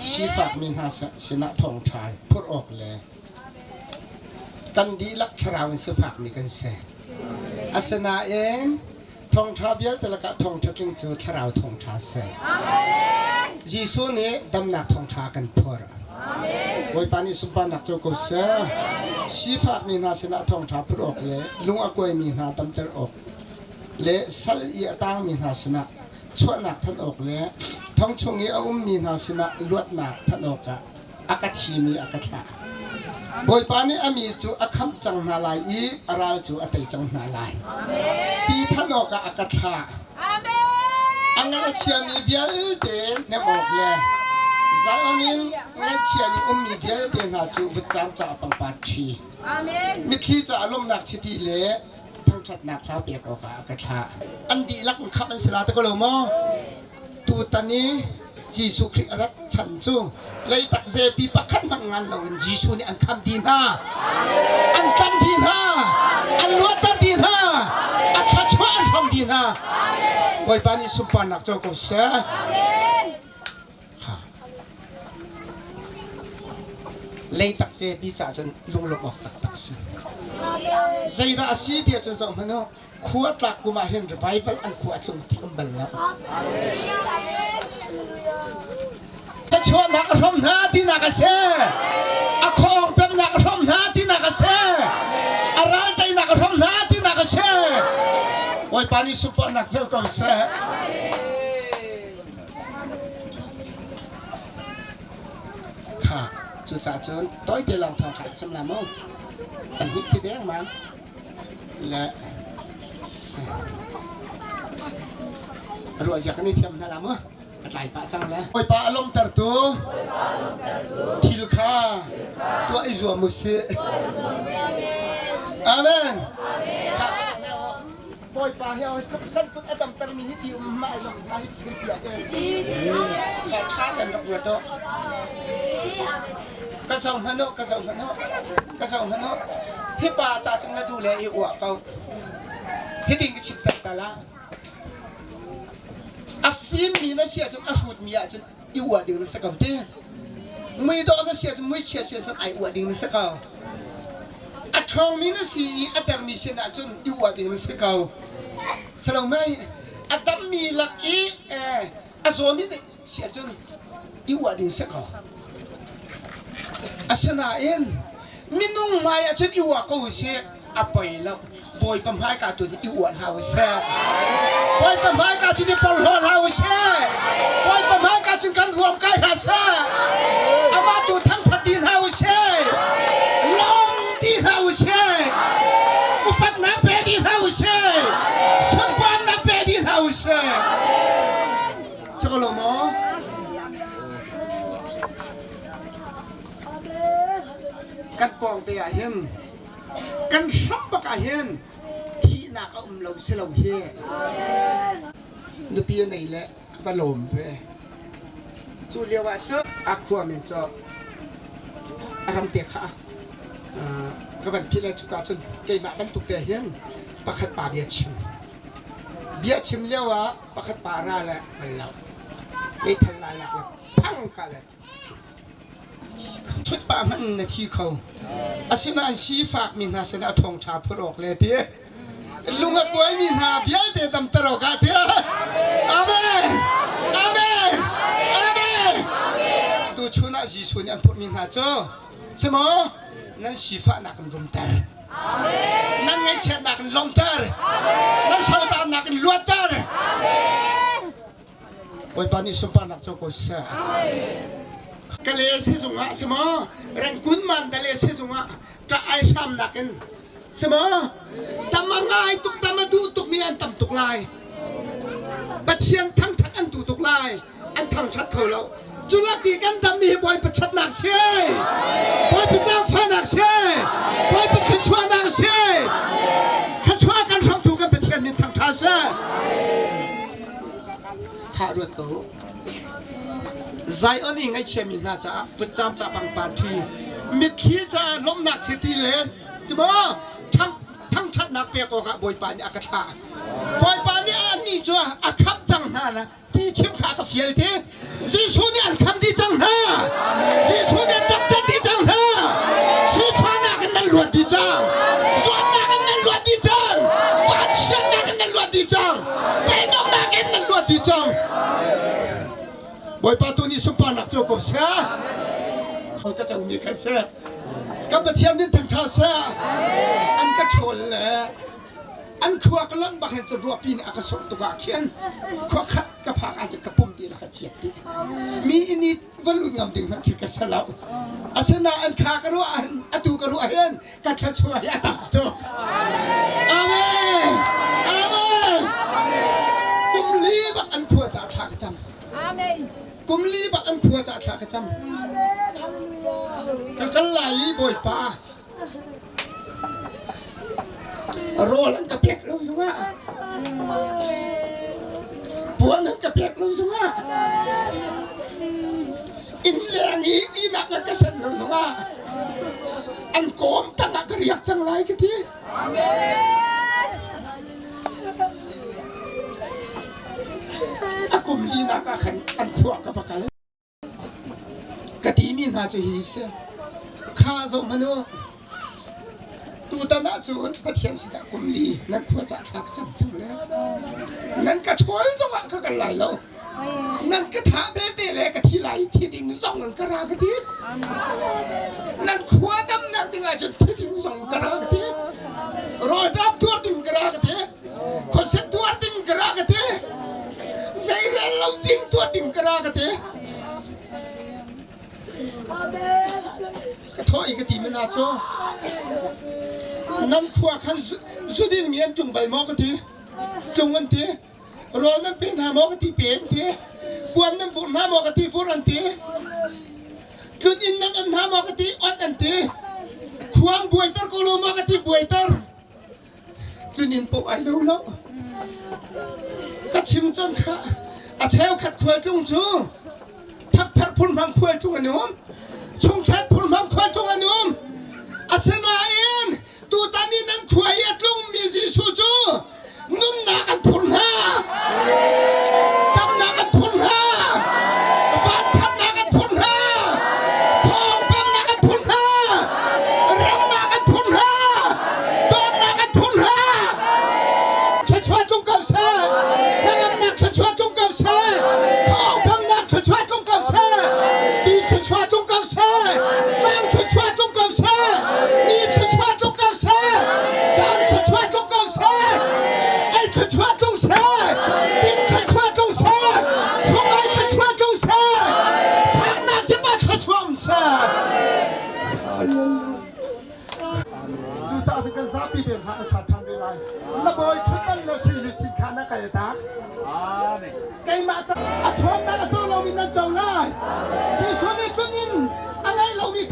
Sifakmi hna sinah thawngṭha phurh awk le kan dihlak thlarau in sifakmi kan si. Asinain thawngṭha vialte lakah thawngṭha tling cu thlarau thawngṭha a si. Jesuh nih damnak thawngṭha a kan phorh. Bawipa nih sunparnak co ko seh. Sifakmi hna sinah thawngṭha phurh awk le lung a kuaimi hna damter awk le sal i a tangmi hna sinah chuahnak thanh awk le thong chung i a ummi hna sinah luatnak thanh awkah a ka thim i a ka thlah. Bawipa nih a mi cu a khamh cang hna lai i a ral cu a tei cang hna lai. Ti than awkah a ka thlah. A ngaih a chiami vialte hnemh awk le Zion in ngaihchia nih ummi vialte hna cu vutcam caah pangpar ṭhi. Mitthli caah lawmhnak chiti le thangṭhatnak hla pek awkah a ka thlah. An dihlak in khamh an si la te ko lo maw? Tutan i Jesuh Khrih a rat chan cu leitak zepi pakhat hmanh ngan loin Jesuh nih an khamh dih hna. An tlanh dih hna. An luatter dih hna. A thluachuah an hram dih hna. Bawipa nih sunparnak co ko seh. Leitak ce bi ca cun lunglawmh awk taktak si. Zeidah a si ti ahcun zoh hmanh u, khua tlak kum ah hin revival an khua a tlung ti um bal lo. Thluachuahnak a hrom hna tinak a si. A khawng pemnak a hrom hna tinak a si. A ral teinak a hrom hna tinak a si. Bawipa nih sunparnak co ko seh. Kha cucaah cun tawite lawng thawng ṭha chim la mu. An hnih ti deng ma. Le ruah zia kan i thiam hna la mu. A tlai pah cang le. Bawipa a lawmhtertu thil kha tuah i zuam u sih. Amen. Kha ka sang Bawipa hi kan kut a damtermi hi ti um ma ai ma hi ti kan ti ah kha ṭha kan rak ruat awh. Ka zoh hmanh uh, ka zoh hmanh uh, ka zoh hmanh uh. Hi pa ca cung na duh le i uah ko. Hitin ka chim tak ta la. A fimmi na si ahcun a hrutmi ahcun i uah ding na si ko ti. Muidawh na si ahcun muichia si ahcun ai uah ding na si ko. A ṭhawngmi na si i a termi sin ahcun i uah ding na si ko. Salo mei a dammi lak i a zawmi na si ahcun i uah ding si ko. Asinain minung hmai ahcun i uah ko usih a poi lo. Bawipa hmaika tu nih i uah hlah usih. Bawipa hmaika cun i porhlaw hlah usih. Bawipa hmaika cun kan ruam kai hlah seh. Amah tu thangthat dih hna usih. Lawm dih hna usih. Upatnak pe dih hna usih. Sunparnak pe dih hna usih. Sakalo maw? Kan pawng te ah hin kan hram bak ah hin thihnak a um lo si lo hi nupi a nei le ka va lawm ve cu lio ah cu a khua men cu a ram te kha ka van philh cuka cun keimah bantuk te hin pakhat pa bia chim bia chim lio ah pakhat pa ra le bal lo meithal lai lak le phang ka le Ṭhut pah hmanh na thi kho. Asinain sifakmi hna sinah thawngṭha phurh awk le ti lung a kuaimi hna vialte damter awkah ti Amen! Amen! Amen! Tuchun ah Jesuh nih an phurhmi hna cu si maw nan sifahnak in rumter. Nan ngaihchiatnak in lawmter. Nan saltannak in luatter. Bawipa nih sunparnak co ko seh. Kale sizung ah si maw Rengkun Mandalay sizung ah ṭah ai hramnak in si maw tam a ngai tuk tam a duh tuk mi an tam tuk lai Pathian thangṭhat an duh tuk lai an thangṭhat kho lo cu lak i kan dammi hi Bawipa ṭhatnak si Bawipa zaangfahnak si Bawipa thluachuahnak si thluachuah kan hramtu kan Pathian min thangṭha seh Thah ruat ko u. Zion i ngaihchiami hna caah kutcam ca pangpar ṭhi mitthli caah lawmhnak chiti le timaw thangṭhatnak pek awkah Bawipa nih a ka thlah. Bawipa nih annih cu a khamh cang hna na ti chim kha ka fial ti. Jesuh nih an khamh dih cang hna. Jesuh nih an dapter dih cang hna. Sifahnak in nan luat dih cang. Zawtnak in nan luat dih cang. Vanchiatnak in nan luat dih cang. Peidonghnak in nan luat dih cang. Bawipa tu nih sunparnak cu ko seh. Khol ka comi kha seh. Kan Pathian min thangṭha seh. An ka ṭhawl le an khua ka lonh bak hin cu ruahpi nih a ka sawh tuk ah khin khua khat ka phak ahcun ka pum dihlak a chiat dih mi inn i va lut ngam ding hmanh khi ka si lo asinain kha ka ruah ahhin atu ka ruah hin ka thluachuah hi a tam tuk amen amen kum li bak an khua ca thla ka cam amen kum li bak an khua ca thla ka cam ka kal lai i bawipa Rawl an ka pek lo zongah puan an ka pek lo zongah inn leng i ihnak an ka senh lo zongah an kawm tangah ka riak cang lai ka ti. A kum linak ah khan an khua ka va kal. Ka timi hna cu hihi si. Kha zoh hmanh u. Tutan ahcun Pathian sinah kum li nan khua ca thla ka cam cang le nan ka ṭhawl zongah ka kal lai lo. Nan ka thah belte le ka thi lai thi ding zong an ka ra ka ti. Nan khua damnak ding ahcun thi ding zong ka ra ka ti. Rawlṭam tuar ding ka ra ka ti. Khuasik tuar ding ka ra ka ti. Zeirel lo ding tuar ding ka ra ka ti. Ka thawh i ka ti mana cu nan khua khan zuding mi an tlung bal maw ka ti. Tlung an ti. Rawl nan pe hna maw ka ti pe an ti. Puan nan vur hna maw ka ti vur an ti. Tlun inn nan on hna maw ka ti on an ti. Khuang buaiter ko lo maw ka ti buaiter. Tlun inn paoh ai lo lo. Ka chim cang kha a cheukhat khualtlung cu thakpherh phunhmang khualtlung an um. Chungthlet phunhmang khualtlung an um. Asinain tutan i nan khua i a tlungmi Jesuh cu nunnak an phur hna. Damnak an phur hna. Vanṭhatnak an phur hna. Thawngpamnak an phur hna. Ramnak an phur hna. Dawtnak an phur hna. Thluachuah tlung ko seh. Hnangamnak thluachuah tlung ko seh. Thawngpamnak thluachuah tlung ko seh. Ti thluachuah tlung ko seh. Tlang thluachuah tlung ko seh. Ni thluachuah tlung ko seh. Zan thluachuah tlung ko seh. Ei thluachuah tlung seh. Din thluachuah tlung seh. Thungai thluachuah tlung seh. Phaknak kip ah thluachuah um seh. Cucaah cun kan zapi te hna an sa ṭhan ve lai. Na bawi ṭhutdan le sui luchin kha na kal tak. Keimah ca a ṭhawnnak a tuah lomi nan co lai. Jesuh nih cun in a ngei lomi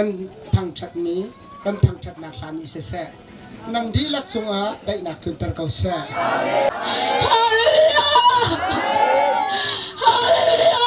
Kan thangṭhatmi kan thangṭhatnak hla nih siseh nan dihlak cungah daihnak tlunter ko seh. Hallelujah! Hallelujah!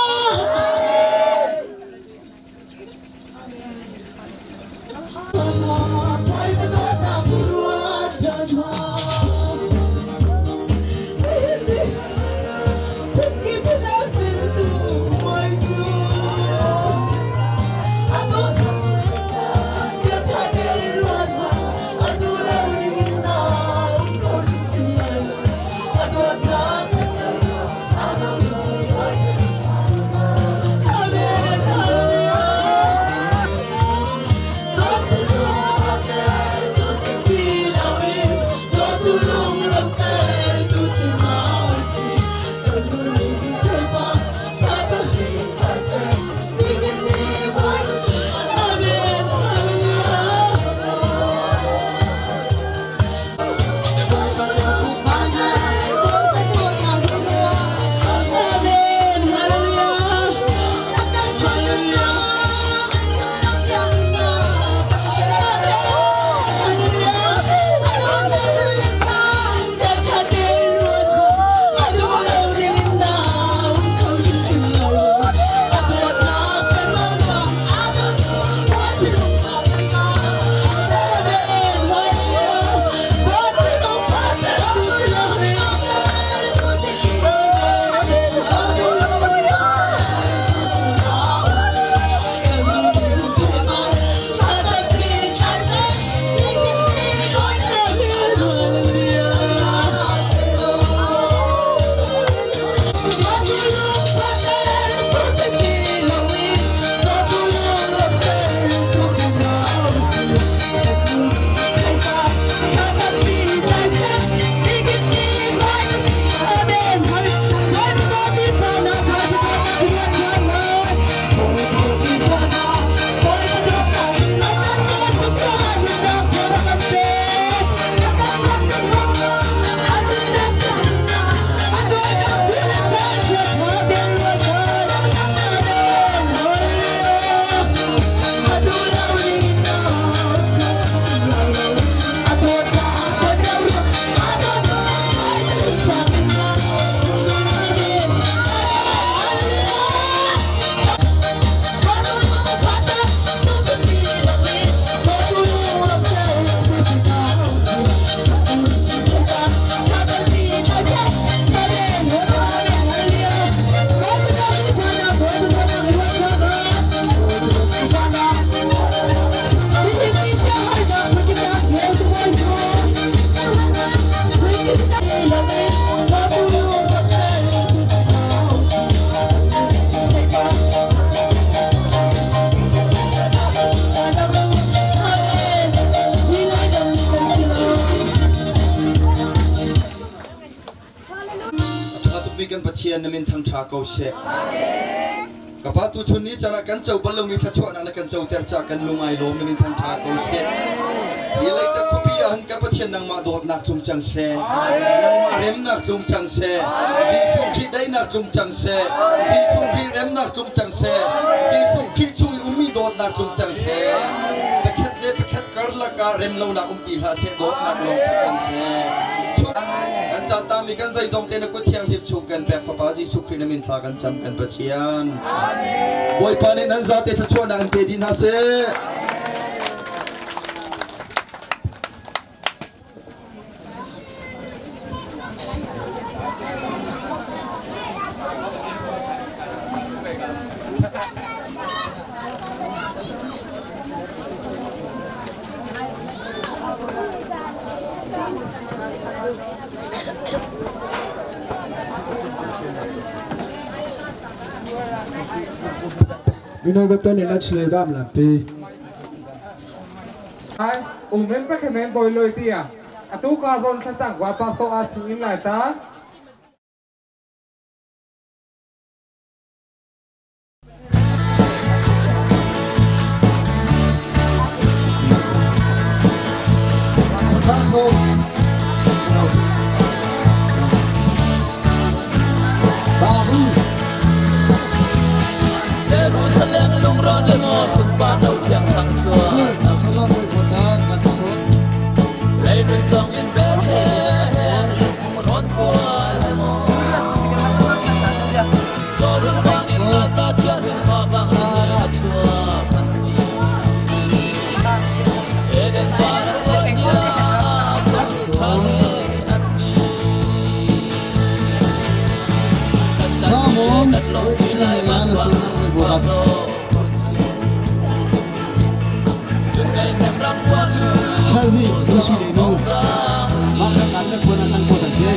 Pathian na min thangṭha ko seh. Ka pa tuchun ni caan ah kan co bal lomi thluachuahnak na kan coter caah kan lung ai lawm na min thangṭha ko seh. Hi Leitak khuapi ah hin ka Pathian nangmah dawtnak tlung cang seh. Nangmah remnak tlung cang seh. Jesuh Khrih daihnak tlung cang seh. Jesuh Khrih remnak tlung cang seh. Jesuh Khrih chung i ummi dawtnak tlung cang seh. Pakhat le pakhat karlak ah remlonak um ti hlah seh dawtnak lawng kha cang seh. Kan caan tami kan zeizong te na kut thianghlim chung kan pek Fapa Jesuh Khrih na min thla kan cam kan Pathian. Bawipa nih nan zate thluachuahnak in pe dih hna seh. Mino bepel in achle dam lampi. Ai, ung men pa khemen boi loi tia. Atu ka zon thlatang wa pa so a ching in lai ta. Jerusalem lungrawn le maw sunpar lo thiang sang Leilung cong in Bethlehem lungrawn khua le maw Cawrun bang in ta thiang in khua bang in a chuak an ti Eden par ruah cia thane an ti Samon, Chazi, Lucy le nu, mah kan na khuan a cang ko tan che.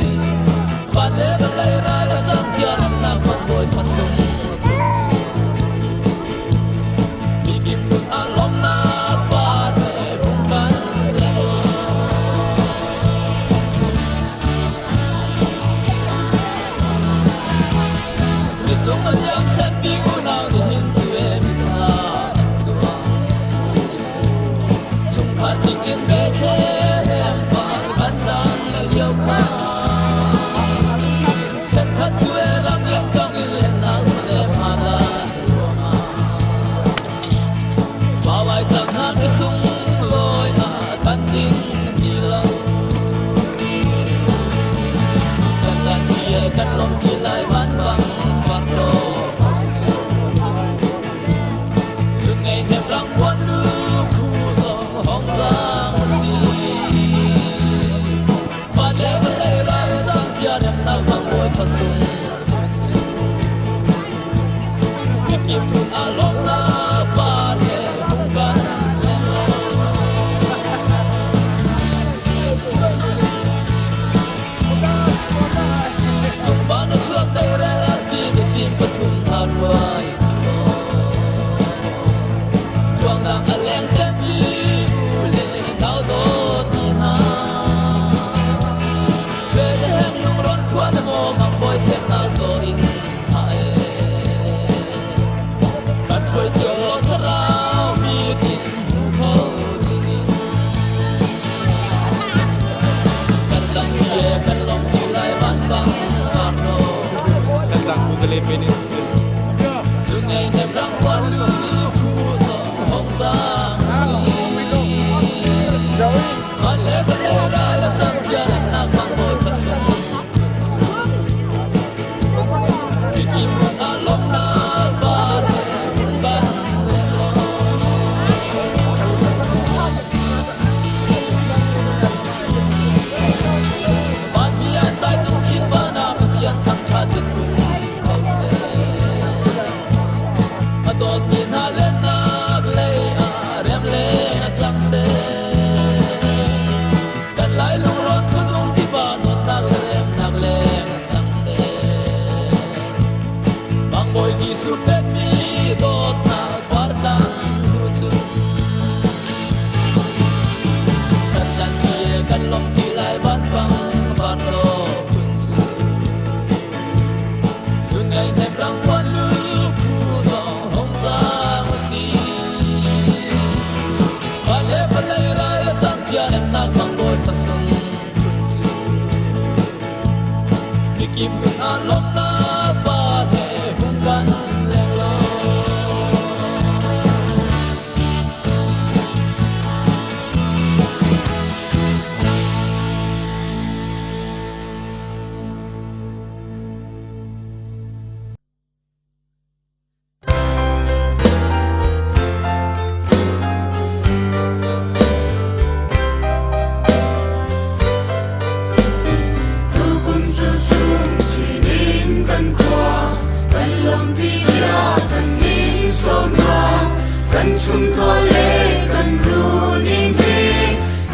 Hnemnak hmang Bawipa sung tlung cu. Mikip hmun ah lawmhnak pa he hung kan leng law. Tukum cu sung sinin kan khua, kan lawmpi tiah kan in sawm hna. Kan chungtual le kan runing hi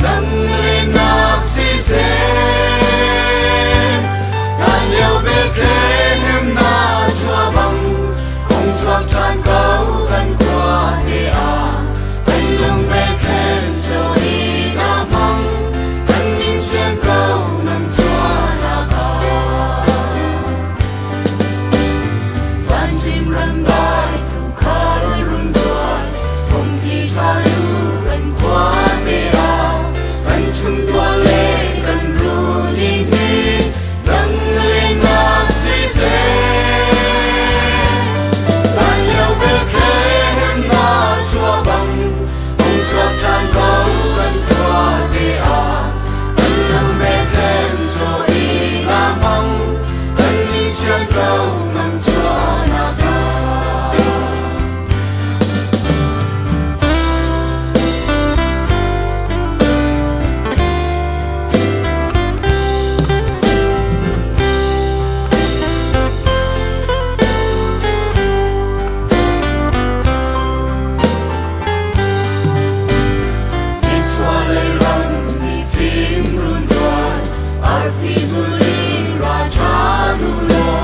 nang le nak siseh. Hlanlio Bethlehem na chuah bang, hung chuak ṭhan ko kan khua te ah. Kan lung Bethlehem zaw in a hmang, kan ning sian ko nang chuahnak ah. Zanṭim ramdai tuukhal run tuan, phungki ṭha lu kan khua te ah. Kan chungtual le kan runing hi nang le nak siseh. Hlanlio Bethlehem na chuah bang, hung chuak ṭhan ko kan khua te ah. Kan lung Bethlehem zaw in a hmang, kan ning sian ko nang chuahnak ah. Nichuahlei ram mifim runrual, arfi zul in ra ṭhan u law,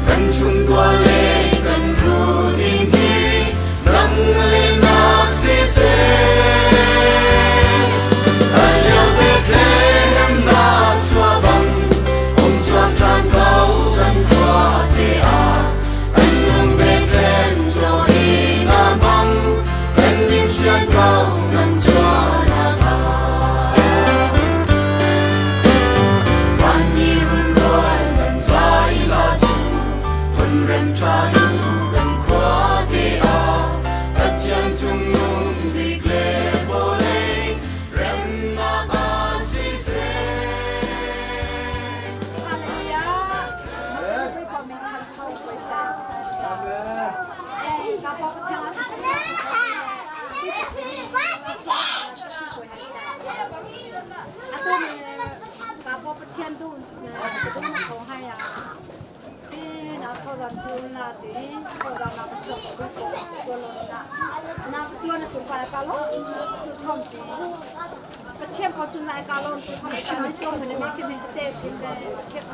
kan chungtual le kan runing hi nang le nak siseh. Hlanlio Bethlehem na chuah bang, hung chuak ṭhan ko kan khua te ah. Kan lung Bethlehem zaw in a hmang, kan ning sian ko nang chuahnak ah. Vanmi runrual nan zai la cu, hmun rem ṭha lu kan khua te ah. Pathian cungnung bik le vawlei remnak ah siseh. Hallelujah. Bawipa min thancho ko seh. Ka pa Pathian a Atu ni ka pa Pathian tu ko hai ya. Na thozan tu na ti thozan na ka chuak ko ko ko lo na na tu na chung pa ka lo tu som ti Pathian pa chung lai ka lo tu som ka ni to ne ma ki min te shin le Pathian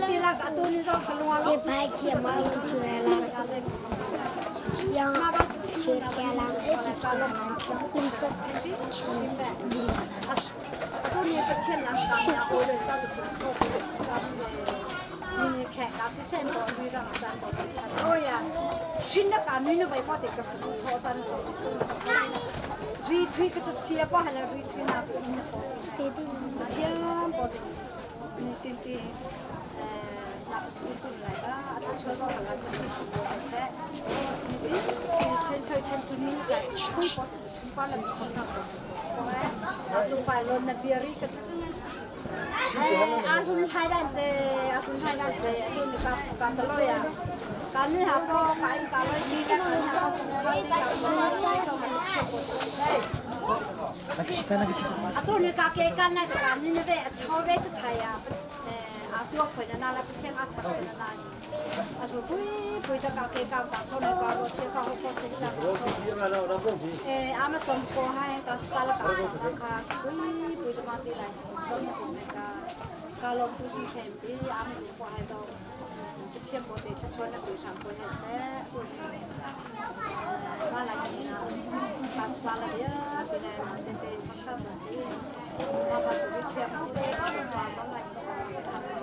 ti la ka tu ni zo ka lo lo Tu ni Pathian lang ka ya o le ta tu so ka si ni khe ka si sen bo ni ra ta to ta o ya shin na ka ni na bai pa te ka su tho tan to ri thui ka ta sia pa hala ri thui na ko ni po te Pathian po te ni tin ti na ka su tu lai ta a ta chua ba hala ta ko se ni ti chen soi chen tu ni ka pui po te sum pa la ko na ko 中拜论那边儿个，哎，阿hun hai đàn dê, a hun hai đàn dê, a hun ka ka ta lo ya. Ka ni ha po ka in ka lo ni ka ha ka chung ka ti ka lo ka ha che po che. A tu ni ka ke kan na ka ni ne be a chau be cha chai ya. A tu khoi na na la che a that che na na. A tu pui pui ta ka ke ka ka so na ka ro che ka ho po che ta. Eh, ama chom ko hai ka sa la ka sa ka pui pui ta ma ti lai. Lo na chom ka ka lo tu sin khem ti ama chom ko hai zo. 切莫得去穿那柜上过还噻，马来西亚，巴斯拉的呀，对嘞，对对，他唱这些，爸爸都是跳舞的，巴上来唱唱来，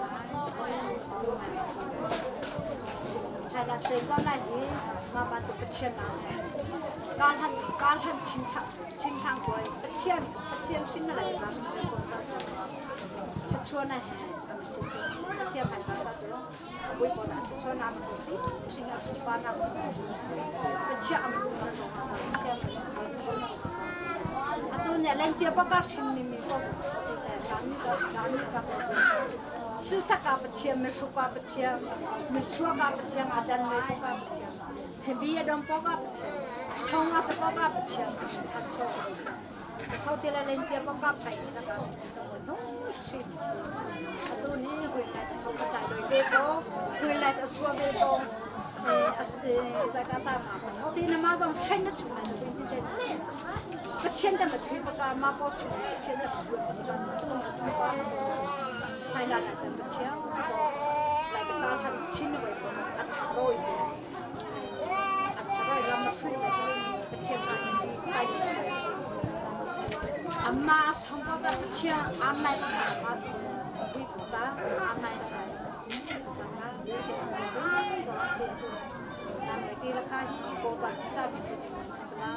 还那真上来的。Ma bantuk Pathian na kal han kal han chin chin thang koi Pathian Pathian hrin na lai ka hrin na ko cha cha chuan na he am si si Pathian han ka cha chu bui ko na cha chuan na am thi hrin na su pa na Pathian am lu na lo cha Pathian so na atu ne len chia pa ka hrin mi mi ko so te le ka ni ka ka ni ka si saka Pathian mi hru ka Pathian mi sua ka Pathian adan le ko ka Pathian Thebi adom po ka Pathian thong a po ka Pathian than cho sau te la len chia pa ka phai ni na ka no shi atu ni hui lai ta sau ka tai doi be ko hui lai ta sua be ko Jakarta ma sau te na ma zong shen na chung na tu ti te Pathian ta ma thui pa ka ma po chung Pathian ta bu sa ka tu na sa pa hai la la ta Pathian lai ta ka han chin wei ko at roi at roi lam na fru Pathian ka kai chin amma sangpa ta Pathian an lai ta ma bui ta an lai ta ka Pathian ka zong zong te tu nan mai ti la kha hi ko ta cha bi tu sala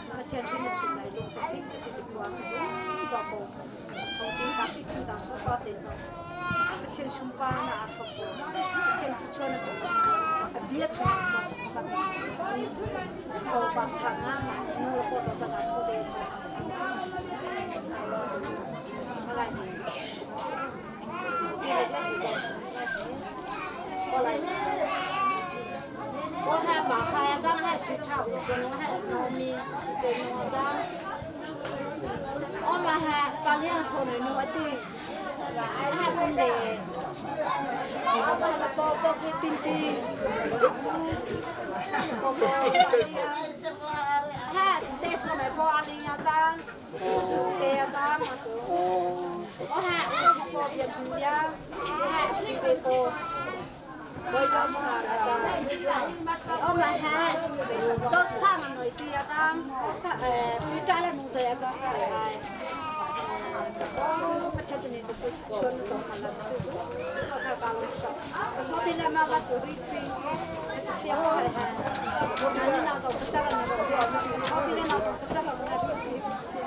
Pathian hi na chung lai lung ka thik ka ti kwa sa zo ko so ti ka ti chin ka so pa te Pathian sumpa na a thok ko Pathian chu chu na chu a bia chu ko sa ka ti tho pa changa nu ko ta ta na so te tho pa changa lai ti le ti ko lai 我还马还咱还水草，我还农民是这农咱。我们还把两手的农地，还不累，我们还包包给丁丁，包包。还是得上来包阿里呀咱，是得咱嘛做。我还我包别不呀，还水包。我到啥了咱？我们还到啥嘛内地呀咱？啥呃，比家来弄这个出来。我吃的那个全都看了，我看到了说，说的来妈妈做一推，这些我还我看你那种不得了那个，说的来那种不得了那个推这些，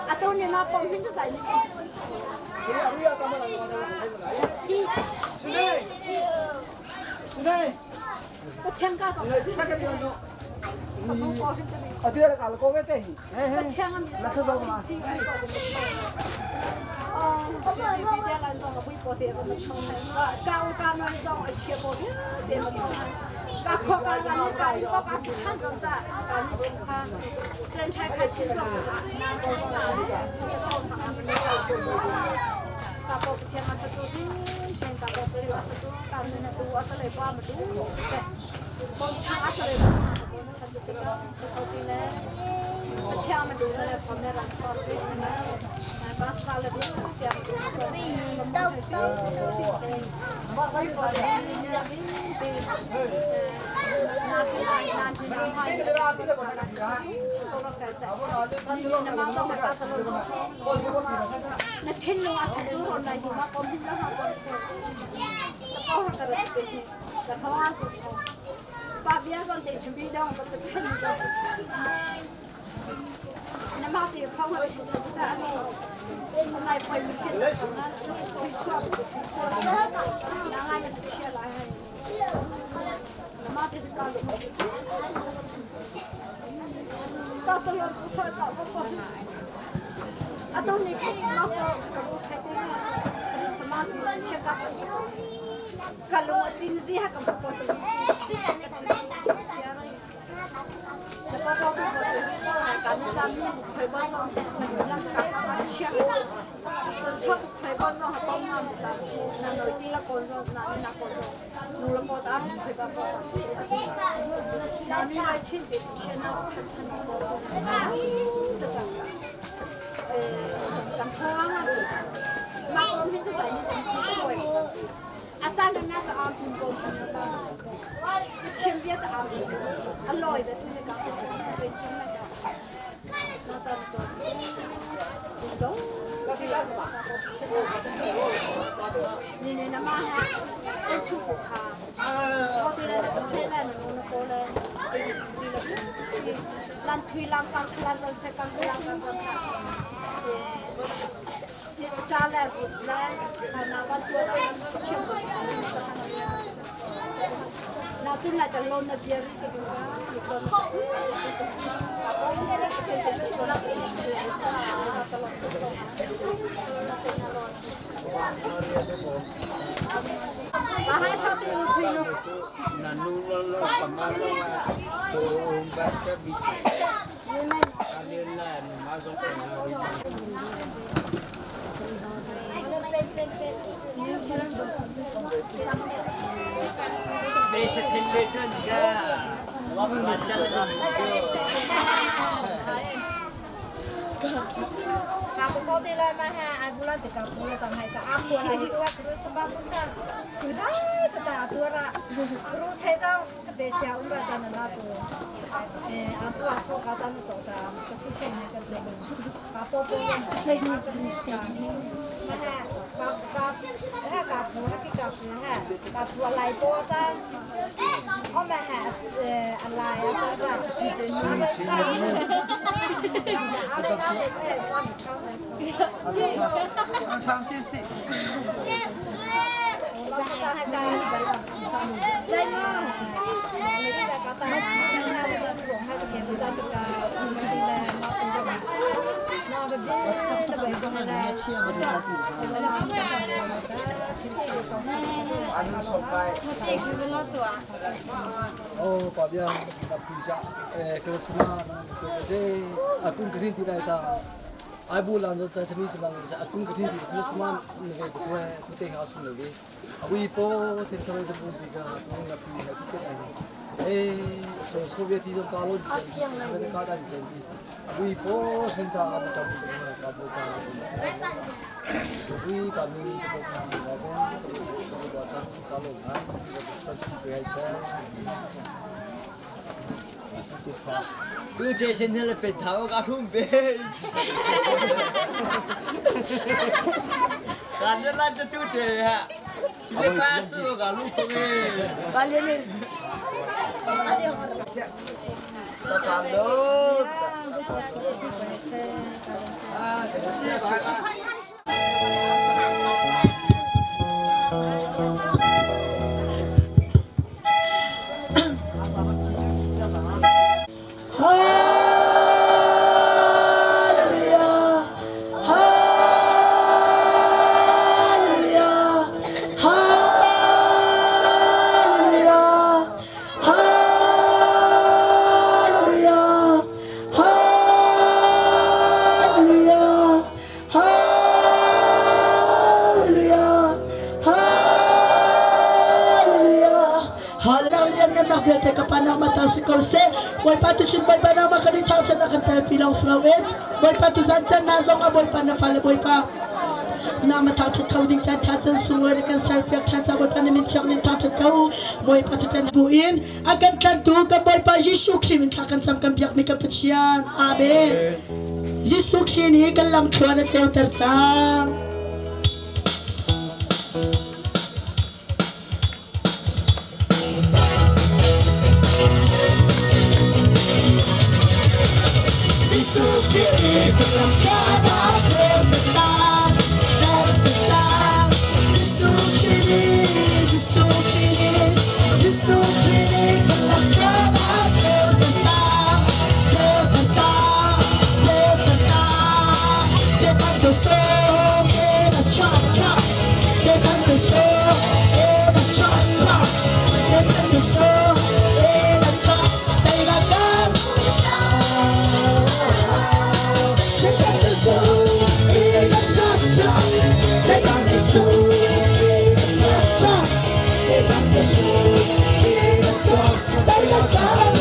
啊，都你妈帮平子在你。是是，我天干个。 那天龙啊，成都人来的嘛，光听到哈光听，那包上个人这些，然后啊就说，把别人得准备到我们村里头，那妈的放回去这个阿喏，来回不去，退出退出，然后也就起来，那妈的是搞什么？搞得了多少搞不搞？啊，都你妈个个路菜的呢，个什么切个头这个，个路我平时还个不过都，个吃吃了。那包包都过都，还干那咱们不开包装，那这个个切，这车不开包装还包嘛不咱，那内地那包装，那那包装，努了包咱不开包装，那你来请的不先那看成包装，这个。咁汤啊，那我们就在那种不会，啊，咱们那是阿公公，咱们是，前边是阿公，啊，老一辈都是讲对中那个，那咱们做，老， Ni ni na ma ha kan chu ko kha so ti le na se le na nu na ko le ti le lan thui lam kang khlan zan se kang khlan zan zan kha ni star le bu le na ban tu na chiam ko na chun lai tan lon na biar ke du ka lon Oh, pa bia na puja eh Christmas na ko je akun green ti dai ta ai bu lan zo cha chani ti lang cha akun green ti Christmas ne ve ko tu te ha su ne ve abi po tin thare de bu bi ga tu na pi ha tu te ai eh so so ve ti zo ka lo ji ve ka da ji bi abi po tin ta am ta bu ka bu ka abi ka mi ko ka ga zo so ba ta ka lo na sa chi pe hai sa 都这些年了，别头搞准备。感觉那就都这样，今天开始我搞路口哎。大佬。 Hallelujah. Hallelujah. Hallelujah. Hallelujah. Hallelujah. Hallelujah. Hallelujah. Hallelujah. Nak vialte kapana mata si kause. Boy patu chin boy pa na makani thang chan akan ta pilang slawin. Boy patu zan chan na zong a boy pa na fale boy pa. Na ma thang chat khau ding chan tha chan sungoi kan sal fiak chan cha boy pa na min chak ni thang chat khau boy pa tu chan bu in akan tlan tu kan boy pa Jisu Christ min thla kan sam kan biak mi kan Pathian. Amen. Jisu Christ ni kan lam thluan a cheu ter chang. Jisu Christ kan lam thluan a cheu ter chang. Ter chang. Jisu Christ, Jisu Christ, Jisu Christ kan lam thluan a cheu ter chang. Cheu ter chang. Cheu ter chang. Setan cho so na cha cha. Setan cho so na cha cha. Setan cho so na cha. Tay la kan. Setan cho so na cha cha. Setan cho so na cha cha. Setan cho so na cha cha. Tay la kan.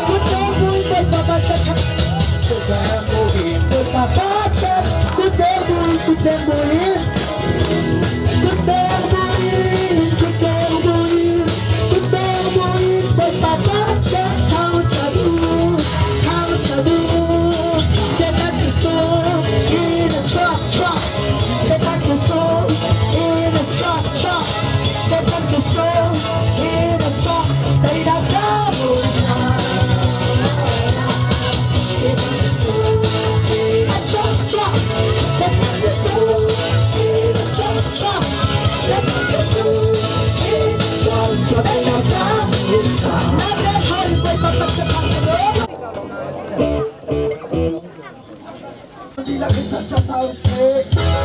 Good day, boy, boy, papa, cha cha. Good papa, cha. Good day, boy, good day, boy. Good day, boy, good day, boy. Good day, boy, boy, papa, cha. How cha do, how cha do. Setan cho so in a truck, truck. Setan cho Dihlak in thangṭhat hna u sih.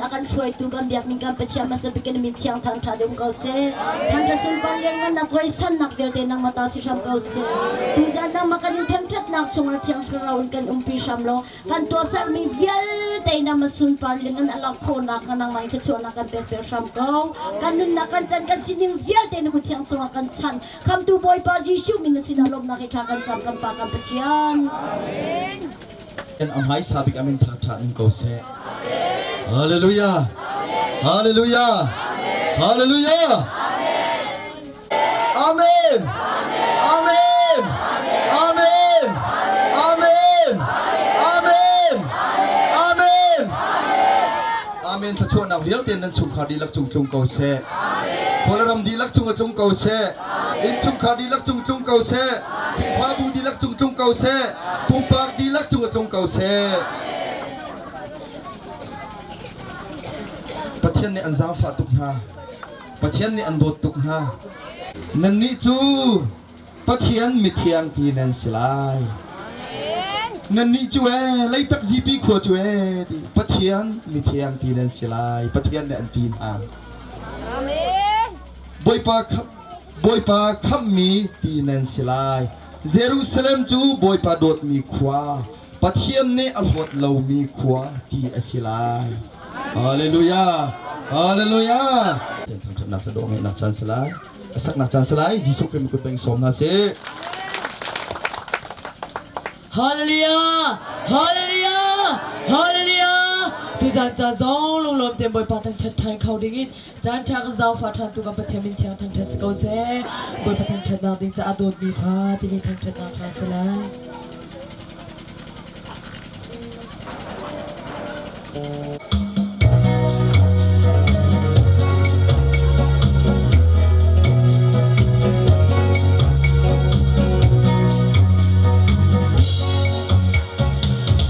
a kan hruaitu kan biakmi kan Pathian hmasa bik in min thiang thangṭhat um ko seh. Thangṭhat sunpar lianngannak cawisannak vialte nangmah ta si hram ko seh. Tuzan nangmah kan in thangṭhatnak chungah Thiang Thlarau in kan umpi hram law kan tuahsermi vialte nangmah sunpar lianngan a langh khawhnak hnga nangmah in thluachuahnak kan pek piak hram ko. Kan nunnak kan can kan sining vialte na kut thiang cungah kan chanh. Khamtu Bawipa Jesuh min na sinah lawmnak he thla kan cam kan Pa kan Pathian. Amen. A hmaisa bik amin thangṭhat in ko seh. Hallelujah. Hallelujah. Hallelujah. Amen. Amen. Amen. Amen. Amen. Amen. Amen. Thluachuahnak vialte nan chungkhar dihlak cung tlung ko seh. Kawlram dihlak cung a tlung ko seh. Innchungkhar dihlak cung tlung ko seh. Khrihfabu dihlak cung tlung ko seh. Pumpak dihlak cung a tlung ko seh. Pathian nih an zaangfah tuk hna. Pathian nih an dawt tuk hna. Nannih cu Pathian mithiang ti nan si lai. Nannih cu ee Leitak zipi khua cu ee ti Pathian mithiang ti nan si lai. Pathian nih an ti hna. Bawipa Bawipa khamhmi ti nan si lai. Jerusalem cu Bawipa dawtmi khua, Pathian nih a hlawt lomi khua ti a si lai. Hallelujah! Hallelujah! Thangṭhatnak le dawh-ngeihnak caan si lai. A saknak caan si lai. Jesuh Khrih kut beng sawm hna sih. Hallelujah! Hallelujah! Hallelujah! Tuzan ca zong lunglawm tein Bawipa thangṭhat ṭhan kho dingin Caan ṭha kan zaangfah ṭhan tu kan Pathian min thiang thangṭhat si ko seh. Bawipa thangṭhatnak ding caah dawtmi fa timi thangṭhatnak hla si lai.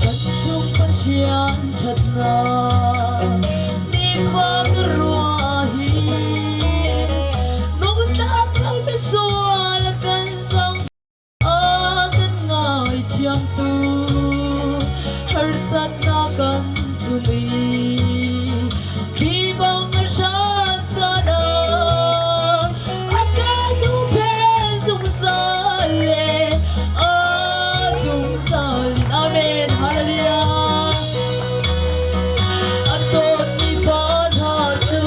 Kan cung Pathian ṭhatnak nifa ka ruah hi nungtlak lo misual kan zong a kan ngaithiamtu harsatnak kan cung i thli bang a hran caan ah a kan huhphenh zungzal le a zungzal in Amen Hallelujah A dawtmi fa hna cu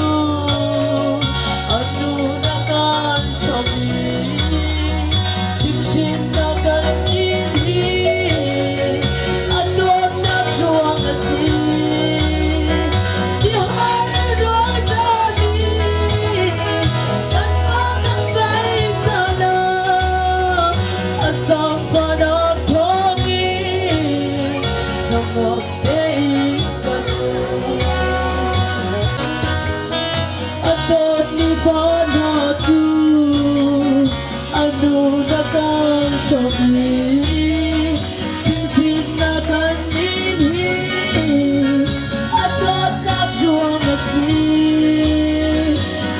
an nunak an hrawm i chimhhrinnak kan in hi a dawtnak ruang a si. Tihal rawl ṭami kanmah kan tlaih caan ah a zaangfahnak thawngin hnangam tein kan um. A dawtmi fa hna cu a nunak an hrawm i chinchinnak kan in hi a dawtnak ruang a si.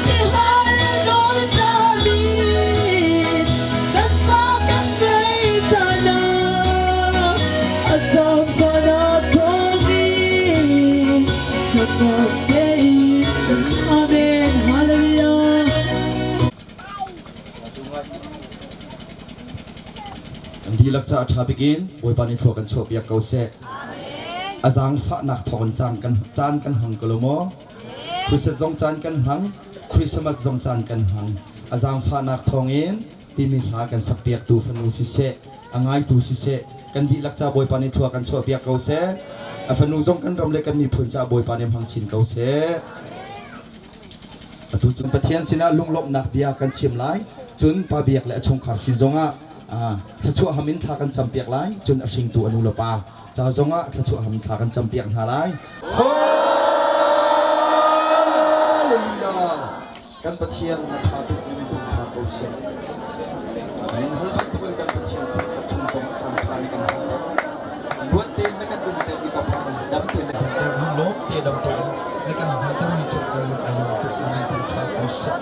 Tihal rawl ṭami kanmah kan ngei caan ah a zaangfahnak thawngin hnangam tein kan Amen. Hallelujah. Kan dihlak caah ṭha bik in Bawipa nih thlua kan chuahpiak ko seh. A zaangfahnak thawng in caan kan caan kan hmang ko lo maw? Christmas zong caan kan hmang, Christmas zong caan kan hmang. A zaangfahnak thawng in timi hla kan sakpiaktu fanu siseh, a ngaitu siseh, kan dihlak ca Bawipa nih thlua kan chuahpiak ko seh. A fanu zong kan ram le kan miphun caah Bawipa nih hmang chin ko seh. Atu cun Pathian sinah lunglawmhnak bia kan chim lai. Cun Pa Biak le a chungkhar sin zongah thluachuah ham in thla kan campiak lai. Cun a hringtu a nu le pa ca zongah thluachuah ham in thla kan campiak hna lai. Hallelujah! Kan Pathian na ṭha tuk na min ṭha ko seh. Min hal bantuk in kan Pathian chung zong a caan ṭha ni kan hal. Luat tein na kan um te i ka pa dam tein na kan lawm te dam tein na kan hmantermi cung kan lung a lung tuk na min ṭha ko seh.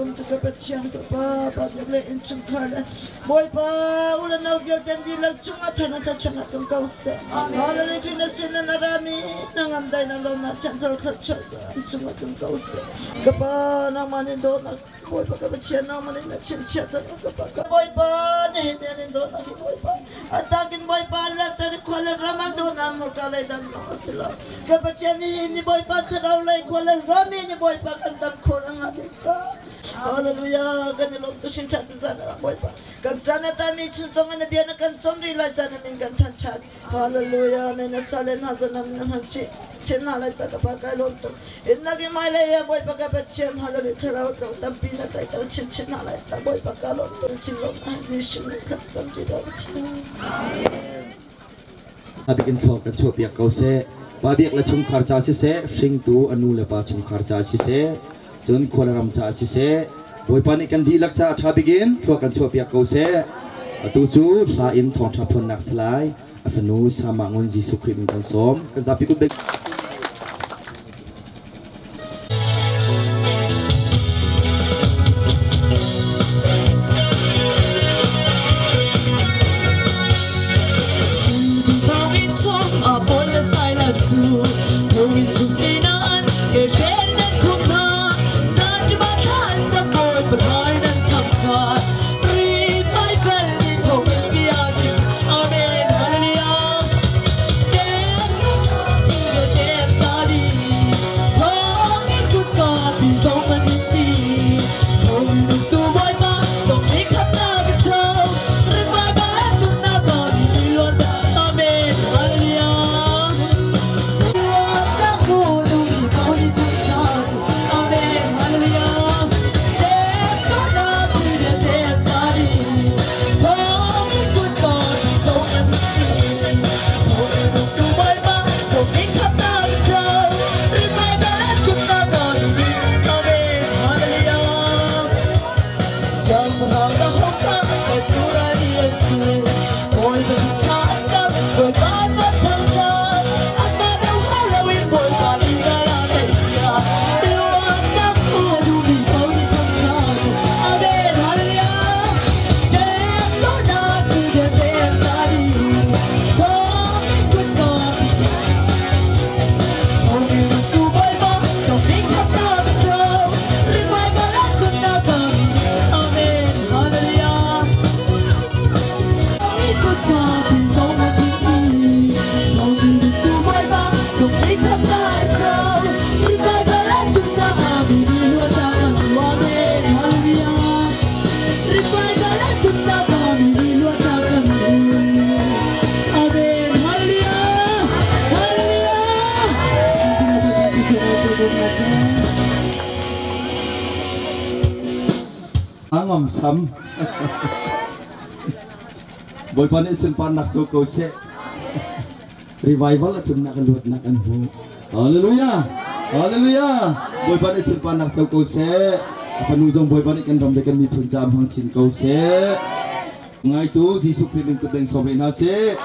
lawm tuk ka Pathian ka Pa Pa biak le innchungkhar le Bawipa u le nau vialte an dihlak cungah thar na thluachuahnak tlung ko seh. Hallelujah na sin in a rami hnangam dai na lawmnak thiangthar thluachuah an cungah tlung ko seh. Ka Pa nangmah nih dawtnak Bawipa ka Pathian nangmah nih na chinchiah cang ka Pa ka Bawipa na he te an in dawtnak hi Bawipa atakin Bawipa lanter khua le ram an dawtnak hmurka lei dang lawng a si lo ka Pathian nihin ni Bawipa thlarau lei khua le ram i ni Bawipa kan dam khawh na ngah ding ca Hallelujah kan i lawm tu hrin ṭhan tu zan ah Bawipa kan caan a tami chun zong in na bia na kan cawm rih lai caan min kan than ṭhan Hallelujah men a salen ha zanam na hman chih chin hna lai ca ka pa kai lawm tuk in na ki mai le ya Bawipa ka Pathian Hallelujah thlarau tlo tampi na tlaiter chin chin hna lai ca Bawipa ka lawm tuk sin lawm na Jesuh nih thla cam ti ba Pathian Abikin thlawk kan chuah piak ko seh. Pa biak le chungkhar ca siseh, hringtu a nu le pa chungkhar ca siseh, cun khua le ram ca siseh, Bawipa nih kan dihlak ca a ṭha bikin thlua kan chuah piak ko seh. Atu cu hla in thawngṭha phuannak salai a fanu Sama Ngun Jesuh Khrih min kan sawm. Kan zapi kut bek. Thawnginn chung ah Paul le Silas cu thonginn chung cina an ke hren nan khum hna. Zanṭima thla an cam bawi palai nan thangṭhat. Revival ni thonginn bia nih Amen Hallelujah. Dem ti le dem ta di. Thonginn kutka pi zong an in ti. Thonginn uktu Bawipa zong nih khamnak a co. Revival an tumnak ka mi ni luat Amen Hallelujah. Luatnak mu duhmi paoh nih thangṭhat u. Amen Hallelujah. Dem tuahnak thil vialte an ta dih. Thonginn kutka pi zong an in ti. Thonginn uktu Bawipa zong nih khamnak a co. Revival an tumnak ka mi ni Amen Hallelujah. Siangpahrang na hong kan tura ni an tu. Bawipa nih thla an cam, Bawipa cu an thangṭhat. Anmah deuh hau loin Bawipa nih ral a teipiak. Luatnak hmu a duhmi paoh nih thangṭhat u. Amen, hallelujah. Temtuarnak thil vialte an tla dih. Thawngin kutka Thawngin uktu Bawipa, zong nih khamhnak a co. Revival an tlunnak ah Amen, hallelujah. Kutka pi zong a tling dih. Thawngin uktu Bawipa, zong nih khamhnak a co. Revival an tlunnak ah mi nih luatnak an hmu. Amen, hallelujah. Revival an tlunnak ah mi nih luatnak an hmu. Amen, hallelujah. Hallelujah. Angam sam. Bawipa nih sunparnak cu ko seh. Revival a tlunnak an luatnak an hmu. Hallelujah. Hallelujah. Bawipa nih sunparnak co ko seh. A fanu zong Bawipa nih kan ram le kan miphun ca hmang chin ko seh. Ngaitu Jesuh Khrih min kut beng sawm rih hna sih.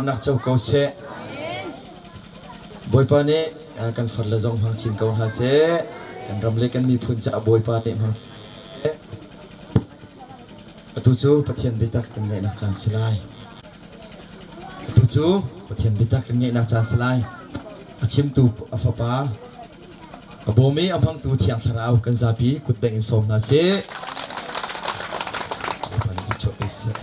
sunparnak co ko seh. Bawipa nih kan far le zong hmang chin ko hna seh. Kan ram le kan miphun caah Bawipa nih hmang Atu cu Pathian biatak kan ngaihnak caan si lai. Atu cu Pathian biatak kan ngaihnak caan si lai. A chimtu a fapa a bawm i a hmangtu Thiang Thlarau kan zapi kutbeng in sawm hna sih. Bawipa nih chuah pe seh.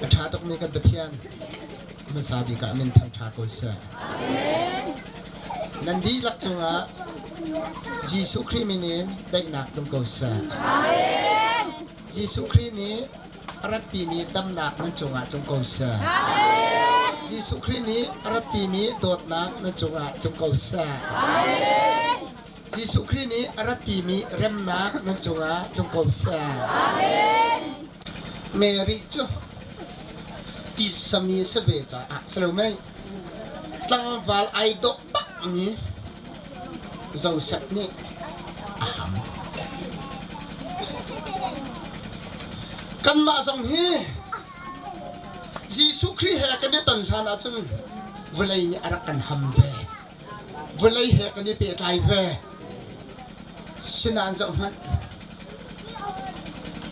A ṭha tukmi kan Pathian hmasa bik ah min thangṭha ko seh. Nan dihlak cungah Jesuh Khrih min in daihnak tlung ko seh. Jesuh Khrih nih a ratpimi damnak nan cungah tlung ko seh. Jesuh Khrih nih a ratpimi dawtnak nan cungah tlung ko seh. Jesuh Khrih nih a ratpimi remnak nan cungah tlung ko seh. Mary cu tisami a si ve caah si lo mei tlangval ai dawh bakmi Joseph nih a ham. Kanmah zong hi Jesuh Khrih he kan i ton hlan ahcun vawlei nih a rak kan ham ve. Vawlei he kan i pehtlai ve. Sinain zohhmanh.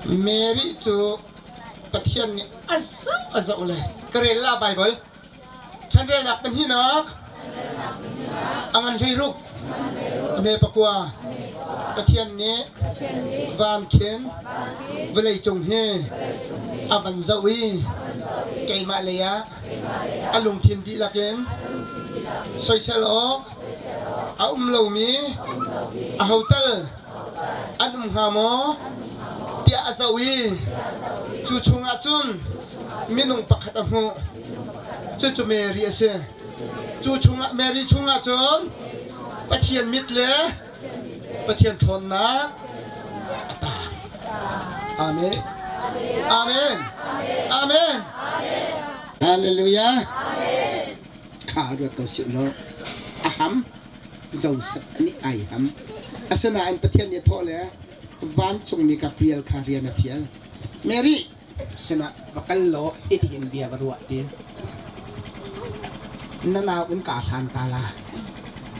Mary cu Pathian nih a zoh a zoh le ka rel la Bible chanrelnak pahnihnak a ngan 16 a hme pakua Pathian nih van khin vawlei cung hi a van zoh i keimah lei ah a lungthin dihlak in soisel awk a um lomi aho tal an um hnga maw tiah a zoh i cu chungah cun minung pakhat a hmuh. Cucu Mary a si. Cu chungah Mary chungah cun Pathian mit le Pathian ṭhawnnak a tang. Amen. Amen. Amen. Hallelujah. Kha ruat ko sih law a ham Joseph nih ai ham. Asinain Pathian nih a thawh le vancungmi Gabriel kha rian a fial. Mary sinah va kal law iti in bia va ruah ti. Na nau in kaa hlan ta la.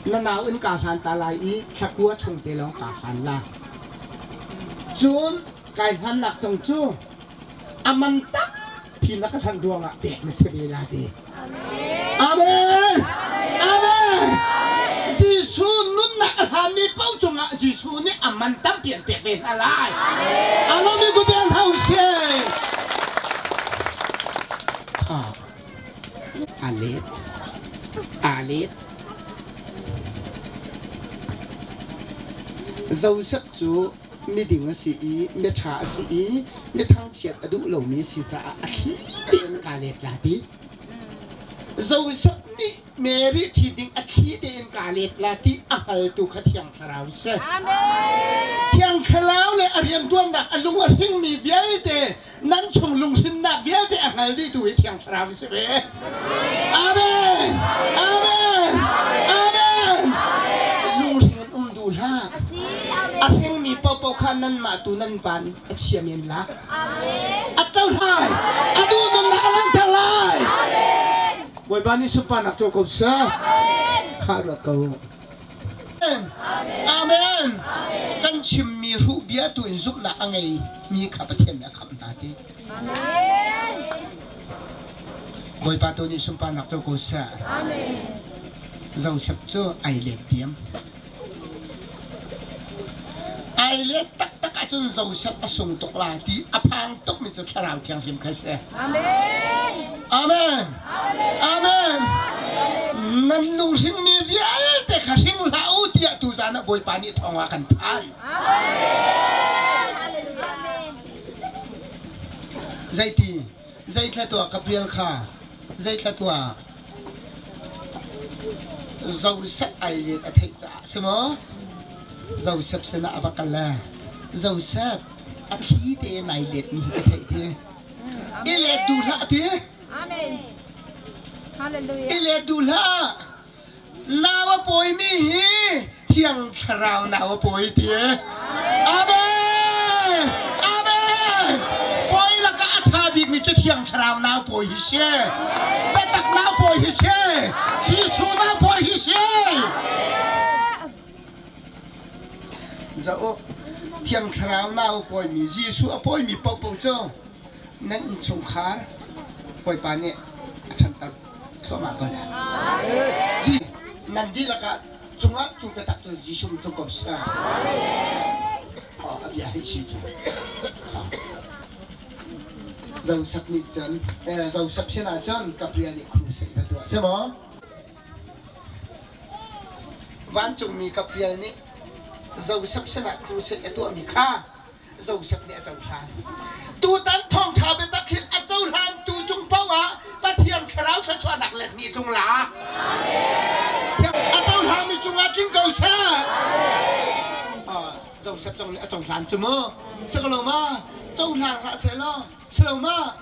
Na nau in kaa hlan ta lai i thlakua chung te lawng kaa hlan la. Cun kai hlannak zong cu a man tampi na ka hlan ruangah pek na si ve la ti. Amen. Amen. Jesuh nunnak a hlanmi paoh cungah Jesuh nih a man tampi an pek ve hna lai. Alomi ku beng hau seh. Kha a let. A let. Joseph cu miding a si i miṭha a si i mi thangchiat a duh lomi a si caah a thli tein kaa let la ti. Joseph nih Mary ṭhi ding a thli tein kaa let la ti a hngaltu kha Thiang Thlarau si. Thiang Thlarau le a rianṭuannak a lung a hringmi vialte nan chung lunghrinnak vialte a hngal dihtu hi Thiang Thlarau si ve. Amen! Amen! Amen! Lunghring in um duh hlah. A hringmi paohpaoh kha nanmah tu nan van a chia men la. A co lai. A duh nunnak a langhter lai. Bawipa nih sunparnak co ko seh. Kha ruat ko. Amen. Kan chimmi hruh bia tu in zumhnak a ngei mi kha Pathian nih a khamh hna ti. Bawipa tu nih sunparnak co ko seh. Joseph cu ai let diam. Ai let taktak ahcun Joseph a sung tuk lai ti a phang tukmi cu Thlarau Thianghlim kha si. Amen. Amen. Amen. Nan lunghringmi vialte kha hring hlah u tiah tuzan ah Bawipa nih thawng a kan thanh. Zeiti zeithla tuah Gabriel kha zeithla tuah Joseph ai let a theih caah si maw? Joseph sinah a va kal le Joseph a thli te nai let mi hi ka theih ti. I let duh hlah ti. Amen. Hallelujah. I let duh hlah. Nau a pawimi hi Thiang Thlarau nau a pawi ti. Amen. Amen. Thiang Thlarau nau pawi hi si. Biatak nau pawi hi si. Jesuh nau pawi hi si. Zoh u, Thiang Thlarau nau pawimi, Jesuh a pawimi paohpaoh cu nan innchungkhar Bawipa nih a ṭhanter thluahmah ko lai. Nan dihlak ah cungah cu biatak cu Jesuh in tlung ko seh. A bia hei si cu. Joseph nih cun Joseph sinah cun Gabriel nih crusade va tuah si maw? Vancungmi Gabriel nih Joseph sinah crusade a tuahmi kha Joseph nih a cohlan. Tutan thawngṭha biatak hi a cohlantu cung paoh ah Pathian thlarau thluachuahnak let nih tlung la. A cohlangmi cungah tling ko seh. Joseph zong nih a cohlan cu mu. Si ko lo ma? Cohlang hlah seh law, si lo ma?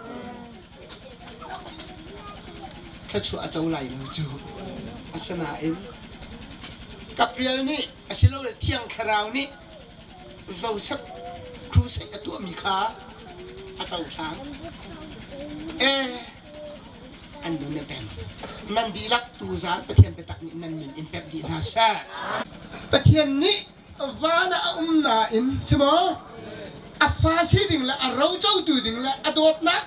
Thluachuah a co lai lo cu. Asinain Gabriel nih asilole Thiang Thlarau nih Joseph crusade a tuahmi kha a cohlang. Ee, an nun a pem. Nan dihlak tuzaan Pathian biatak nih nan nun in pemh dih hna seh. Pathian nih van ah a um nain si maw a fa si ding le a rocotu ding le a dawtnak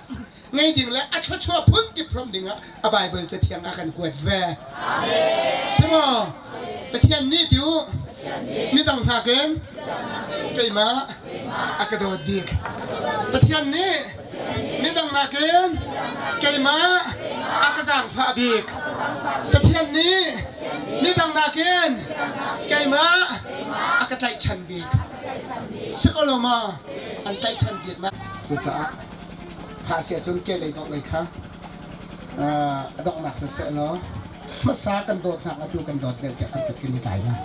ngei ding le a thluachuah phun kip hrawm ding ah a Bible cathiang a kan kuat ve. Si maw? Pathian nih ti u midang nakin keimah a ka dawt bik. Pathian nih midang nakin keimah a ka zaangfah bik. Pathian nih midang nakin keimah a ka tlaihchan bik. Si ko lo maw? An tlaihchan bik na. Cucaah kha si ahcun kehlei dawh lei kha a donghnak siseh law hmasa kan dawtnak atu kan dawt deuh tiah kan kut kan i tlai lai.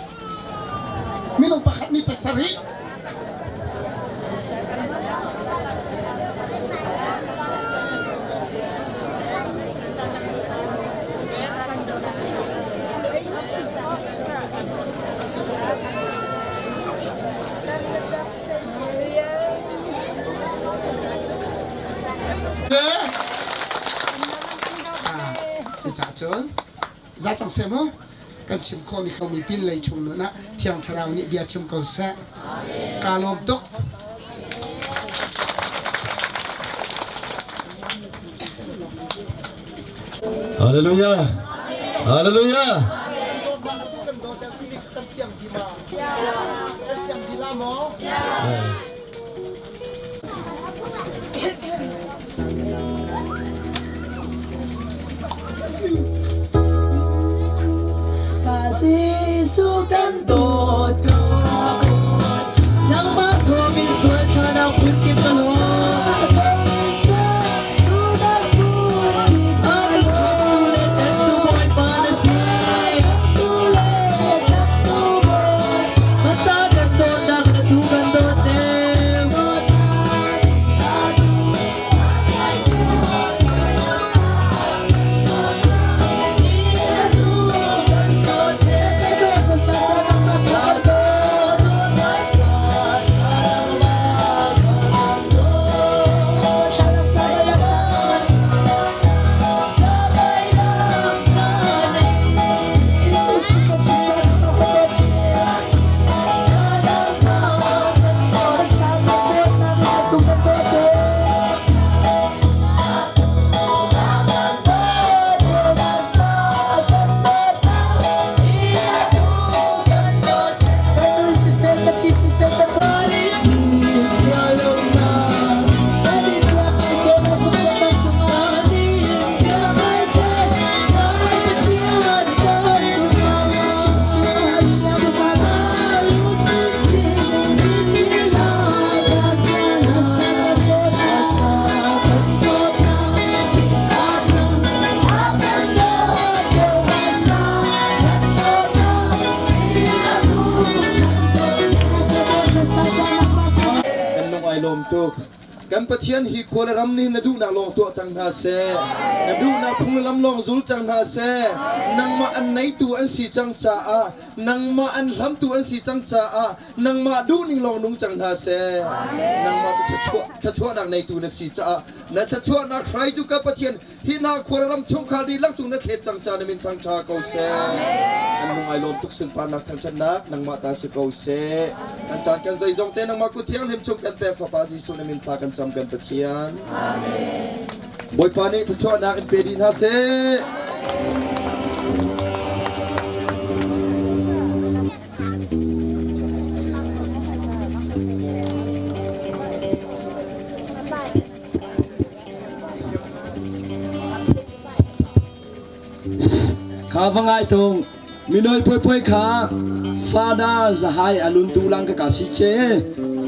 Minung pakhat mi pasarih Cucaah cun za cang seh mu kan chim khawhmi khomi pin lei chung nun ah Thiang Thlarau nih bia chim ko seh. Kaa lawm tuk. Hallelujah. Hallelujah. Ka Jesuh kan dawt ko. Nangmah thawngin sual thlarau phunkip ka lawm. Pathian hi khua le ram nih na duhnak lawng tuah cang hna seh. Na duhnak phung le lam lawng zul cang hna seh. Nangmah an neitu an si cang caah, nangmah an hlamtu an si cang caah, nangmah duhning lawng nung cang hna seh. Nangmah cu thluachuahnak neitu na si caah, na thluachuahnak hrai cu ka Pathian hi hna khua le ram chungkhar dihlak cung na thlet cang ca na min thangṭha ko seh. Kan lung ai lawm tuk sunparnak thangṭhatnak nangmah ta si ko seh. Kan caan kan zeizong te nangmah kut thianghlim chung kan pek Fapa Jesuh na min thla kan cam kan Pathian. Bawipa nih thluachuahnak in pe dih hna seh. Kha va ngai tung minoi poi kha fada zahai alun tu lang ka ka si che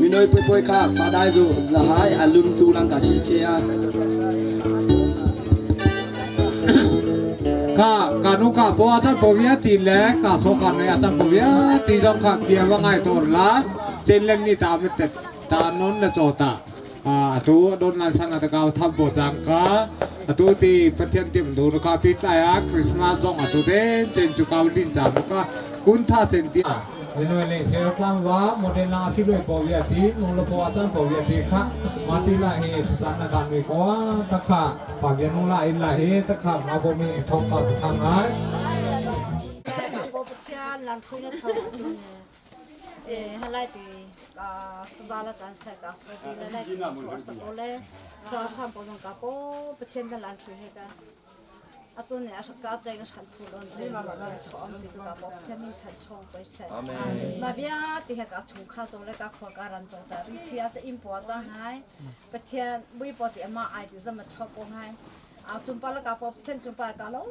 minoi poi kha fada zo zahai alun tu lang ka si che a Ka kanu ka po a chan po via ti le ka so ka ne a chan po via ti zong kha bia va ngai tor la chen len ni ta mit ta non na cho ta Atu don lan sang ata kau tham po chang ka atu ti Pathian tim du ka pi tlai a Christmas zong atu den chen chu kau din chang ka kun tha chen ti Minoi le se tlang wa model na si loi po ya ti nu lo po chan po ya ti kha ma ti la hi chan na kan mi ko ta kha pa bia nu la in la hi ta kha ma bo mi thong ka thang ai Po Pathian lan phui na thong tu ne Halai ti sazala caan sai ka so ti le lai ti sa ko le thla cham po ka po Pathian da lan thui he ka atu ne a ka chai ka shan phu lon cho am ti ka po Pathian min than chong poi se ma bia ti he ka chung kha zo le ka khwa ka ran zo ta ri thia se im po cha hai Pathian bui po ti ama ai ti zama cho po hai A cumpa le ka pop then cumpa ka lo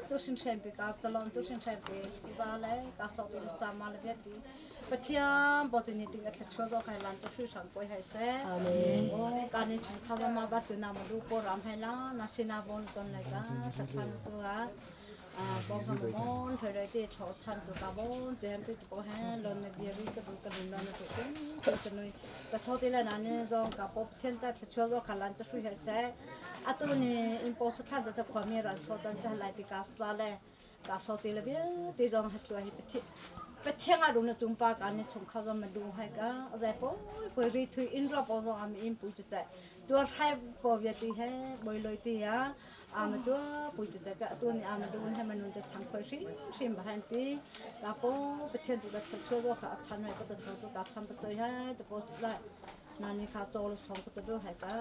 tu hrin hren pi ka chalon tu hrin hren pi za le ka sok ti le sama le bia ti Pathian bo ti ni ting a thla zo kai lan tu hri hram koi hai se o ka ni chung kha ma ba tu na ma du po ram hai la na sina bon ton lai ka ta chan tu a bong ha mon thoi roi ti tho chan tu ka bon che hem ti po he lon na bia ri ka du ka dun na tu tung tu ka nui ka so ti la na ne zong ka pop then ta thla chua zo kha lan cha hri hai se Atu ni inn paw thlan cu khuami ral so tan se lai ti ka sa le ka so ti le vialte zong hatlua hi pathian pathian a dum na tumpa ka ni chung kha zong ma du hai ka zai po poi ri thui in ro po zong am in pu chu chai tua thai po via ti he boi loi ti ya a ma tua pui chu chai ka tu ni a ma dun he ma nun cha chang khoi hrim hrim ba han pi ka po pathian tu da chu zo kha chan hai ka ta chu ka cham pa choi hai te po la Nani kha caw le song ka do hai ta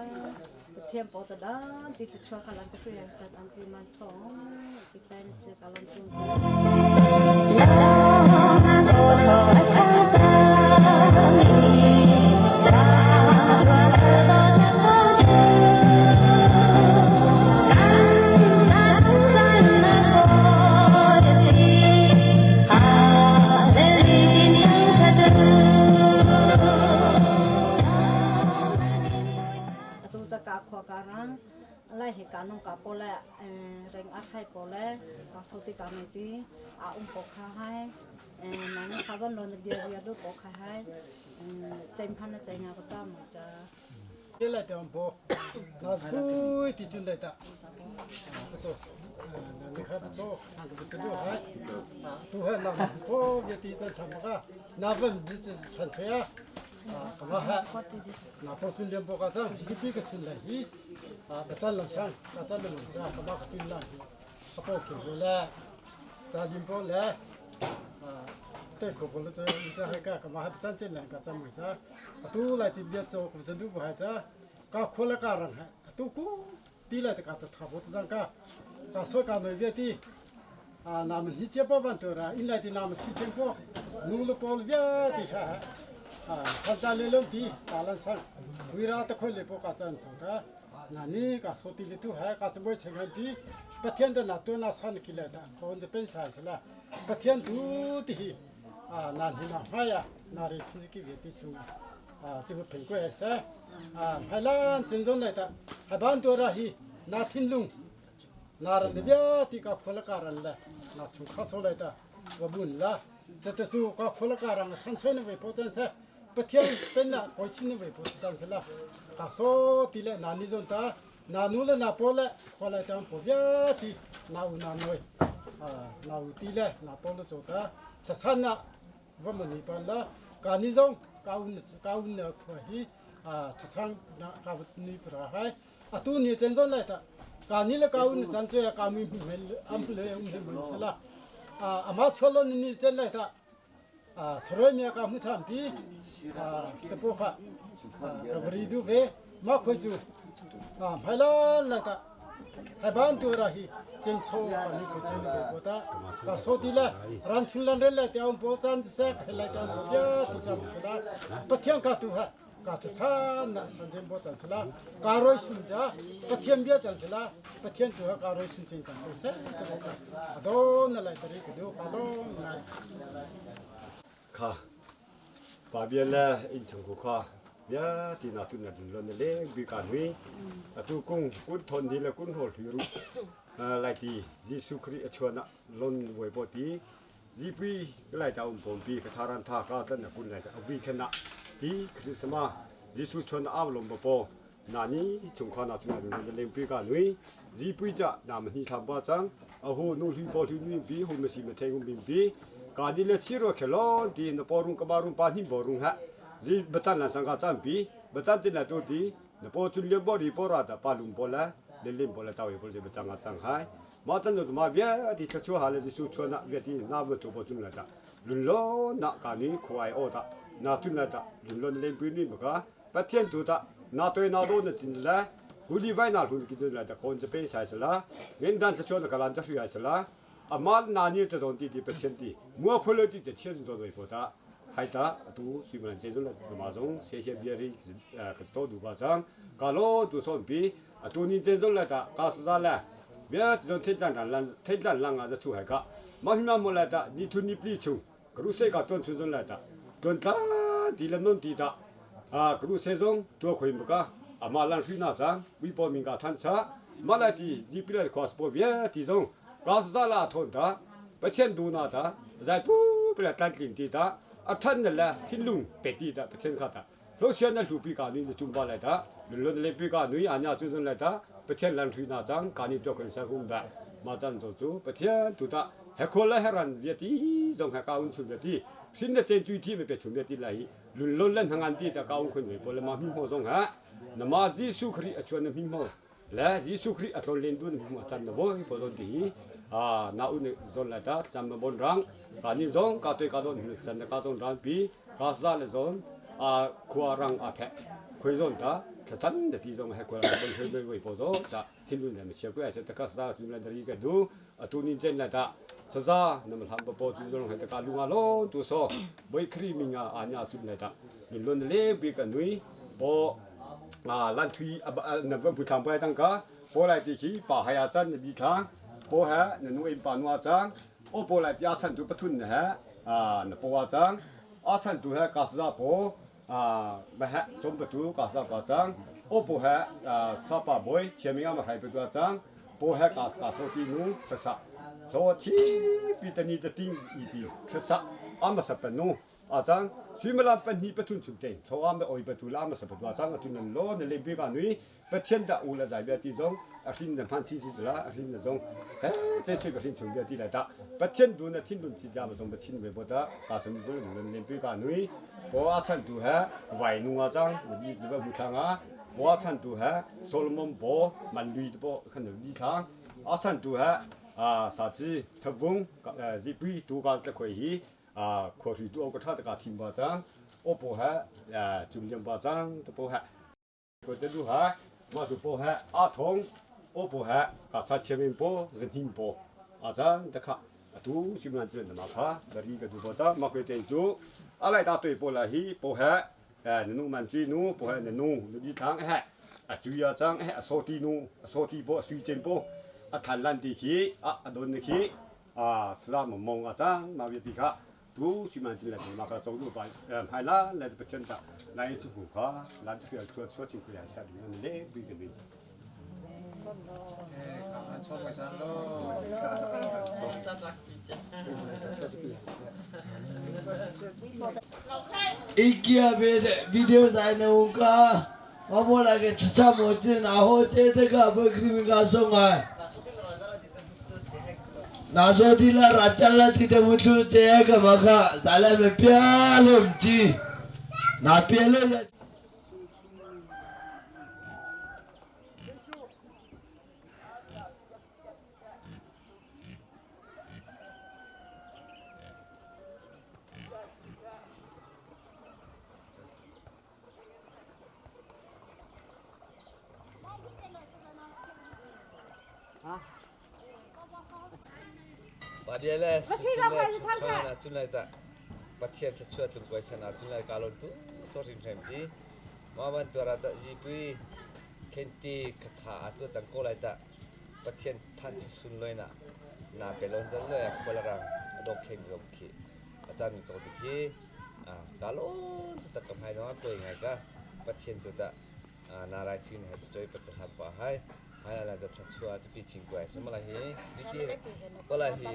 Pathian po ta dan ti thla chua kha lan ta free sat an ti man chong ti tlai na che ka lan chung Atu ca ka khua ka rang lai hi ka nung ka po le reng a thai po le ka so ti ka nei ti a um po kha hai na ni kha zon lon bia bia du po kha hai chem phan na chai nga ko cha mo cha Te lai te om po na hui ti chun dai ta cho na ni kha cho ka cho du hai tu hai na po bia ti chan cham ka na van bi chan the a ka ma ha na po chun liam po ka chang hi pi ka chun lai hi ba chan lang sang ka chan lang sa ka ma ka chun lang hi ka po ke bo le cha lim po le te kho ko le cha cha hai ka ka ma ha chan chen lang ka cha mui cha atu lai ti bia cho ku chan du bu hai cha ka khola ka rang ha atu ku ti lai ta ka ta tha bo ta jang ka ka so ka noi ve ti a nam hi che pa ban to ra in lai ti nam si sen po nu lo pol via ti ha a san cha le lom ti ta lan sang hui ra ta khoi le po ka chan cho ta na ni ka so ti le tu ha ka chamboi cheng han ti pathian da na to na san ki le ta khon je pen sa sala pathian tu ti hi a na ni na hmaya na ri phin ki ve ti chunga a chu phin ko se a hailan chen zon lai ta haban to ra hi na thin lung na ran de bia ti ka khola ka ran la na chung kha so lai ta wa bun la cha te chu ka khola ka rang chan choi na ve po chan se Pathian pennak koi chin ve po chan sela ka so ti le na ni zon ta na nu le na po le khua lai tang po via ti na u na noi na u ti le na po le so ta sasan na va ma ni pan la ka ni zong ka un ka un na khua hi thasang na ka va ni pra hai atu ni chen zon lai ta ka ni le ka un chan che ka mi mel am le um he mun sela ama cholon ni chen lai ta Tharoi mi ka mu tham pi te po kha ka vri du ve ma khoi chu hmai la la ta hai ban tu ra hi chen cho pa ni ko chen ve ko ta ka so ti la ran chun lan re la te om po chan se khe lai ta po ya ti cham se la pathian ka tu ha ka cha sa na san chen po chan se la ka roi sun ja pathian bia chan se la pathian tu ha ka roi sun chen chan ko se te po ka ado na lai tari ko du ka lo nai Kha pa bia le inn chung ku kha bia ti na tu na dun lon le bi kan hui atu kung kun thon ni le kun hol hui ru lai ti Jesu Christ a chuan lon voi po ti GP lai ta um pom pi ka tharan tha ka tan na kun lai ta awi khena ti Christmas Jesu chuan aw lom po na ni chung kha na chung na dun le pi ka nui GP cha na ma ni tham ba chang a hu nu hlui po hlui nui bi hu ma si ma theng hum bim bi ka ni le chi ro khelon ti na po rung ka ba rung pa ni bo rung ha ji batan la sang ka chan pi batan tin la tu ti na po chun le bo ri po ra ta pa lung po la le lim po la chaw po je bachang a chang hai ma chan no ma via ti tha chu ha le jisu chu na via ti na bu tu po chun la ta lun lo na ka ni khuai o ta na chun la ta lun lo le pi ni ma ka pathian tu ta na toi na do na chin la huli vai na hlun ki chun la ta kon che pe sai sala ngen dan cha chu na kalan cha hri ai sala amal na ni ta zon ti ti pathian ti mua pholo ti te chian zo doi po ta hai ta atu siman che zon la ma zong se he bia ri ka sto du ba chang ka lo tu son pi atu ni chen zon la ta ka sa za la bia zon the tlan lan the tlan lang a za chu hai ka ma mi ma mo la ta ni thu ni pli chung kru se ka ton chu zon la ta ton tla ti la non ti ta a kru se zong tua khoi ma ka ama lan hri na chang wi po min ka than cha ma la ti ji pi la khwas po bia ti zong ka sa za la thon ta pathian du na ta zai pu pi la tlan tlin ti ta a than na la thinlung pe ti ta pathian kha ta Hlosian na hlupi ka ni na chung ba lai ta lun le pi ka nui anya chu zun lai ta Pathian lan hrui na chang ka ni to kan sa hum da ma chan zo chu Pathian tu ta he khol la heran bia ti zong ha ka un chu bia ti sin na chen tui thi me pe chum bia ti lai lun lon lan hangan ti ta ka un khun me pol ma him ho zong ha na ma Jesu Christ a chuan na him ho le Jesu Christ a tlon len dun him chan na voi po zon ti a na un zon lai ta cham ma bon rang ka ni zong ka toi ka don him san na ka zon ran pi ka za le zon a khua rang a phe khoi zon ta thlachan de ti zong he khua rang bon hoi voi po zo ta thinlun le sia ku ase ta ka sa chu la dari ka du atu nin chen la ta saza nam hlam pa po chu zong he ta ka lunga lo tu so boi khri mi nga anya chu le ta min lon le bi ka nui po a lan thui na va bu tham pa tang ka po lai ti khi pa haya chan bi thang po ha na nu im pa nuwa chang o po lai pia chan tu pathun na ha na po wa chang a chan tu ha ka sa po ma ha chom pa tu ka sa pa chang o po ha sa pa boy chiami nga ma hai pa tu chang po ha ka ka so ti nu sa so chi pi ta ni ta ting i ti sa ama sa pa nu a cang suimilam pahnih pathum chung teng thawam le oi patu la ma sa patu a cang atu nan lo na lempi ka nui pathian da u la zai bia ti zong a hrin na hman chi si la a hrin na zong he te sui ka hrin chung bia ti lai ta pathian du na thin dun chi ja ma zong ba chin ve bo ta ka sam zo lu na lempi ka nui po a chan tu he vai nu a cang na bi ba mu thang a po a chan tu he solomon bo man lui bo khan bi thang a chan tu he a sa chi thabung zi pui tu ka tla khoi hi khua hri tu ka tha ta ka thim ba chang opo ha chum liam ba chang ta po ha ko te du ha ma tu po ha a thong opo ha ka sa chemin po zin hin po a chang ta kha atu simlan chen ma kha dari ka du ba cha ma ko te chu alai ta toi po la hi po ha nu man chi nu po ha nu nu di thang ha a chu ya chang ha a so ti nu a so ti po a sui chen po a than lan ti khi a adon ni khi a sla mo mong a chang ma vi ti kha tu si man chin le ma kha chong du pa hai la le pa chen ta lai su hu kha lan fi al thu chu chin khu ya sa du ne le bi ke bi Ikia video zai na ka mabola ke tsa mo chin a ho che te ka bo krimi ka so ngai na so ti la ra chal la ti te mutlu che ka ma kha zala me pya lom chi na pya lo ya. Pa bia le susun le chungkhar na cun lai ta Pathian thluachuah tlung koi san ah cun lai ka lon tu so hrim hrim pi ma ban tuara ta jipui khenti khatha a tu cang ko lai ta Pathian than sun loi na na pelon zan loi a khualarang a dok khen zong khi a chan mi chok ti khi ka lon tu tak ka hmai dong a koi ngai ka Pathian tu ta na rai thun he choi pachaham pa hai hai la da thachua chapi ching kwai samala hi biti kola hi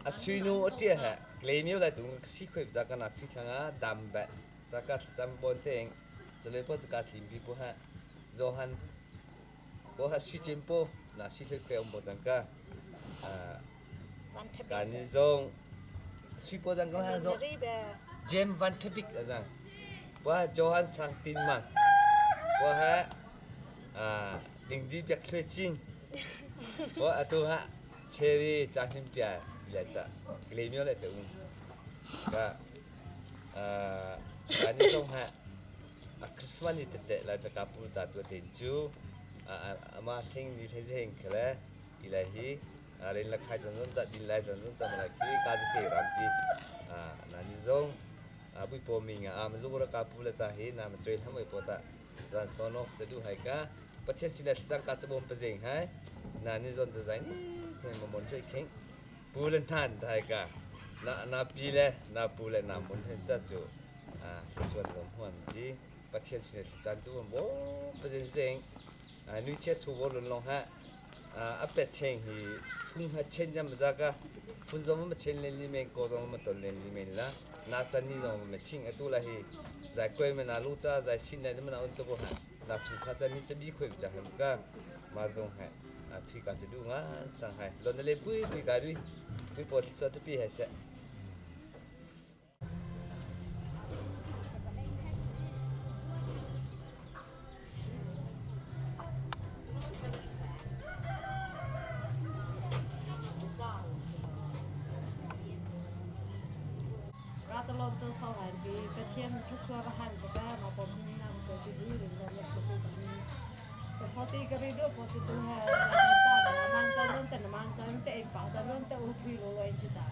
a suinu atia ha glemio lai tung si khoi za kana thi thlanga dam ba chaka thlacham bon teng chale po chaka thlim pi po ha johan po ha sui chem po na si hloi khoi om bo jang ka kan zong sui po jang ka ha zo Jem van Thapik azang wa Johan Sang Tin Mang wa ha ding di biak thlue chin wa atu ha cherry cha hnim tia le ta glemio le ta um ka kan ni zong ha a Christmas ni tete la ta ka pu ta tu ten chu ama thing ni the zeng khale ilai hi ren la khai zan zon ta din lai zan zon ta mala khi ka te ram pi na ni zong bui po mi nga am zu ra ka pu le ta hi na ma choi lam po ta zan so nok se du hai ka pathian sin la chang ka chabom pa jeng hai na ni zon ta zai ni the ma mon hloi kheng pu le than thai ka na na pi le na pu le na mon hen cha chu a chuan zom huam ji pathian sin la chan tu bo pa jeng jeng nui che chu bo lun long ha a pet cheng hi fung ha chen jam za ka fun zom ma chen len li men ko zom ma ton len li men la na chan ni zom ma ching atu la hi zai koi ma na lu cha zai sin na ma na un to bo ha na chung kha chan ni cha bi khoi cha hem ka ma zong ha a thui ka cha du nga sang hai lon le pui pui ka ri pui po so cha pi hai se. Ka calon tu sau han pi Pathian thluachuah va han ka ma pom hin nam to ti hi rin ron la thu kan ka so ti ka ri do po ti tu ha ta man cha non ta man cha te em pa cha non ta u thui lo lo ti ta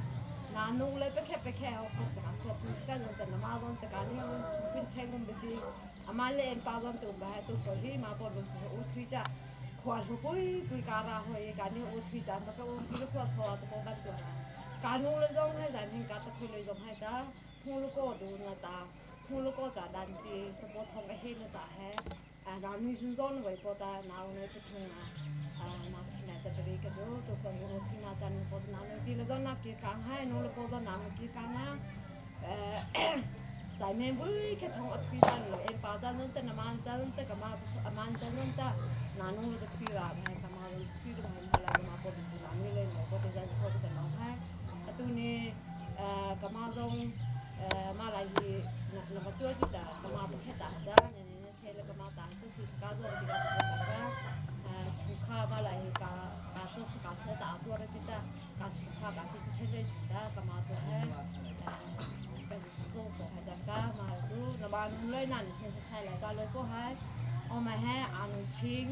na nu le pe khe pe khe ho ko ta so tu ka non ta ma zon ta ka ni ho su fin cheng um be si ama le em pa zon tu ba tu ko hi ma po lu u thui cha khwa lu pui pui ka ra ho ye ka ni u thui cha ma ka u thui lu khwa so ta po ban tu ra ka nu le zong hai zan hin ka ta khui le zong hai ta thu lu ko du na ta thu lu ko ta dan chi ta po thong ka he na ta he a na nu sun zong wei po ta na ne pe thung na na sin na ta bri ka do to ko hi u thui na chan po na nu ti le zong na ki kang hai nu le po zong na ki kang ha 在面不去同我推翻了，哎，把咱弄在那man咱弄在干嘛？man咱弄在哪弄了个推啦，还干嘛弄推了还来嘛不不哪弄了嘛不得咱操不咱弄还，啊都呢，呃，干嘛种呃马来西那那个做的的，干嘛不去打咱？那些了干嘛打？这是干做的个个，呃，从卡马来西干干做是干说打做的的，干从卡干是特别的，干嘛做还？ka so ko ha jang ka ma chu na ba nu le nan he sa sai lai ta le ko hai o ma he anu ching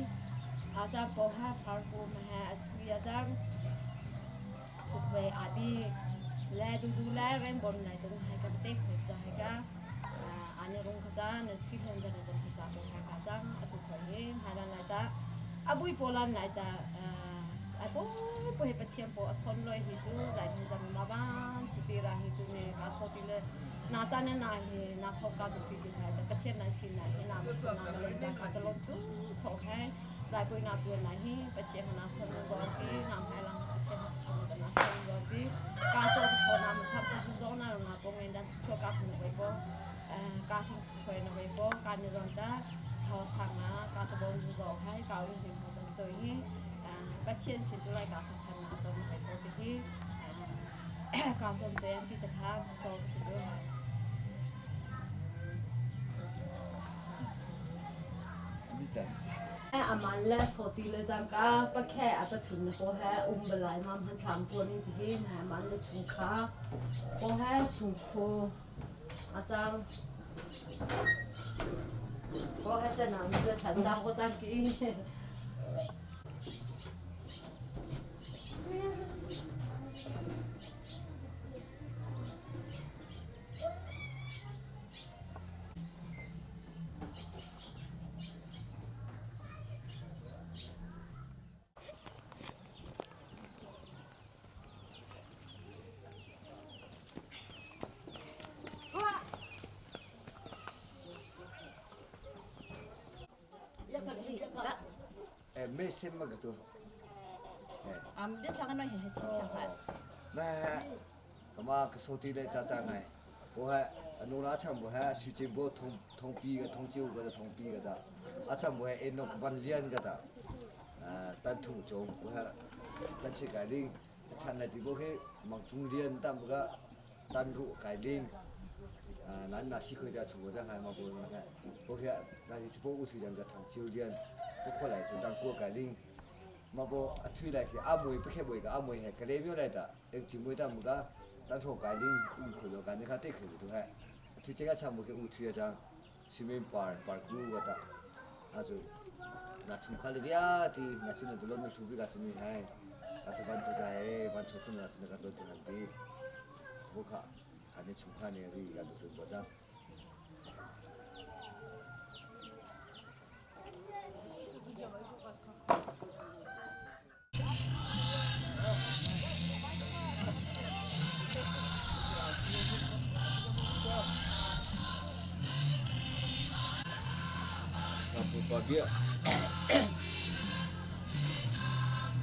a ja po ha far ko ma he asui a jang ko khwe a bi le du du le rem bon nai tung hai ka te khwe ja hai ka ani rong kha ja na si hlon ja na jang kha ja ko hai ka jang atu khwe he ha lan lai ta abui polan lai ta ai po po he pathian po son loi hi chu zai phan jam ma ban ti ti ra hi tu ne ka so ti le na cha ne na hi na thok ka so thui ti hai ta pathian na chin na hi na na le ja ka ta lo tu so hai zai pui na tu na hi pathian na son zo chi na hai lang Pathian na khin da na chang do chi ka cho ka tho na ma cham ka zu zo na na po ngai dan chua ka phu wei po ka shing choi na wei po ka ni zon ta thao chang na ka cho bon zu zo hai ka rin hin ho tan choi hi Pathian sin tu lai ka tha chan na to ma to ti hi ka som choi am pi ta kha so ti do hai. Aman le soti le cangka pakhe a pathum na po he um balai mam han thlam puan in ti hi aman le chungkha po he sungkhu acang po he tanam le thandang ko tang ki. Me sem ma ka tu. Am biathla kan noi he chin chang ha. Ma kama ka soti le cha cha ngai. Bo ha anu la chang bo ha su chin bo thong thong pi ka thong chiu ka thong pi ka ta. A chang bo ha enok van lian ka ta. Tan thu chong bo ha tan chi kai ding chan lai ti bo he mang chung lian tam ka tan ru kai ding. Nan na si khoi da chu bo jang hai ma bo na bo he na chi bo u thu jang ka thang chiu lian bo kho lai tu tan ko kai ding. Ma bo a thui lai khi a mui pa khe boi ka a mui he ka le myo lai ta eng chi mui ta mu ka tan tho kai ding um khoi lo ka ni kha te khoi tu hai thui che ka chang mu ke u thui a chang simen par par ku ka ta a chu na chung kha le bia ti na chu na tu lon na thu bi ka chu ni hai ka chu van tu za he van chu tu na chu na ka lo tu han bi bu kha kha ni chung kha ni ri ka tu bo chang. Kapu bia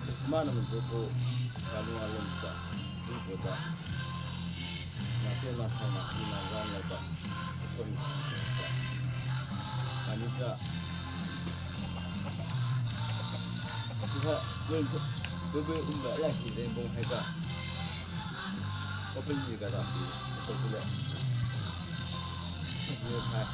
Christmas na mun ko kalu alom ta tu ko ta na to na sa na ni na zan la ta son ani cha tu ha wen we we um ba la hi le bong hai ka open ni ka ta so tu le ni hai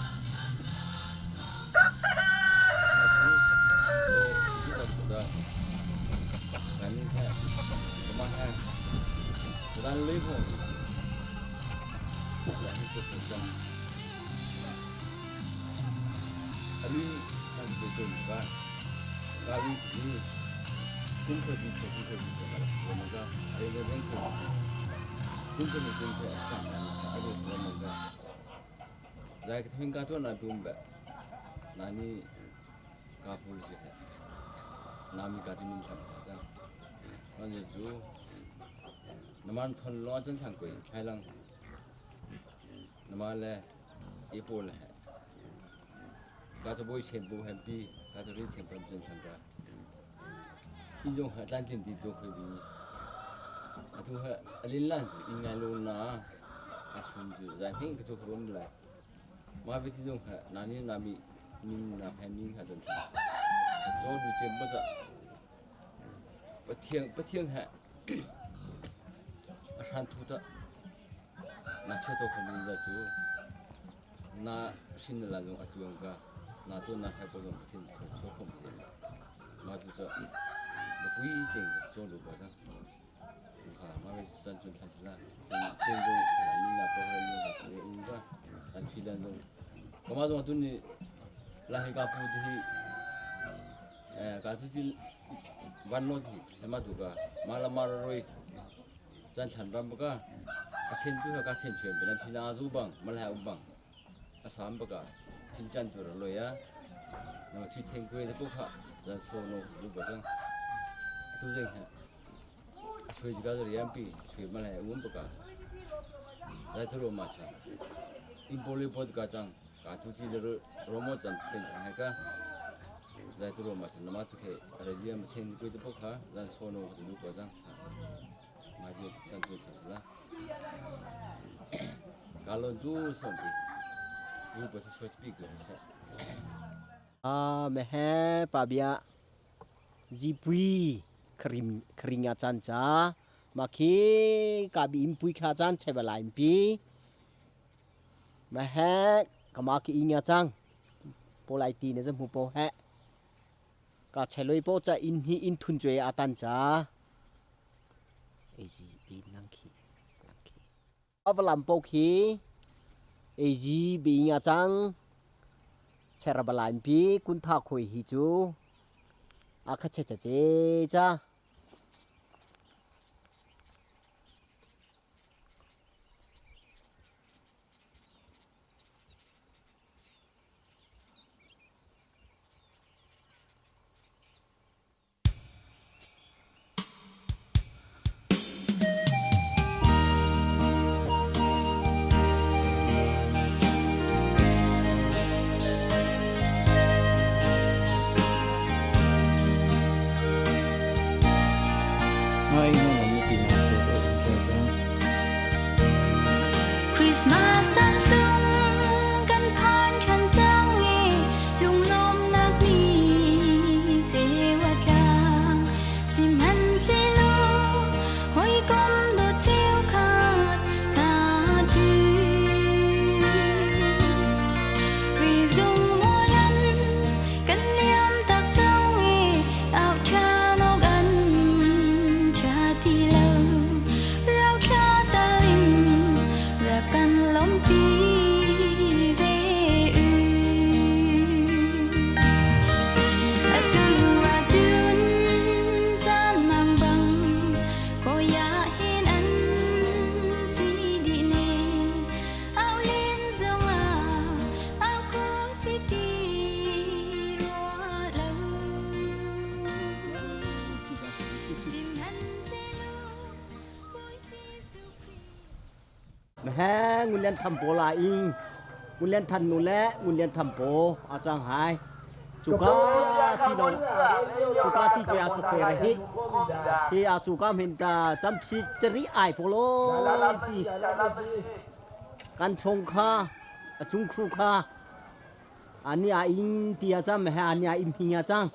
Zai ka thing ka tu na tum ba nani ka pul si he nami ka chi min tham ka cha wan je chu naman thon lo chan thang koi hai lang nama le e pol he ka cha boi chen bu hem pi ka cha ri chen pam chen thang ka i jong ha tan tin ti to khoi bi atu ha alin lan chu ingai lo na a chun chu zai phing ka tu khrom lai ma bi ti jong ha nani nami min na phe min ha chan thang zo du chen ba cha pathiang pathiang ha a hran thu ta na che to khom za chu na shin la jong atuang ka na to na phai po jong pathian tho so khom je ma chu cha ba pui cheng so lu ba sa kha ma we chan chun than la chen chen jong ni na po ha ni ha le in ba an phi lan jong ka ma jong tu ni la he ka pu thi ka tu ti van no thi ma tu ka ma la ma roi chan than ram ba ka a chen tu ka chen chen be na phi na zu bang ma la bang a sam ba ka phin chan tu ro ya na thi theng kwe de po kha zan so no lu ba chang tu jeng ha sui ga ro yam pi sui ma la um ba ka la thu ro ma cha in poli pot ka chang ka tu ti ro ro mo chan pen chang ka Zai tu ma chan ma tu khe rajia ma then ko te pokha zan sono ko tu ko jang ma bi chan tu thasla kalon tu som pi u pa sa swach pi ko sa. A me he pa bia zipui khrim khringa chan cha ma khi ka bi im pui kha chan cheba lai pi ma he kama ki inga chang po lai ti ne mu po he ka cheloi po cha in hi in thun chwe atan cha e ji bi nang khi nang khi avalam po khi e ji bi nga chang cherabalai pi kun tha khoi hi chu a kha che cha che cha. Christmas caan sung kan phan ṭhan cang i lunglawmnak ni ceu a tlang. Sihmanhsehlaw hawikom dawt cheukhat hna cu rizung mual kan liam tak cang i au ṭhan awk an ṭha ti lo. Rauthla tal in rak kan lawmhpi ve u. Atu ahcun zanmang bang kawi ahhin an si dih ne. Au len zongah au kho si ti rua lo. He ngun lian tham po la ing ngun lian than nu le ngun lian tham po a chang hai chuka ti lo chuka ti che a su khe re hi hi a chuka min ta cham phi chari ai po lo ti kan chong kha a chung khu kha ani a ing ti a cham he ani a im hi a chang.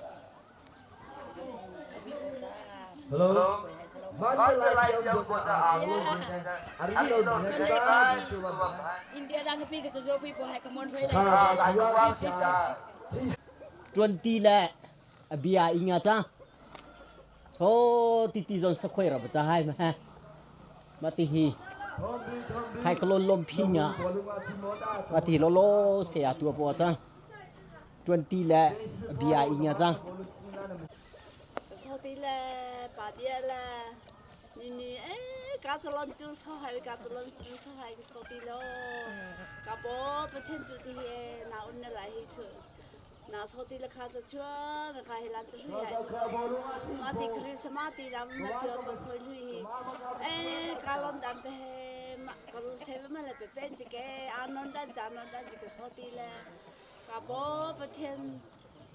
Hello. India dang pi ka jo pi po hai ka mon hroi lai. 20 le bia inga cha cho ti ti zon sakhoi ra cha hai ma ma ti hi chai klon lom phi nya ma ti lo lo se a tu po cha 20 le bia inga cha. Sau ti le pa bia le ni ni eh ka chalon tu so hai ka chalon tu so hai so ti lo ka bo pathen chu ti he na un na lai hi chu na so ti le kha cha chuan kha hi lan chu hai ma ti Christmas ti ram ma tu pa khoi lui hi eh ka lon dam pe ma ka ru se ma le pe pen ti ke anon dan cha non dan ti ka so ti le ka bo pathen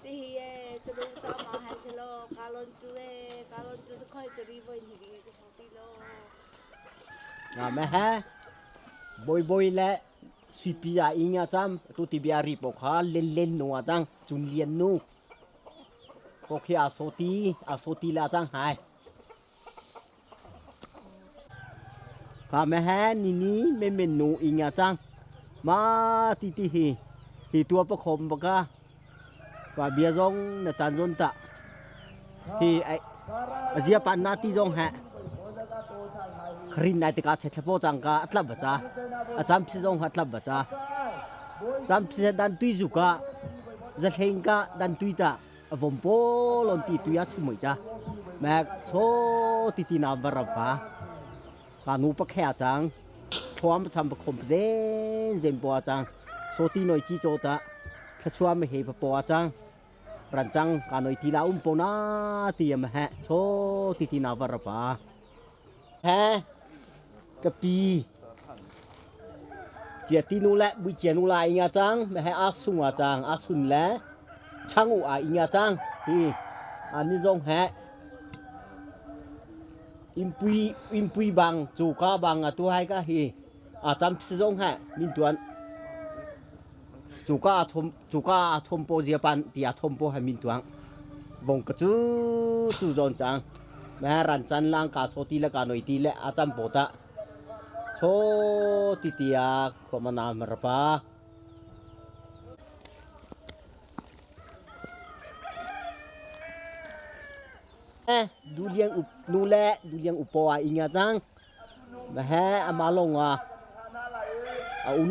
ti hi e chalu cha ma hai chalo ka lon tu e ka lon tu khoi chari voi ni bi ka so ti lo. Na me he boi boi le sui pi a inga cham tu ti bia ri po kha len len nu a chang chun lian nu ko khi a so ti a so ti la chang hai kha me he ni ni me me nu inga chang ma ti ti hi hi tua pa khom ba ka pa bia zong na chan zon ta hi ai azia pan na ti zong ha khrin nai tika che thlapo chang ka atlap ba cha acham phi zong atlap ba cha cham phi dan tui zu ka za hleng ka dan tui ta vom po lon ti tuya chumoi cha mek cho ti ti na var pa ka nu pa khea chang thuam cham pa khom zen zen po chang so ti noi chi cho ta thachua me he pa po chang ran chang ka noi ti la um po na ti am he cho ti ti na var pa he ka pi chia ti nu le bui chia nu la inga chang me he a sung a chang a sun le. Chang u a inga chang hi ani zong he impui impui bang chu ka bang a tu hai ka hi a cham si zong he min tuan chu ka thom chu ka thom po zia pan ti a thom po ha min tuang vong ka chu chu zon chang ma ran chan lang ka so ti la ka noi ti le a cham po ta cho ti tia khomana marpa. Duliang up nu le duliang upo a inga cang. Ma he ama long a a un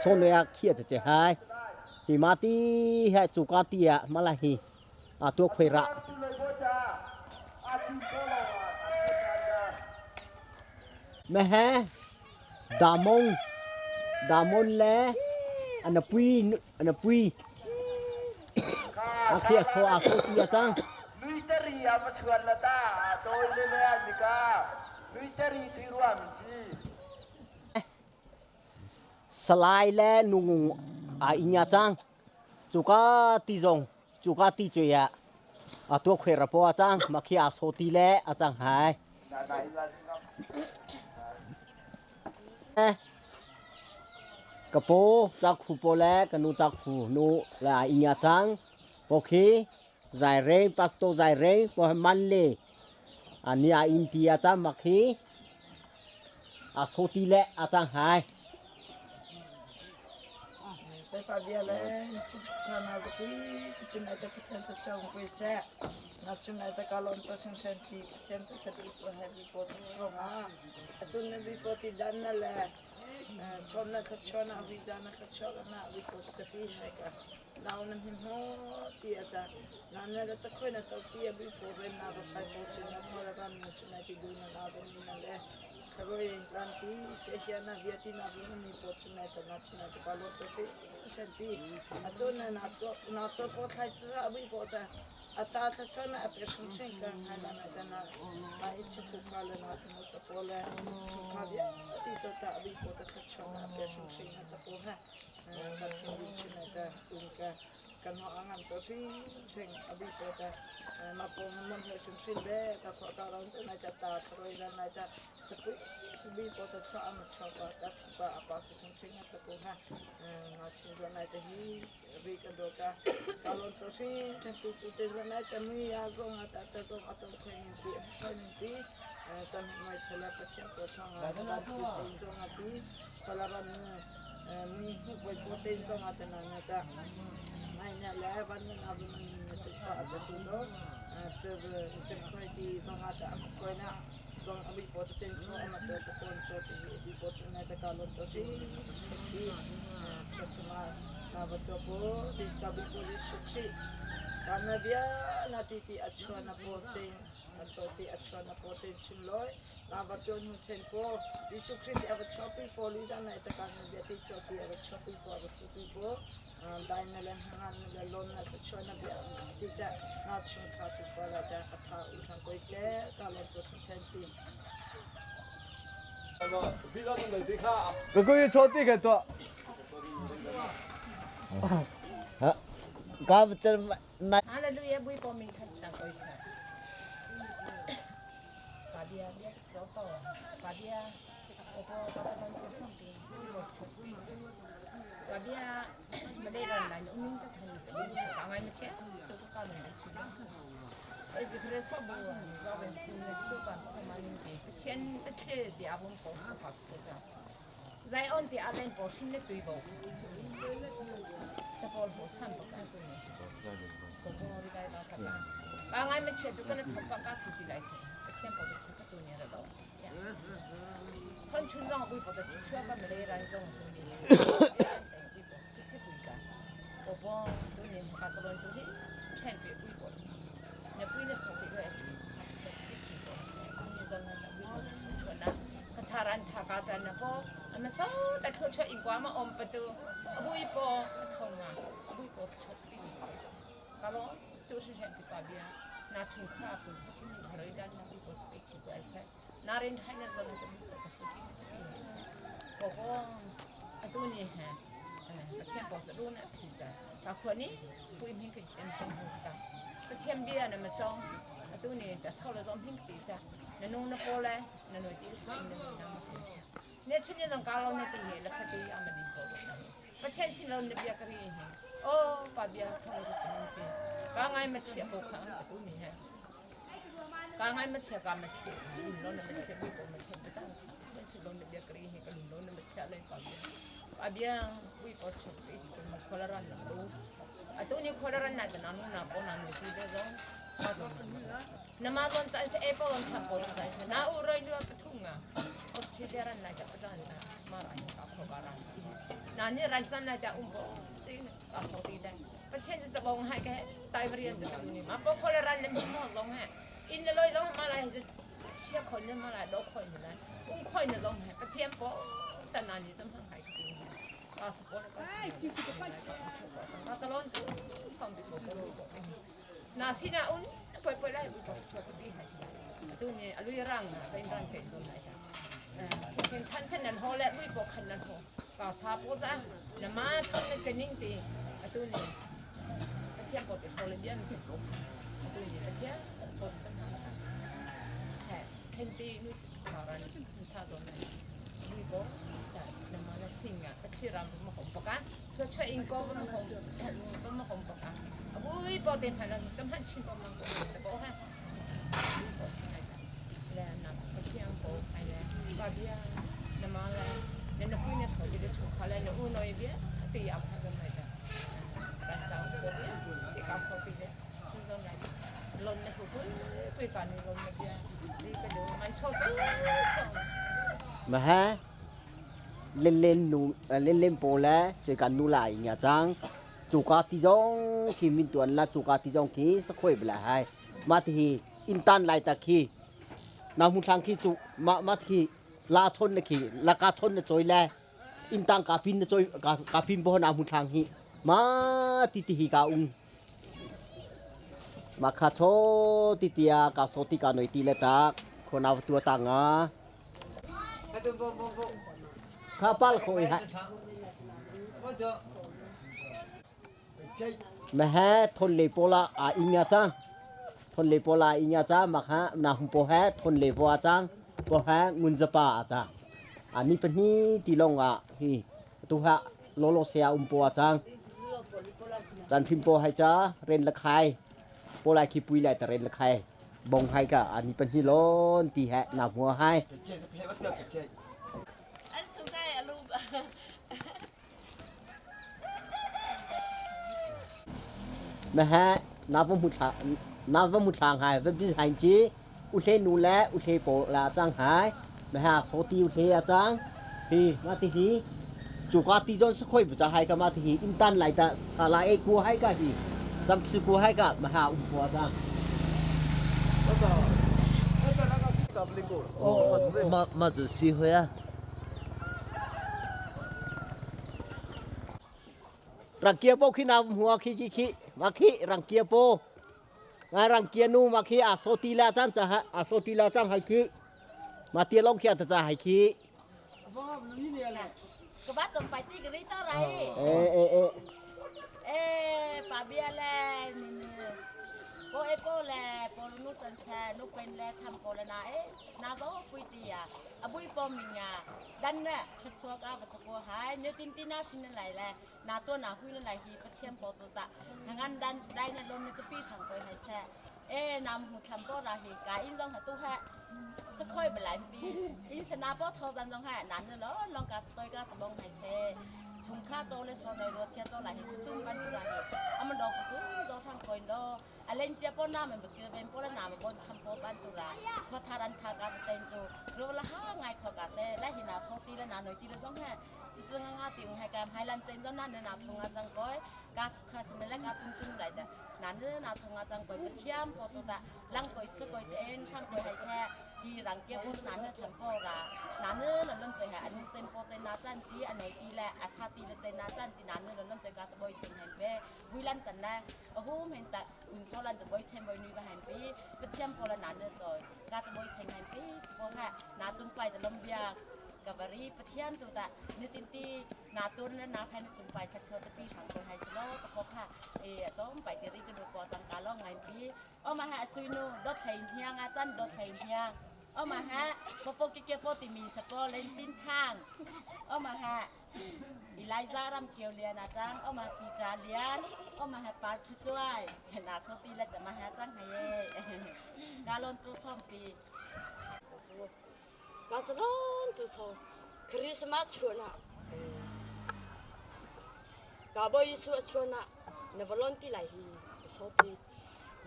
son le a khia che che hai. Hi ma ti he chu ka ti a mala hi a tua khoi ra. Ma he Damong Damon le anapui anapui a khi a so a so ti a cang. Nuitari a va chuan la ta a tawi le le an ka nuitari thui ruam chi. Salai le nungung a inga cang. Cuka ti zong cuka ti cuai ah a tua khuai ra po a cang ma khi a so ti le a cang hai. Ka po chak khu po le ka nu chak khu nu le a inga cang. Po khi zai reng pastor zai reng po man le ani a in ti a cang ma khi a so ti le a cang hai. Bawipa bia le chimkhana zakui Pathian ai te Pathian ta chong kui seh na chun ai te kalon to sing sen pi Pathian ta chat i po he bi po rong a atun na bi po ti dan na le chon na tha chon na vi ja na tha chon na vi po ta pi he ka nau na him ho ti ata na na la ta khoi na to ti a bi po ren na ba sai po chun na phola ram na chun na ti du na na ba ni na le Kharoi ranti se na viati na bu ni po chun na ta na chun na ta lo to se sen pi ato na na to na to po thai cha abi po ta ata tha chon na pe shung chen ka ha na na ta na na i chi ku kha le na sa na sa po le chu kha via ti cho ta abi po ta tha chon na pe shung chen na ta po ha ka chin bi chu na ta um ka kan ho angam to sin sing abi po ta ma po mon he sim sin be ka kho ta ron na ta ta throi na na ta sapui bi po ta cha am cha pa ta thi pa apa sa sim sing ta po ha na sin zo na ta hi ri ka do ka ka lon to sin chen pu pu te zo na ta mi ya zo nga ta ta zo ato khoi ni pi khoi ni pi chan mai sala pa chen po thang a ta pi zo nga pi palaran mi hu poi po te zo nga ta na na ta mai na le van na bu man na chu pa ta tu zo che che khoi ti zo nga ta am khoi na zong abi po ta chen cho ama to ta kon cho ti bi po chu na ta ka lon to si se ti chasma na va to po dis ka bi po dis sukri kana bia na ti ti achua na po chen Chawpi a chuan a paw chen sunlawi na va tuan hu chen po Jesuh Khrist a va chuahpi po lida na itakan na bia ti chawpi a va chuahpi po a va supi po dai na len hangan na le lon na ta chuan na bia ti cha na chung kha chu pa la ta atha u thang koi se ka lon po sun sen pi. Ka kui cho ti ke to. Ka char na Hallelujah bui po min khat sa koi sa. Pa bia bia zo to pa bia o po pa sa ban tu som pi bui bo chu pi sa. Pa bia ma le ran lai umin ta than ka ni ka ngai ma che tu ka ka ni chu ka. E zi khre so bu zo ben ku ne chu pan pa ma ning ti. Chen pa che ti a bun po pa sa po za. Zai on ti a len po shin le tui bo. Ta pol ho san pa ka tu ni. Ko ko ri bai ba ka ka. Ba ngai ma che tu ka na thop pa ka thu ti lai khe. Pa thiam po ta che ka tu ni ra do. Thon chun zong bui po ta chi chua ka ma le ran zong tu ni. Bui po chi phe pui ka. Po po tu ni ka cha bon tu ni chen pe bui po. Na pui na so ti le chu. Cha chi chi po sa. Tu ni zong na ta bui po su chua na. Ka tha ran tha ka tan na po. Ama so ta thu chua in kwa ma om pa tu. Abui po thong nga. Abui po chu pi chi. Ka lo tu shi shen pi pa bia. Na chung kha pu sa ki mi tharoi dan na bui po chu pi chi ko ai sa. Na rin thai na zong ta bui po ta pu ki mi pi he sa. Po po atu ni he. Pathian po chu lu na phi cha. Ka khua ni pui hming ka em hong hong chika. Pathian bia na ma chong atu ni ta sau la zom hing ti ta na nu na po le na noi ti kha in na na ma kha si. Ne chim ne zong ka lo ne ti he la kha ti ama din ko na hi. Pathian sin lo na bia ka ri hi. O pa bia thong la ti ti. Ka ngai ma chia ko kha atu ni he. Ka ngai ma chia ka ma chia lun lo na ma chia bui ko ma chia pa ta se si lo na bia ka ri hi ka lun lo na ma chia le pa bia. Pa bia bui ko chu pe si tu ma khola ran na lu. Atu ni khola ran na ta na nu na po na nu ti de zong pa zong na ma zon chan se e po zon cham po zon chan se na u roi lu pa thung a Australia ran na ja pa dan na ma ra ka kho ka ran ti na ni ran chan na ja um bo ti ka so ti de Pathian cu cabong hai ke tai varian cu tu ni ma po khola ran le mo zong he in le loi zong ma lai chu chia khon ne ma lai do khon ne lai um khon ne zong he Pathian po ta na ni zong hang hai tu ka sa po le ka sa ka sa lon tu som bi ko ko na si na un poi poi lai bu ko cho tu bi ha si tu ni alui rang na kain rang ke zong lai sen than sen nan ho le bui po khan nan ho ka sa po za na ma thon na kening ti atu ni Pathian po ti ho le bian ko atu ni Pathian po ti cham ha he khen ti nu tha ran tha zo na bui po ta na ma na singa Pathian ram ma hom pa ka thua chua ing ko ma hom ma hom pa ka abui po te phan na cham han chin po ma ko ta po ha po singa le na Pathian po ai le pa bia na ma le na na pui na so ti le chung kha le na u noi bia ti am ha zon mai ta ran chang po bia ti ka so ti le chung zon lai lon na hu pui pui ka ni lon na bia ri ka do man cho tu so မဟဲလင်းလင်းနူလင်းလင်းပေါ်လဲကျွေကနူလာညာချန်းจูกาติจงคีมินตวนละจูกาติจงคีสคอยบละไฮมาที่อินตันไลตะคีนาหุทางคีจูมามาที่ลาชนนะคีลากาชนนะจอยแลอินตังกาพินนะจอยกากาพินบ่นาหุทางฮีมาติติฮีกาอุงมาคาโชติติยากาโซติกาหน่อยตีเลตาคนเอาตัวต่างอ่ะข้าป้าโคยฮะ มะฮะทนเลโปลาอาอิงาจังทนเลโปลาอิงาจังมะฮะนาหุมโปฮะทนเลโปอาจังโปฮะงุนจปาอาจังอันนี้เป็นนี่ตีลงอ่ะฮีตุหะโลโลเซียอุมโปอาจังจันพิมโปให้จ้าเรนละคายโปลายขี้ปุยไหลแต่เรนละคายบงให้กะอันนี้เป็นที่ล้นตีแหะนาหัวให้ မဟနာဝမှုထာနာဝမှုထာဟိုင်ဝပိဆိုင်ချီဥထေနူလဲဥထေပေါ်လာချန်းဟိုင်မဟာစောတီဥထေအချန်းဟီမတိဟီจูกาตีจอนสคอยบุจะให้กมาที่อินตันไหลตาสาลาเอกูให้กะฮีจำสิกูให้กะมหาอุปวาจัง 马马子西回啊。 รังเกียโปขี้นาหัวขี้ขี้ขี้มาขี้รังเกียโปงารังเกียนูมาขี้อาโซตีลาจังจะฮะอาโซตีลาจังให้ขี้มาเตียลงขี้อาจะให้ขี้ ကဘာစုံပိုက်တီဂရီတော့ရိုင် เอเอเอ အေးပါဘီလဲနင်းပိုအေပိုလဲပိုလူနုချန်ဆဲနုပင်လဲထမ်ပိုလနာအေနာဇောပွိတီယာအဘွိပေါ်မီညာဒန်နဲ့ချက်ချောကဝချကောဟိုင်နေတင်တင်နာရှင်လိုက်လဲနာတော့နာဟွိလိုက်ဟီပချမ်ပေါ်တော့တာငန်ဒန်ဒိုင်နလုံးနေချပီဆောင်ကိုဟိုင်ဆဲအေနမ်ဟုထမ်ပေါ်ရာဟီကာအင်းဇောင်းဟတူဟဲစခွိုဘလိုင်ပီအင်းစနာပေါ်ထောဇန်ဇောင်းဟဲနန်လောလောင်ကတိုက်ကစဘောင်းဟိုင်ဆဲ ခြုံခါကြောလဲဆောနေရောချေကြောလာဟိစုတုံပန်တူရာဟိအမဒေါကစုဒေါထန်ကိုင်ဒေါအလင်ချေပေါ်နာမဘကေဘင်ပေါ်နာမဘွန်ချမ်ပေါ်ပန်တူရာခထရန်သာကတန်ချိုရောလဟာငိုင်ခောကဆေလဲဟိနာဆောတီလဲနာနွိတီလဲဇောင်းဟဲချစ်ငငါတီဟဲကမ်ဟိုင်လန်ချင်ဇောနာနနာထုံငါချန်ကိုကာစခစနလဲကတုန်တုန်လိုက်တဲ့နာနနာထုံငါချန်ကိုပထယမ်ပေါ်တော့တာလန်ကိုစကိုချင်ချန်ကိုဟဲဆဲ ဒီရန်ကေပေါ်နာနထမ်ပေါ်ရာနာနလလွန်ချေဟဲအနုချင်ပေါ်ချင်နာချန်ချီအနိုတီလဲအစာတီလဲချင်နာချန်ချီနာနလလွန်ချေကဘွိချင်ဟဲပဲဝီလန်ချန်နာအဟုမဟန်တာဥန်ဆောလန်ချဘွိချင်ဘွိနွိဘဟန်ပီပထယမ်ပေါ်နာနချေကဘွိချင်ဟန်ပီပေါ်ဟဲနာจุံပိုင်တလမ်ဘီယာကဗရီပထယမ်တူတာနေတင်တီ Na tun le na khai na cung pai kha chua chapi hrang ko hai selo ka po kha e chom pai te ri ka nu po chang ka lo ngai pi o ma ha sui nu dot hlei hniang a chan dot hlei hniang o ma ha po po ki ke po ti mi sa po len tin thang o ma ha Eliza ram kio lian a chang o ma Peter lian o ma ha par thu chuai na so ti la chama ha chang hai ka lon tu thom pi Ka zalon tu so Christmas chuan ah ka bawi Jesuh a chuan ah na va lon ti lai hi ka so ti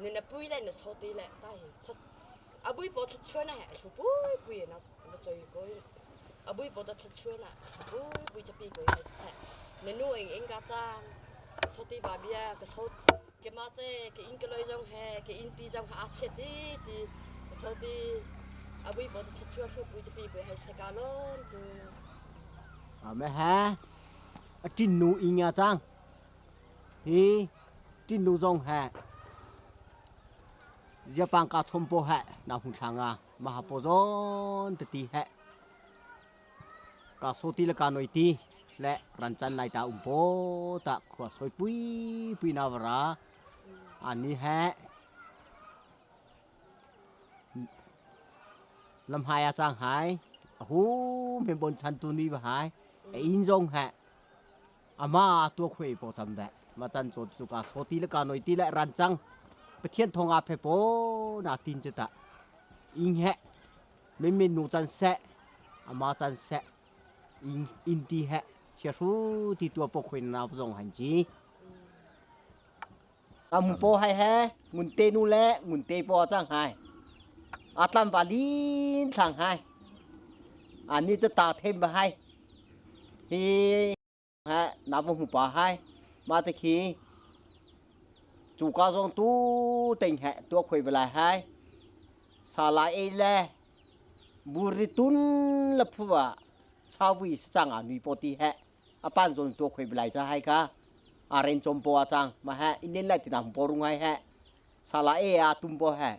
na na pui lai na so ti lai ta hi a bui po chuan ah a thu pui pui na va choi koi a bui po ta chuan ah a thu pui pui chapi koi hai se na nu eng eng ka chang so ti ba bia ka so ke ma che ke in ke loi zong he ke in ti zong ha a che ti ti so ti a bui po ta chuan thu pui chapi koi hai se ka lon tu A me ha a tin nu inga chang hi tin nu zong ha ziapang ka chom po ha na hun thanga ma ha po zon te ti ha ka so ti le ka noi ti le ran chan lai ta um po ta khua soi pui pui na vara ani ha lam hai a chang hai hu men bon chan tu ni ba hai in zong ha ama tua khuai po cham ve ma chan cho chu ka so ti le ka noi ti le ran chang pathian thong a phe po na tin che ta in he men men nu chan se ama chan se in in ti he chia ru ti tua po khuai na zong han chi am po hai he ngun te nu le ngun te po chang hai atlam va lin thlang hai ani cha ta them ba hai hi ha na vo hu pa hai ma te khi chu ka zong tu teng he tua khoi belai hai sa la e le buri tun la phuwa chawi chang a nui po ti he apan zon tua khoi belai cha hai ka a ren chom po a chang ma he inen lai ti na po rung hai he sa la e a tum po he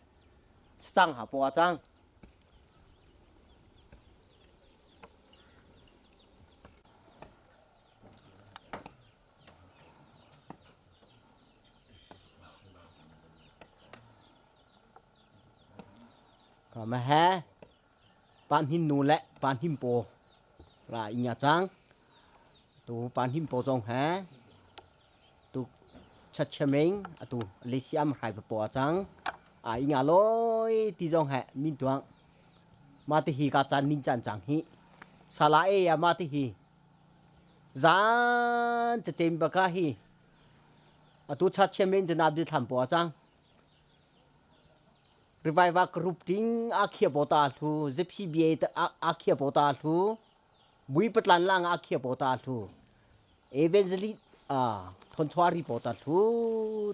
chang ha po a chang Ka ma he pan hin nu le pan him po la inya chang tu pan him po zong he tu chacheming atu lesiam hrai po chang a inga loi ti zong he min tuang ma te hi ka chan nin chan chang hi sala e ya ma te hi zan cha chem ba ka hi atu chacheming janab di tham po chang revival group ding a khia bo ta thu ZPBA a khia bo ta thu bui patlan lang a khia bo ta thu evangelist a thon chwari bo ta thu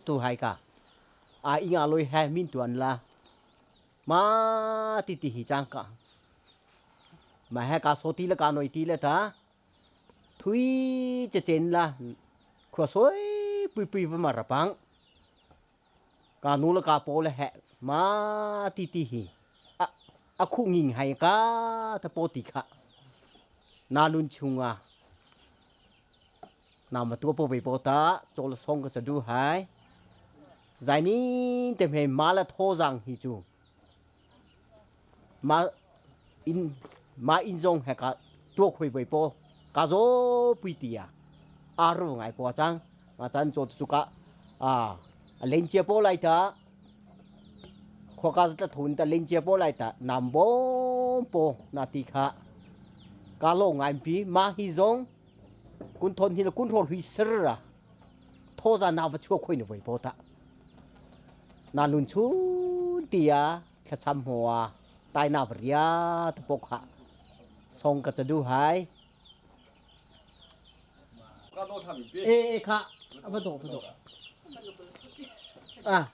tu hai ka a inga loi ha min tuan la ma ti ti hi chang ka ma ha ka so ti la ka noi ti le ta thui che chen la khua soi pui pui va ma ra pang Ka nu le ka paw le heh ma ti ti hi a a khuh nging hai ka ta paw ti kha na lun chung ah na ma tua po ve po ta chol song ka chadu hai zai ni te me ma la tho jang hi chu ma in ma in zong he ka tua khoi voi po ka zo pui tia aru ngai po chang ma chan cho chu ka a len chia po lai ta khwa ka ta thun ta len chia po lai ta nam bom po na ti kha ka lo ngai pi ma hi zong kun thon hi kun thon hui sir a tho za na va chua khoi na voi po ta na lun chun tia thlacham hua tai na varia ta pok ha song ka chadu hai e e kha apa to apa to ah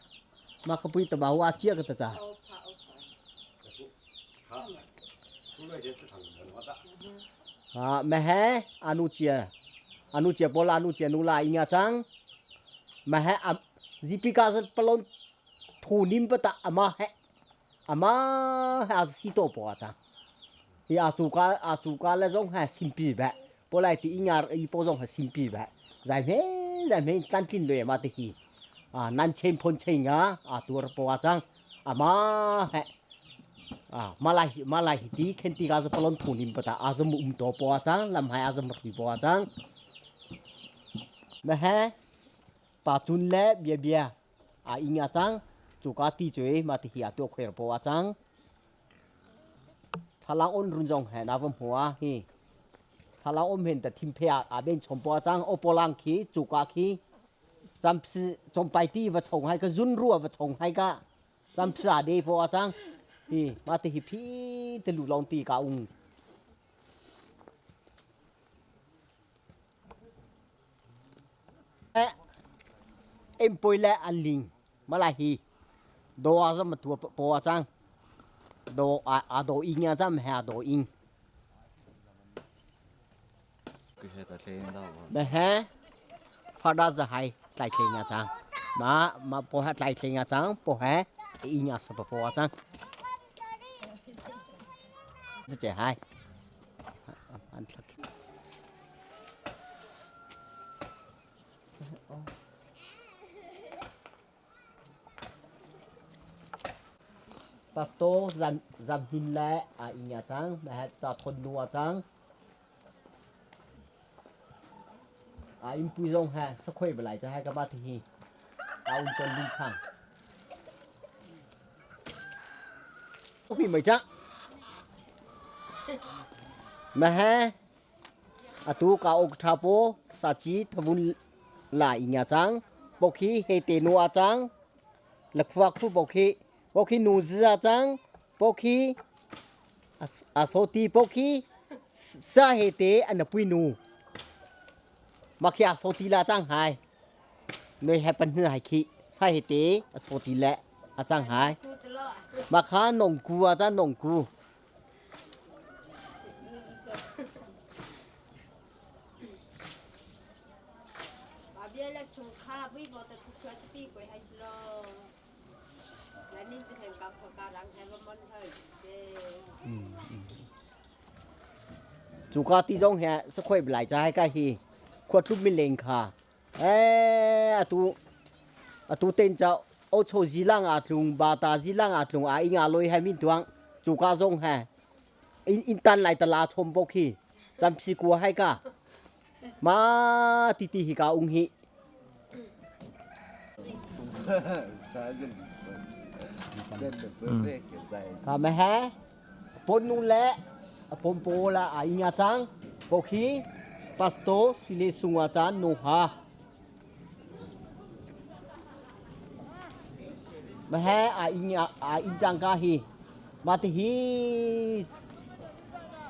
ma ka pui ta ba wa chia ka ta cha ha me he anu chia anu chia bola anu chia nu la inga chang ma he zipika palon thu nim pa ta ama he ama he a si to po a chang hi a chu ka a chu ka le zong he simpi be Polai ti ingar i po zong ha simpi ba. Zai me zai me tlan tlin le ma te hi. A nan chen phon chen nga a tur po a chang. Ama he a malai malai hi ti khen ti ga za palon thu nim pata a zum um to po a chang lam hai a zum ri po a chang. Ma he pa chun le bia bia a ing a chang chu ka ti chui ma ti hi a tu khuer po a chang. Thalang on run zong he na vam hua hi thalang om hen ta thim phe a ben chom po a chang opolang khi chu ka khi cham psi chom pai ti va chong hai ka zun ru va chong hai ka cham psa de po a chang hi ma ti hi phi te lu long ti ka ung em poi le an ling malai hi do a zam tu po a chang do a a do ing a zam ha do ing me he fada za hai tlai thleng a chang ma ma po ha tlai thleng a chang po he ing a sa po a chang che hai an thlak Pastor zan zan hin le a ing a cang ma ca thon nu a cang a in pui zong he sakhoi balai cha hai ka ba thi hi a un ton ding chang Hui mai cha ma he Atu ka ok tha po sachi thavun la inga chang bokhi he te nu a chang lakfuak khu bokhi bokhi nu zi a chang bokhi asoti bokhi sa he te an pui nu makhi asoti la chang hai noi he pan hnu hai khi sa he te asoti le a chang hai makha nong ku a cha nong ku Cuka ti zong he sakhoi blai cha hai ka hi khua tlup mi leng kha eh atu atu ten cha o cho ji lang a tlung ba ta ji lang a tlung a inga loi hai min tuang cuka zong he in in tan lai tala chom bok hi cham phi kua hai ka ma ti ti hi ka ung hi ka me he pon nu le pom po la a inga chang pokhi pasto sile sunga chan nu ha ma he a in a in chang ka hi ma ti hi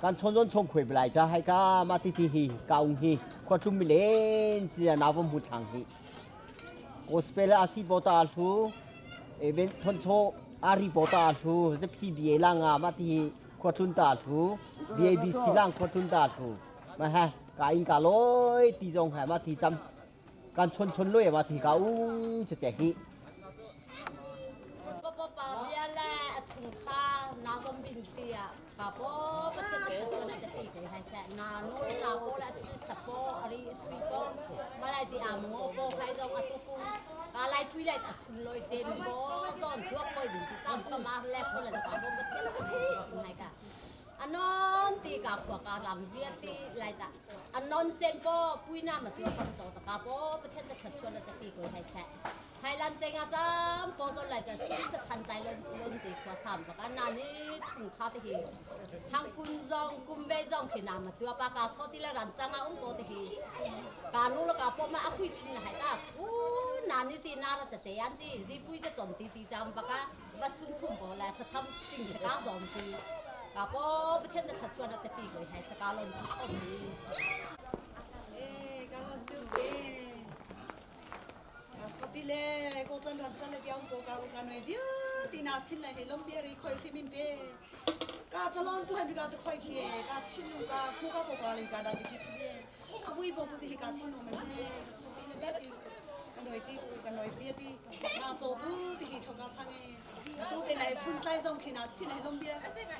kan chon zon chong khui blai cha hai ka ma ti ti hi ka ung hi khwa tlum mi len chi na vom hu thang hi gospel a si bota thu even thon cho ari bota thu ZPBA la nga ma ti hi khwa thun ta thu BABC lang khwa thun ta thu ma ha ka in ka loi ti zong ha ma ti cham kan chon chon loi ma ti ka ung che che hi Pa pa bia le a chung kha na zom bin tia ka po pa chen pa chen na pi ko hai sa na nu na po la si sa po ari thui po malai ti a mo po khai zong atu ku ka lai pui lai a sun loi chen po zon thuak koi bin ti tam ka ma le fo le ka po pa chen pa chen hai ka anon ti ka phua ka ram via ti lai ta anon chen po pui na ma tu pa to ta ka po pa chen ta khat chuan ta pi ko hai sa Thailand cheng a cam po to lai ta si sa san tai lon lon ti khua sam pa ka na ni chung kha te hi hang kun zong kum ve zong khi na ma tua pa ka so ti la ran chang a um po te hi ka nu la ka po ma a hui chin la hai ta ku na ni ti na ra cha che an chi zi pui cha chon ti ti cham pa ka va sun thum bo la sa cham ting ka zong ti ka po pathian ta chuan ta pi koi hai sa ka lon tu som ni Eh, ka lon tu ke. Satile ko chan ran chan le tiang po ka ka noi bia ti na sin le he lom bia ri khoi shi min pe ka chalon tu hai ka tu khoi khie ka chin nu ka khu ka po ka le ka da ti khi bia a bui bo tu ti ka chin nu me bia satile bia ti ka noi ti ka noi bia ti na cho tu ti hi thoka chang e tu te lai phun tlai zong khi na sin he lom bia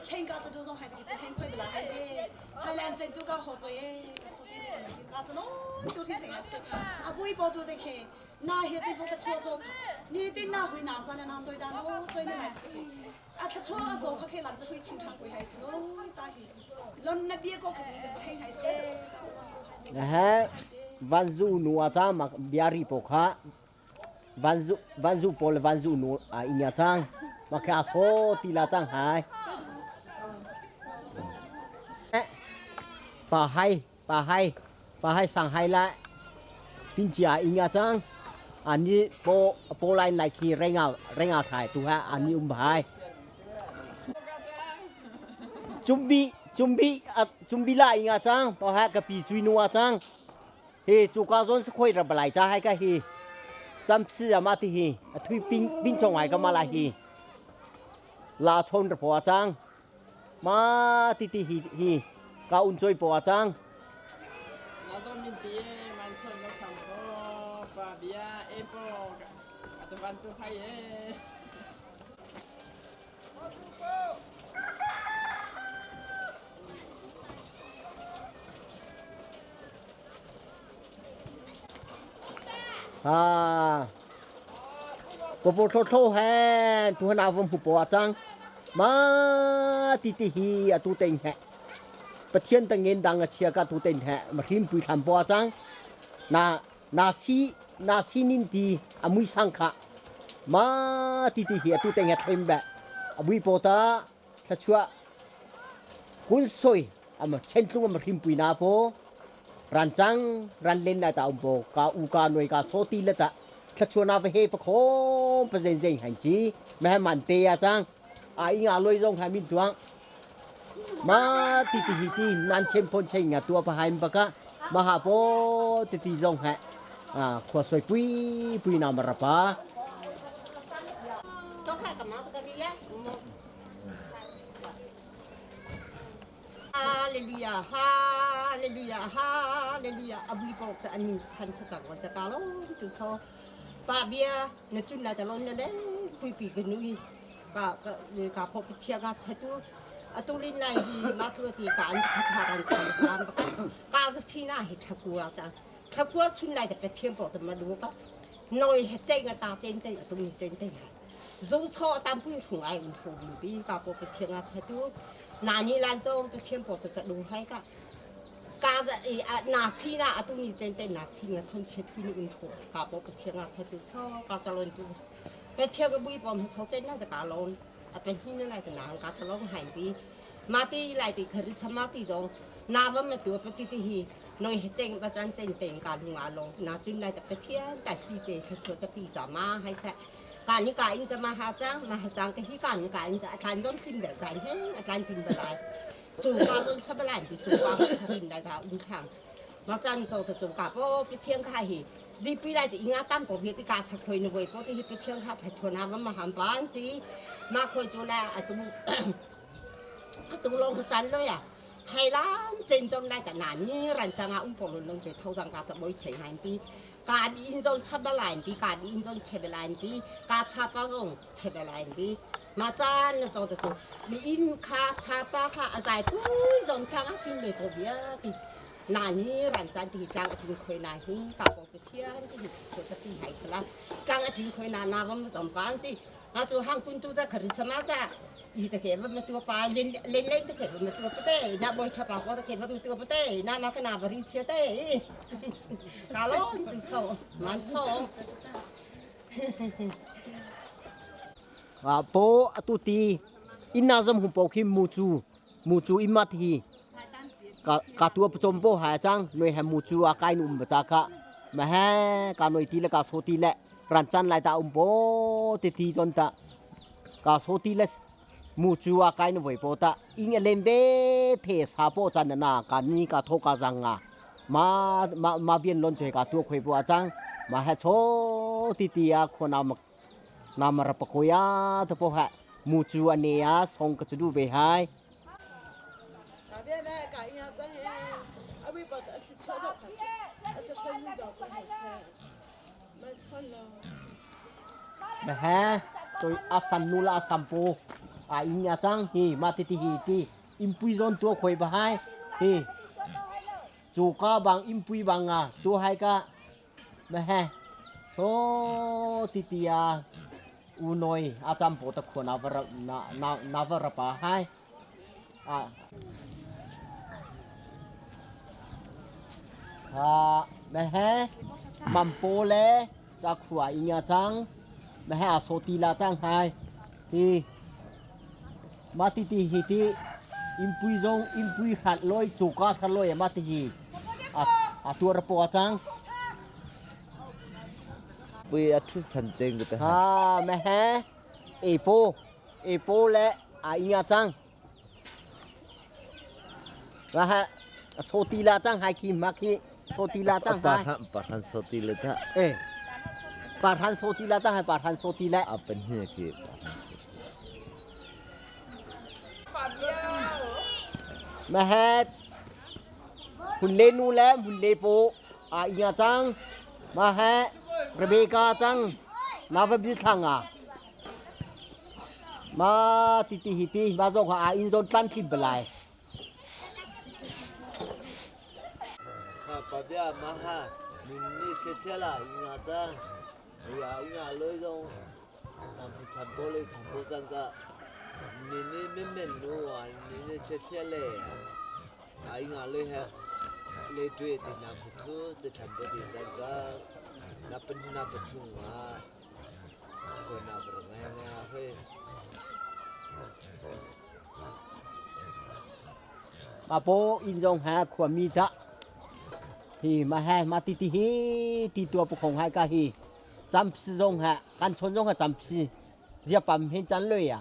khen ka chu zong hai ti chu khen khoi bla hai be hai lan chen tu ka ho cho ye satile. Ka chalo tu thi thei se. Abui po tu te khe na he chi po ta chua zo kha. Ni tin na hui na za na na toi da no choi na lai te A thla chua a zo kha khe lan cha hui chin thang koi hai se no ta hi. Lon na bia ko khati ka cha hei hai se. Ka chalon tu hai. He vanzu nu a cha ma biari po kha vanzu vanzu pawl vanzu nu a inya chang ma kha so ti la chang hai pa hai pa hai pa hai sang hai la tin chia inya chang ani po po lai lai khi renga renga thai tu ha ani um bhai chumbi chumbi chumbi la inga chang pa ha ka pi chui nu a chang Hi cuka zawn sakhoi ra balai cha hai ka hi chamsi ama ti hi a thui ping ping chong ai ka ma la hi la chon ra po chang ma ti ti hi hi ka un choi po chang Na zon min pi man chon no kham ko pa bia e po a chavan tu hai e. À, popo tho tho he tu na vom hu po chang ma ti ti hi atu teng he pathian ta ngen dang a chia ka tu ten he ma hrim pui tham po chang na na si na si nin ti amui sang kha ma ti ti hi atu teng he thlem ba abui po ta thachua kun soi ama chentlung ama hrimpui na po ran chang ran len na ta um po ka u ka noi ka so ti la ta thachua na va he pa khom pa zen zen han chi ma man te ya chang a inga loi zong ha min tuang ma ti ti hi ti nan chem phon cheng nga tua pa haim pa ka ma ha po ti ti zong ha a khua soi pui pui na ma ra pa Hallelujah Hallelujah Hallelujah abui pok ta an min than cha chak wa cha ka lo tu so pa bia na chun na ta lon na le pui pi ka nui ka ka ka pho pi thia ka cha tu atu lin lai hi ma thu ti ka an kha tha ran than cham ka ka za si na hi thakua cha thakua chun lai ta pe thiam po ta ma lu ka noi he chei nga ta chen te atu ni chen te ha zo tho tam pui hung ai un phu bin pi ka po pe thiang a cha tu na ni lan zong pe thiam po cha du hai ka ka za i na si na atu ni chen te na si nga thon che thui ni un phu ka po pe thiang a cha tu so ka cha lon tu pe thiang ka bui pom so chen na ta ka lon a pe hin na lai ta na ka cha long hai pi ma ti lai ti khari sama ti zong na va ma tu pe ti ti hi noi he cheng ba chan chen teng ka lu nga long na chun lai ta pe thian ta hi che kha cho cha pi cha ma hai sa ka ni ka in cha ma ha chang ma ha chang ka hi ka ni ka in cha atlan zon thin be zan he atlan tin ba lai chu ka zon sa ba lai bi chu ka cha rin lai ta un khang ma chan cho ta chu ka po pi thiang kha hi zi pi lai ti inga tam po vi ti ka sa khoi nu voi po ti hi pi thiang kha tha chona ma ma ham pan chi ma khoi chu la atu atu long chan lo ya 係啦，正宗嚟嘅嗱，呢人就啊，唔婆論論住頭上加就冇錢還比，加邊種七百來比，加邊種700來比，加七百種700來比，嘛真係做得做，你因卡七百卡阿仔不用聽啊，真嚟個別啲。嗱，呢人真啲講一定開那去，加個別天啲做得啲係啦，講一定開那那我們上班子，那做行工都在可是什麼子？i ta ke ma tu pa len len len ta ke ma tu pa te na boy tha pa ko ta ke ma tu pa te na ma ka na bari sia te ka lo tu so man cho a po atu ti inna zam hu po khi mu chu mu chu imat hi ka ka tua pachom po ha chang noi ha mu chu a kai num ba cha kha ma ha ka noi ti le ka so ti le ran chan lai ta um po ti ti chon ta ka so ti le mu chu a kai no voi po ta ing lem ve the sa po chan na ka ni ka tho ka jang nga ma ma ma bien lon che ka tua khoi po a chang ma ha cho ti ti a kho na ma na ma ra pa ko ya to po ha mu chu a ne ya song ka chu du ve hai 那边买干呀，咱阿伟把他去吃了，啊，这还遇到过好些，蛮惨了。 ma ha toi asan nu la asam po a in ya chang hi ma ti ti hi ti impui zon tua khoi ba hai hi. Chu ka bang impui bang nga tu hai ka ma he so ti tia u noi a cham po ta khua na var na na na var pa hai a ha ma he mam po le cha khua inga chang ma he a so ti la chang hai hi ma ti ti hi ti impui zong impui hrat loi chuka hrat loi ma ti hi a a tuar po chang pui a thu san cheng te ha ma he e po e po le a inga chang ma ha so ti la chang hai khi ma khi so ti la chang hai pa than so ti le tha e pa than so ti la chang hai pa than so ti le a pen hi ki Ma het hun le nu le hun le po a inga chang ma he Rebecca chang na va bi thlang a ma ti ti hi ti ma zong ha a in zon tlan tlim balai Ha pa bia ma ha min ni se se la inga chang ya inga loi zong 那不差不嘞，差不这个，你你慢慢弄啊，你你切切嘞，啊，应该嘞还，嘞对的那不错，这差不的这个，那本那不通啊，可那不那个会。 Ma po in zong ha khua mi ta hi ma ha ma ti ti hi ti tua pu khong hai ka hi 占皮zong ha kan chon zong ha 占皮zia pam hin chan loi ya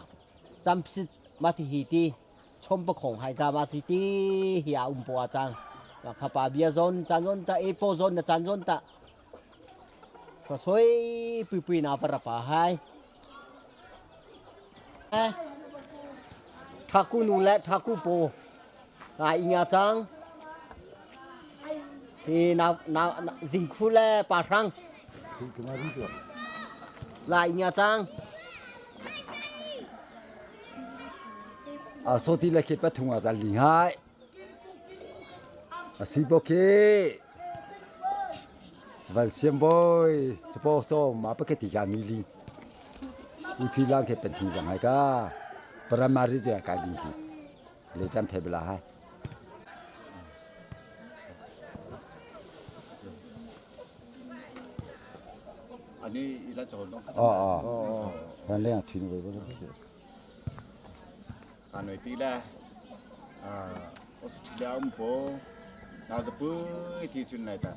占皮ma ti hi ti chom pa khong hai ka ma ti ti hi a um po a chang ma kha pa bia zon chan zon ta e po zon na chan zon ta ka soi pui pui na para pa hai thaku nu le thaku po a inga chang hi na na jing khu le pa rang la inga chang အဆိုတီလက်ခေပတ်ထုံအစားလီဟိုင်အစီဘကေဗန်စီယမ်ဘိုยစပေါ်ဆောမာပကတိကမီလီဥထီလာခေပန်တီဇငိုင်ကာပရမာရီဇာကာလီဟီလေတမ်ဖေဘလာဟိုင် อันนี้อีละโจนต้อง อ๋ออ๋อวันเรื่องทิ้งไว้ก็ การหน่อยตีละอ่าออสเตรเลียอุปนาจะปุ้ยที่จุนไหนตา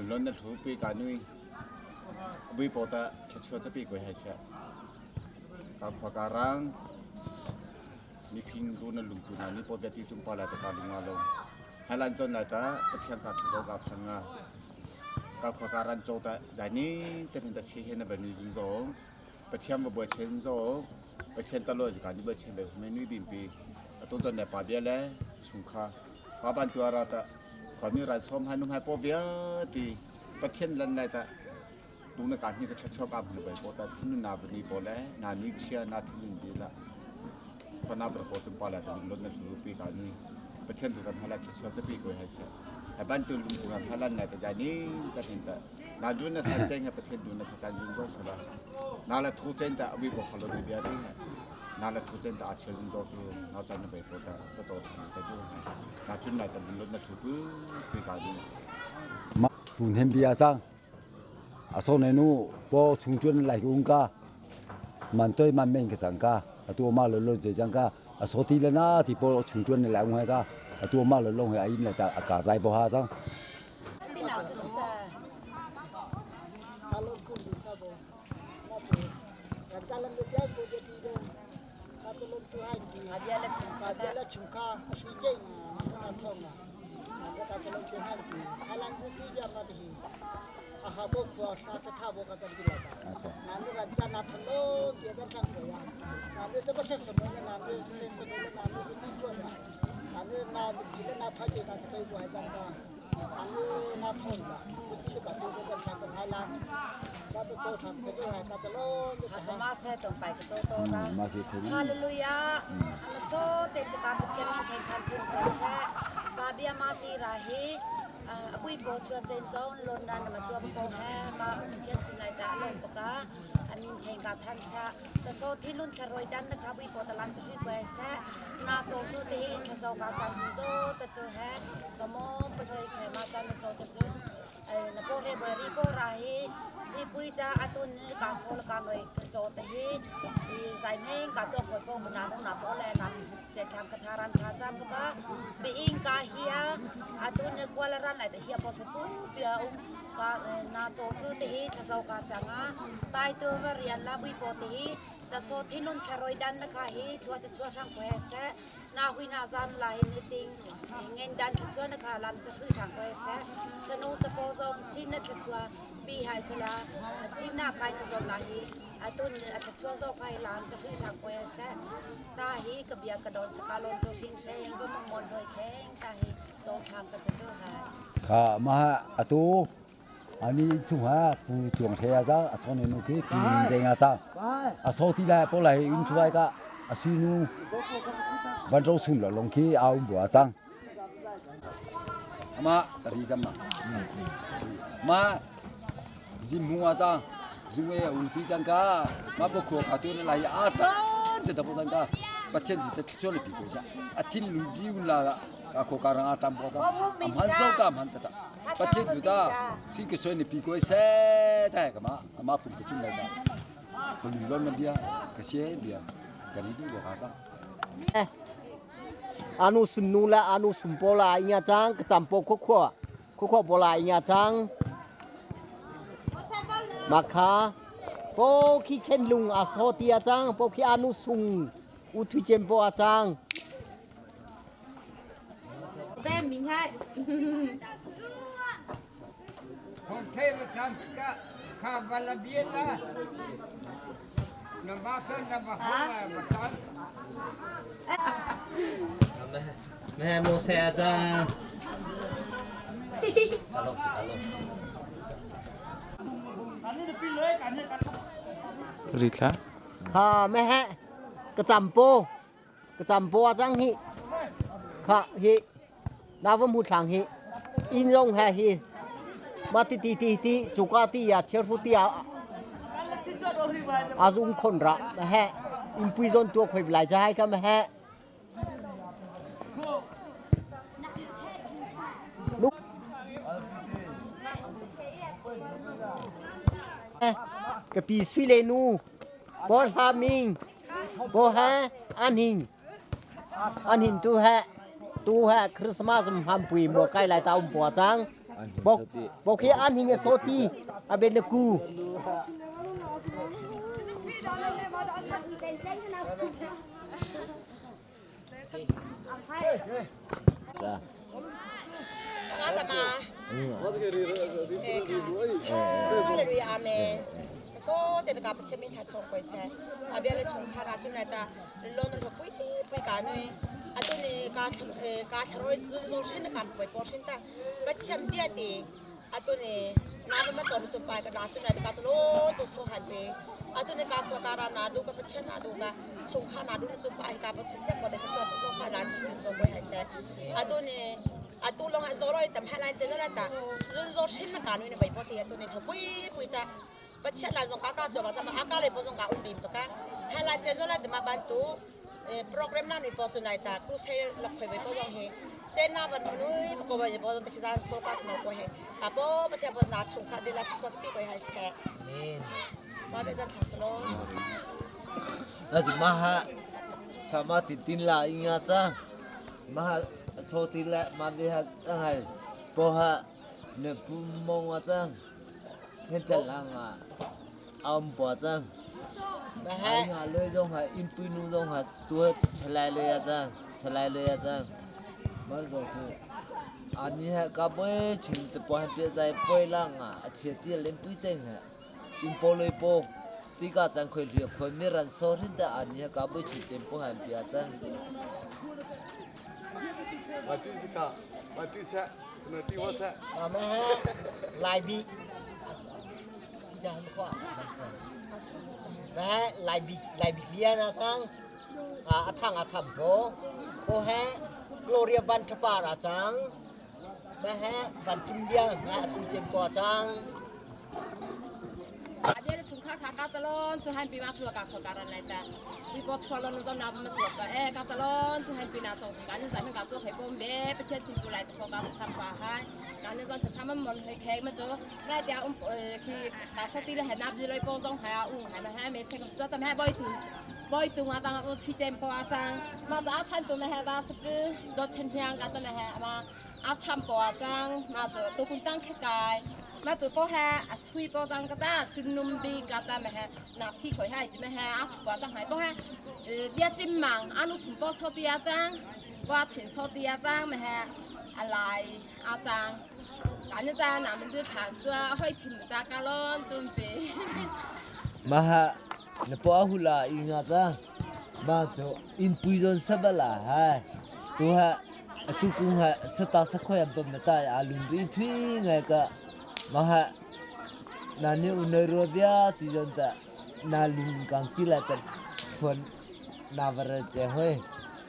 ล้นนั่นถูกปีการนุ่ยวิปอตะชัวจะปีกวยให้เสียการขวการังนี่พิงรู้นั่นลุงตุนานี่ปอเวตีจุมปอลายตะการลุงอาลงให้ลันจนไหนตาปะเทียงการถูกกาชังงาการขวการันโจตะใจนี้แต่เป็นตะเชียนแบบนี้จุนโจปะเทียมบ่เชนโจปะเทียนตะลอยการนี่บ่เชนแบบไม่นุ่ยบินปีตัวจนเนี่ยปาเบียแล้วชุงคาปาบันตัวราตะขอมีรันส้มให้นุ่มให้ปอเวียตีปะเทียนลันไหนตะดูในการนี่ก็ชอบอ่านไปปอแต่ที่นู่นนาวันนี้ปอแล้วนานี้เชียนาที่นู่นดีละขอนาประโปจนปอแล้วแต่ลุงนั่นถือปีการนี้ปะเทียนตัวกันฮาลัดชอบจะปีกวยให้เสียแต่บ้านตัวลุงตัวกันฮาลัดไหนแต่ใจนี้แต่เห็นแต่นาดูน่ะสันเจงให้ประเทศดูน่ะจันจุนโจสละนาละทูเจนแต่อวิบกขลุ่เบียดีนาละทูเจนแต่อาเชียจุนโจคือนาจันไปปอแต่ก็โจทำจะดูให้นาจุนไหนแต่ลุงนั่นถือปีการนี้ มาตุนเฮมเบียจังအစောနေနုပေါ်ချုံကျွန်းလိုက်ဦးကမန်တိုမန်မင်းကစံကအတူမလလုံးကြံကအစောတီလနာဒီပေါ်ချုံကျွန်းလိုက်ဦးဟဲကအတူမလလုံးဟဲအိမ်လက်အကာဆိုင်ပေါ်ဟာစံ Kalau ku bisa bo, na Rantalam de tiap bo de ti do, ka chalon tu hai di, ka dia la chungka, pi che na thong na, na ka chalon te han pi, halan se pi ja ma hi, a ha bo khwa sa ta tha bo ka chan ti la ta, na nu ran cha na thon lo ti chan thang bo ya, na nu te ba che som na na nu che som na nu se pi ko ya, na nu na ti le na pha che ta te bo hai chan ka. อันนี้นาทนจ้ะสิบปีกับที่เป็นชาเป็นไฮลานก็จะโจทำจะดูให้ก็จะโลจะ ฮามาเซตงไปก็โตโตนะฮาเลลูยาอันโซเจตกาบุเชนทุกแห่งทันชุนไปแซ่ Pa bia ma ti ra hi a pui po chua chen zong lon na na ma tua ko he ka thian chun lai ta lom paka amin theng ka than cha ta so thinlun thlaroi dan na kha pui po talan chu sui kwai sa na cho tu te hi thla zo ka chan su zo ta tu he ka mo ploi khe ma chan na cho ta chun na po re boi ri po ra hi si pui cha atun ka sol ka noi cho te hi zai meng ka to khoi po na no na po le nam che tham ka tharan tha cham ka be ing ka hia atun kwala ran lai te hia po pu pia um ka na cho chu te hi thla zo ka changa tai tu va rian la bui po te hi ta so thinun tharoi dan na kha hi thua cha chua sang ko he se na hui na zan la hi ni ting ngen dan thla chua na kha lam cha hui sang ko he se sanu sa po zong sin na thla chua pi hai sala sin na kai na zon la hi atun a thla chua zo khai lam cha hui sang ko he se ta hi ka bia ka don sakalon to sing se va mon hoi kheng ta hi cho thang ka cha tu hai Kha ma atu ani chung ha pu tuang the a za a so ne nu ki pi zeng a cha a so ti la po lai un chuai ka a si nu van ro sum lo long khi a um bua chang ma ri zam ma ma zim mu a cha zung e u ti chang ka ma po kho ka tu ne lai a tan te ta po chang ka pathian ti te chu le pi ko cha a thin lung di un la ka kho ka rang a tam po cha am han zo ka am han ta ta pathian tu ta hring ke soi ni pi ko se ta ka ma ama pum ke chung lai ta ko lung lon na bia ka se bia ka ni du lo ka sa anu sunnu la anu sumpo la inga chang ka champo kho kho kho kho bola inga chang makha po khi khen lung a so ti a chang po khi anu sung u thui chem po a chang Bé mình hay. Mẹ mua xe ra. Alo, alo. Ritla. Ha mẹ ka champo ka champo a cang hi kha hi na va mu thlang hi inn zong he hi ma ti ti ti ti cuka ti ya thirfu ti a a zum khon ra ma he in pui zon tua khoi lai jai ka ma he ka pi sui le nu bo hla ming bo he an hin an hin tu he tu he Christmas ham pui mo kai lai ta um po chang bo bo khi an hin so ti a ben le ku ngaจะมาฮาเลลูยาอาเมนโซเจตกาปเชมินทัดชงกวยแซอาเบียเลชุงคาราจุนไลตาลอนรปุยปุยกานุยอาตุนีกากาทรอยโซชินกันปุยปอชินตาปเชมเบียตีอาตุนีนาบมาจอมจุปายกาจุนไลตกาตโลตุโซหันเปอาตุนีกาฟการานาดูกาปเชนาดูกาชงคานาดูจุปายกาปเชมปเดกจอโซคาราจุนโซกวยไฮแซอาตุนี atu long ha zoroi tam halai chen la ta zun zo shin na kanu ne bai po ti atu ne thopui pui cha pachia la zong ka ka jo ba ta ma aka le po zong ka um bim ka halai chen la ta ma ban tu program na ni po chu nai ta ku se la khoi bai po zong he chen na ban nui ko bai po zong te za so ka no ko he ka po pachia po na chung kha de la chu pi ko hai se amen ma be jan thas lo na ji ma ha sama tin tin la inga cha ma ha so ti la ma bi ha hai po ha ne pu mong a chang hen ta la nga am po chang ai nga le jong ha in pui nu jong ha tu chalai le ya chang chalai le ya chang ma zo ku ani ha ka boi chim te po han pe zai poi la nga a che ti len pui teng ha in po le po ti ka chang khoi li khoi mi ran so rin ta ani ha ka boi chim chem po han pia chang Lai bi si chang ma ma lai bi lai bi lia na chang a thang a cham pho pho he Gloria Van Thapa ra cang. Ma he Van Cung Liang ma Sui Cem ko cang. Abia chung kha kha ka chalon tu han pi ma thua ka kho ka ran lai ta. Wi po chua lon zon na ma tua ka e ka chalon tu han pi na chong ka ni zan ka tu khai pom be pathian sin tu lai ta ka cham pa hai. Na ni zon cham mon hai khai ma chu lai tia um khi ka sa ti le na bi loi po zong hai a ung hai ma hai me se ka ta ma boy tu boy tu ma tang u chi chem po a chang ma za chan tu ma ha ba sa tu dot chen hiang ka ta ma ha ma a cham po a chang ma chu tu kun tang khe kai ma chu po ha a sui po chang ka ta chun num bi ka ta ma ha na si khoi hai ti ma ha a chu pa chang hai po ha bia chim mang anu sum po so ti a chang wa chin so ti a chang ma ha a lai a chang กันจ้าหนามันดูถางตัวห้อยถิ่นจ้ากะลอนตุ้มปี มาฮะนปอหุลาอิงาจ้ามาโจอินปุยจนสบลาฮะตัวฮะตุกุงฮะสตาสะขอยปมตาอาลุนริทุยไงกะมาฮะนานี่อุนโรเบียติจนตะนาลุงกังกิลาตะคนนาวรเจหอย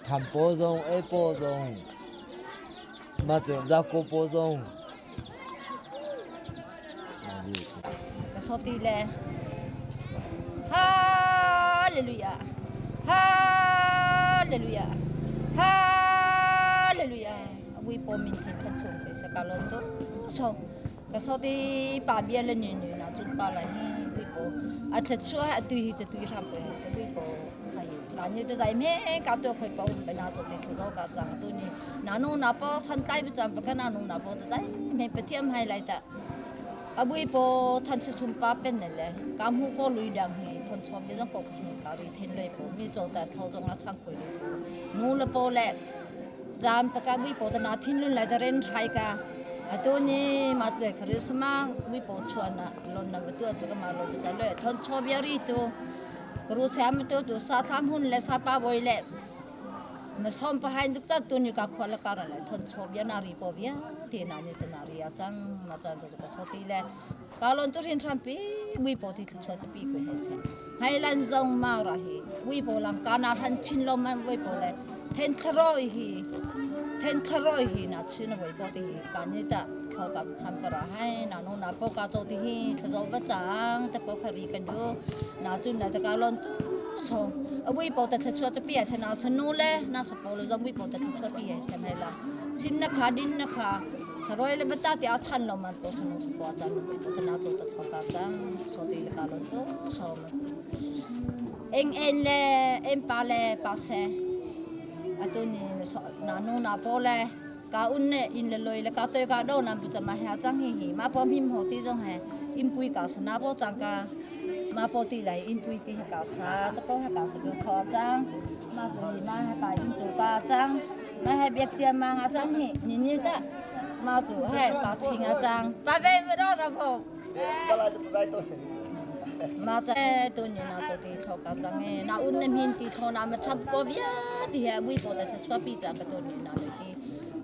ทำโปซงเอโปซงมาโจจาโกโปซง Ka soti le Hallelujah Hallelujah Hallelujah Abui po min the than chung pe sa ka lon to so ka soti pa bia le ni ni na chun pa la hi bui po a thlet chu ha tu hi tu ram pe sa bui po khai ka ni te zai me ka to khoi pa um pe na cho te zo ka chang tu ni na nu na pa san tai bi cham pa ka na nu na po te zai me pathiam hai lai ta abui po than chu sum pa pen ne le kam hu ko lui dang hi thon chom mi jong ko khin ka ri then le po mi cho ta tho jong la chang khoi le nu le po le jam pa ka bui po ta na thin lun lai ta ren thai ka atu ni ma tle christmas bui po chuan na lon na tu chu ka ma lo ta le thon cho bia ri tu kru sam tu tu sa tham hun le sa pa boi le ma som pa hain juk cha tu ni ka khwa la ka ra le thon cho bia na ri po bia ti na ni ta na ri a chang ma chan chu ka so ti le ka lon tu rin tram pi bui po ti thlu chu pi ko he se hai lan zong ma ra hi bui po lam ka na than chin lo man bui po le then tharoi hi then tharoi hi na chin bui po ti hi ka ni ta tho ka cham pa ra hai na no na po ka cho ti hi tho zo va chang te po khari ka du na chu na ta ka lon tu so abui po ta tha chu chu pi se na sanu le na sa po le zong bui po ta tha chu pi se mai la sin na kha din na kha saroi le bata ti a chan lo man po sanu sa po chan bui po ta na cho ta tho ka chang so ti le ka lon tu so ma eng en le em pa le pa se atu ni na nu na po le ka un ne in le loi le ka toi ka do nam bu chama ha chang hi hi ma po him ho ti jong he im pui ka sa na po chang ka ma po ti lai im pui ti ha ka sa ta po ha ka sa do tho chang ma tu hi ma ha pa im chu ka chang ma ha biak chia ma nga chang hi ni ni ta ma chu ha pa chi nga chang pa ve ve do ra pho ma cha tu ni na cho ti tho ka chang e na un nem hin ti tho na ma chap ko via ti ha bui po ta chua pi cha ka tu ni na le ti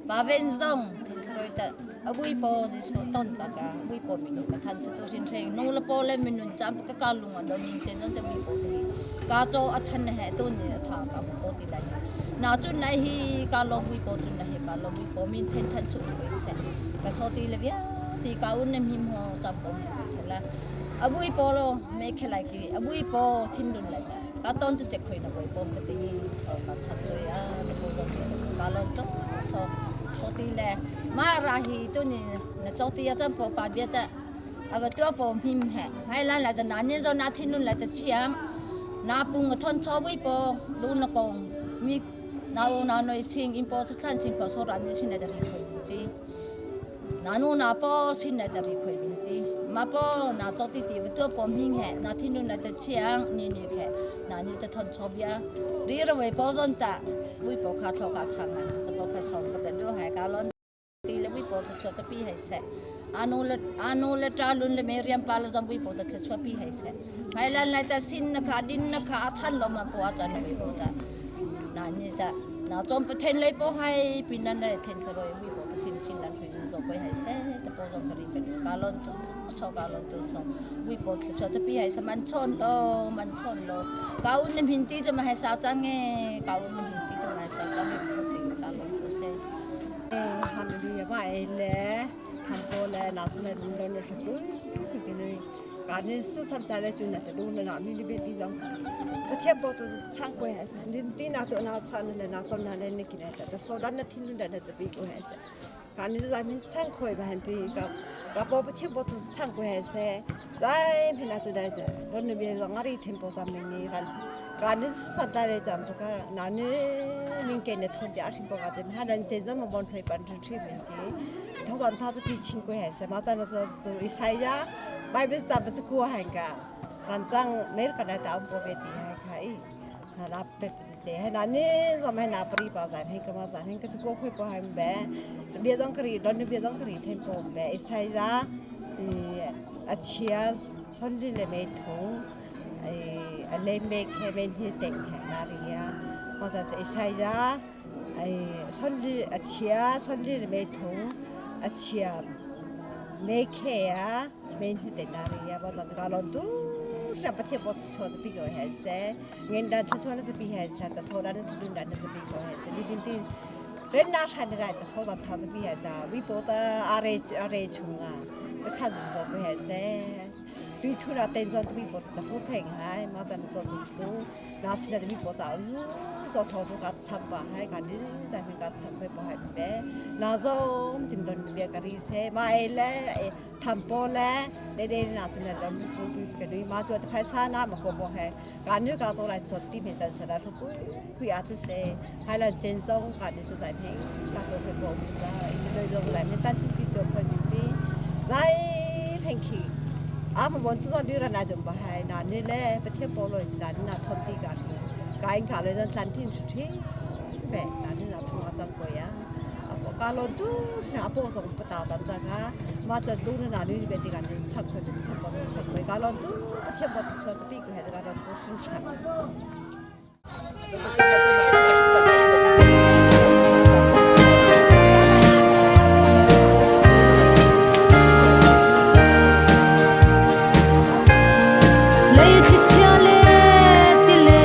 pa ven zong then throi ta abui po ji so ton cha ka bui po mi ka than se tu rin reng nu la po le min nun cham ka ka lung an min chen te bui po te ka cho a chan he tu ni tha ka po ti lai na chun nai hi ka long bui po chun na he ka long bui po min then than chu ko se ka so ti le via ti ka un nem him ho cham po mi se la abui po lo me khelai ki abui po thin lun la ta ka ton chu che khoi na boi po pe ti tho ka chat choi a te po lo ka lon to so so ti le ma ra hi tu ni na cho ti a cham po pa bia ta ava tua po him he hai lan la ta na ni zo na thin lun la ta chiang na pung thon cho bui po lu na kong mi na u na noi sing in po chu thlan sing ko so ra mi sin la ta ri khoi min chi na nu na po sin la ta ri khoi min chi ma po na cho ti ti tu po hing he na thin lun la ta chiang ni ni khe na ni ta thon cho bia ri ra wei po zon ta bui po kha tho ka chang a ta po kha som pa ta do hai ka lon ti le bui po ta chua ta pi hai se anu le anu le ta lun le meriam pa le zong bui po ta chua pi hai se hai lan lai ta sin na kha din na kha chan lo ma po a chan bui po ta na ni ta na chom pa then le po hai pin nan le then tharoi bui po ta sin chin lan thui zo koi hai se ta po zong kari pe ka lon tu so ka lon tu so bui po ta chua ta pi hai sa man chon lo man chon lo ka un nem hin ti chama hai sa chang e ka un nem hin ti chama hai sa chang e so ti ka lon tu se. lu ma e le tham po le na su na lu lo na shu pu pi ke ni ka ni si san ta le chu na te lu na na ni ni be ti zong ka thiam po tu chang ko ha sa din ti na to na sa na le na ton na le ni ki na ta so dan na thin lu da na pi ko ha sa ka ni za min chang khoi ba han pi ka ka po pa thiam po tu chang ko ha sa zai phe na chu dai de lo ni be zong ari them po zam ni ran ka ni sa ta le jam to ka na ni min ke ne thon ja shin po ka te ha nan chen zong ma bon phei pan thi thi min ji thong zan tha pi ching ko ha sa ma ta na zo zo i sai ja bai be zam chu ko han ka ran chang mer ka na ta um po be ti ha kha i na pe pe he na ni zom he na pri pa zan he ka ma zan he ka chu ko khoi po han be bia zong kri don bia zong kri them po be i sai ja a chia son li le me thung a le me khe men hi teng he na ri ya ma za i sai ja ai son li a chia son li le me thung a chia me khe ya men hi te na ri ya ma za ka lon tu sha pa thie po cho pi ko he se ngen dan chu na pi he sa ta so dan thu dun dan ta pi ko he se di din tin ren na than ra ta so dan tha pi he sa wi po ta are are chung a ta khan zo ko he se 对突然等上对po ta fu peng hai ma ta zo tu tu na si na wi po ta lu zo tho tu ka cham ba hai ka ni za me ka cham ko po hai be na zo tim don be ka ri se ma e le ทำโปและได้ได้นาสุนันดำรูปกันด้วยมาตัวแต่ภาษาหน้ามาก็บอกให้การนึกการตัวไรสดที่เป็นจันทร์แล้วปุ้ยคุยอาทุเซให้เราเจนซงการนึกจะใส่เพลงการตัวเคยบอกจะอีกเลยจงใส่ไม่ตั้งที่ตัวเคยมีปีไล่เพลงขี่อามันวันตัวนี้ระนาจงบ่ให้นานนี่แหละไปเที่ยวโปโลจีนานน่ะทนตีกันการขาเลยจนตันที่ที่แบบนานนี่น่ะทำมาจังกอยะ ကာလောတူနာပေါ်ဆောင်ပတာတန်တာကမချဒူနာလူဘတိကန်ချက်ခွေဘတ်ပေါ်ချက်ခွေကာလောတူပချက်ဘတ်ချတ်ပိကဟဲကာလောတူရှင်ရှာ Leichi le ti le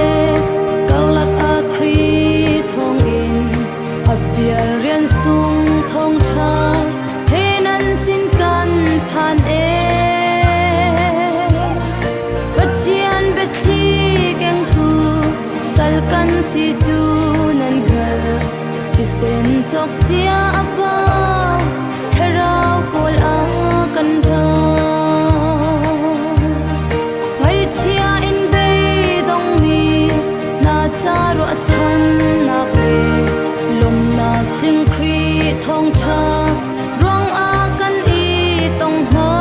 karlak a khri thong in a fial rian sung thong tha he nan sin kan phan e Pathian biathli kengtu sal kan si cu nan hngal thisen cawk cia a pau thlarau kawl a kan ra Ngaihchia in beidong mi na ca ruahchannak le lawmhnak tling Khrih thawngṭha ruangah kan i tong hna.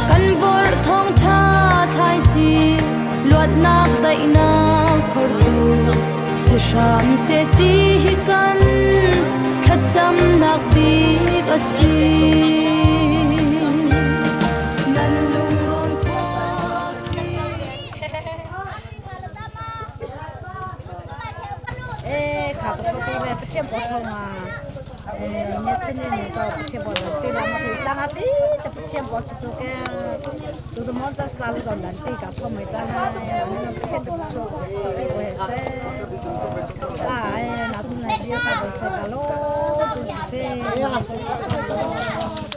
Kan vorh thawngṭha thlaici luatnak daihnak phortu si hram seh ti hi kan thlacamnak bik a si. Nan lungrawn khua 诶，卡不错对呗，不见不痛啊。诶，你吃你那个不见不痛，对啦嘛对，当阿弟这不见不吃这个，就是么子啥路上难对个草莓渣哈，那那不见得不错，这边我也是。啊，哎，那种来比较不是个咯，就是。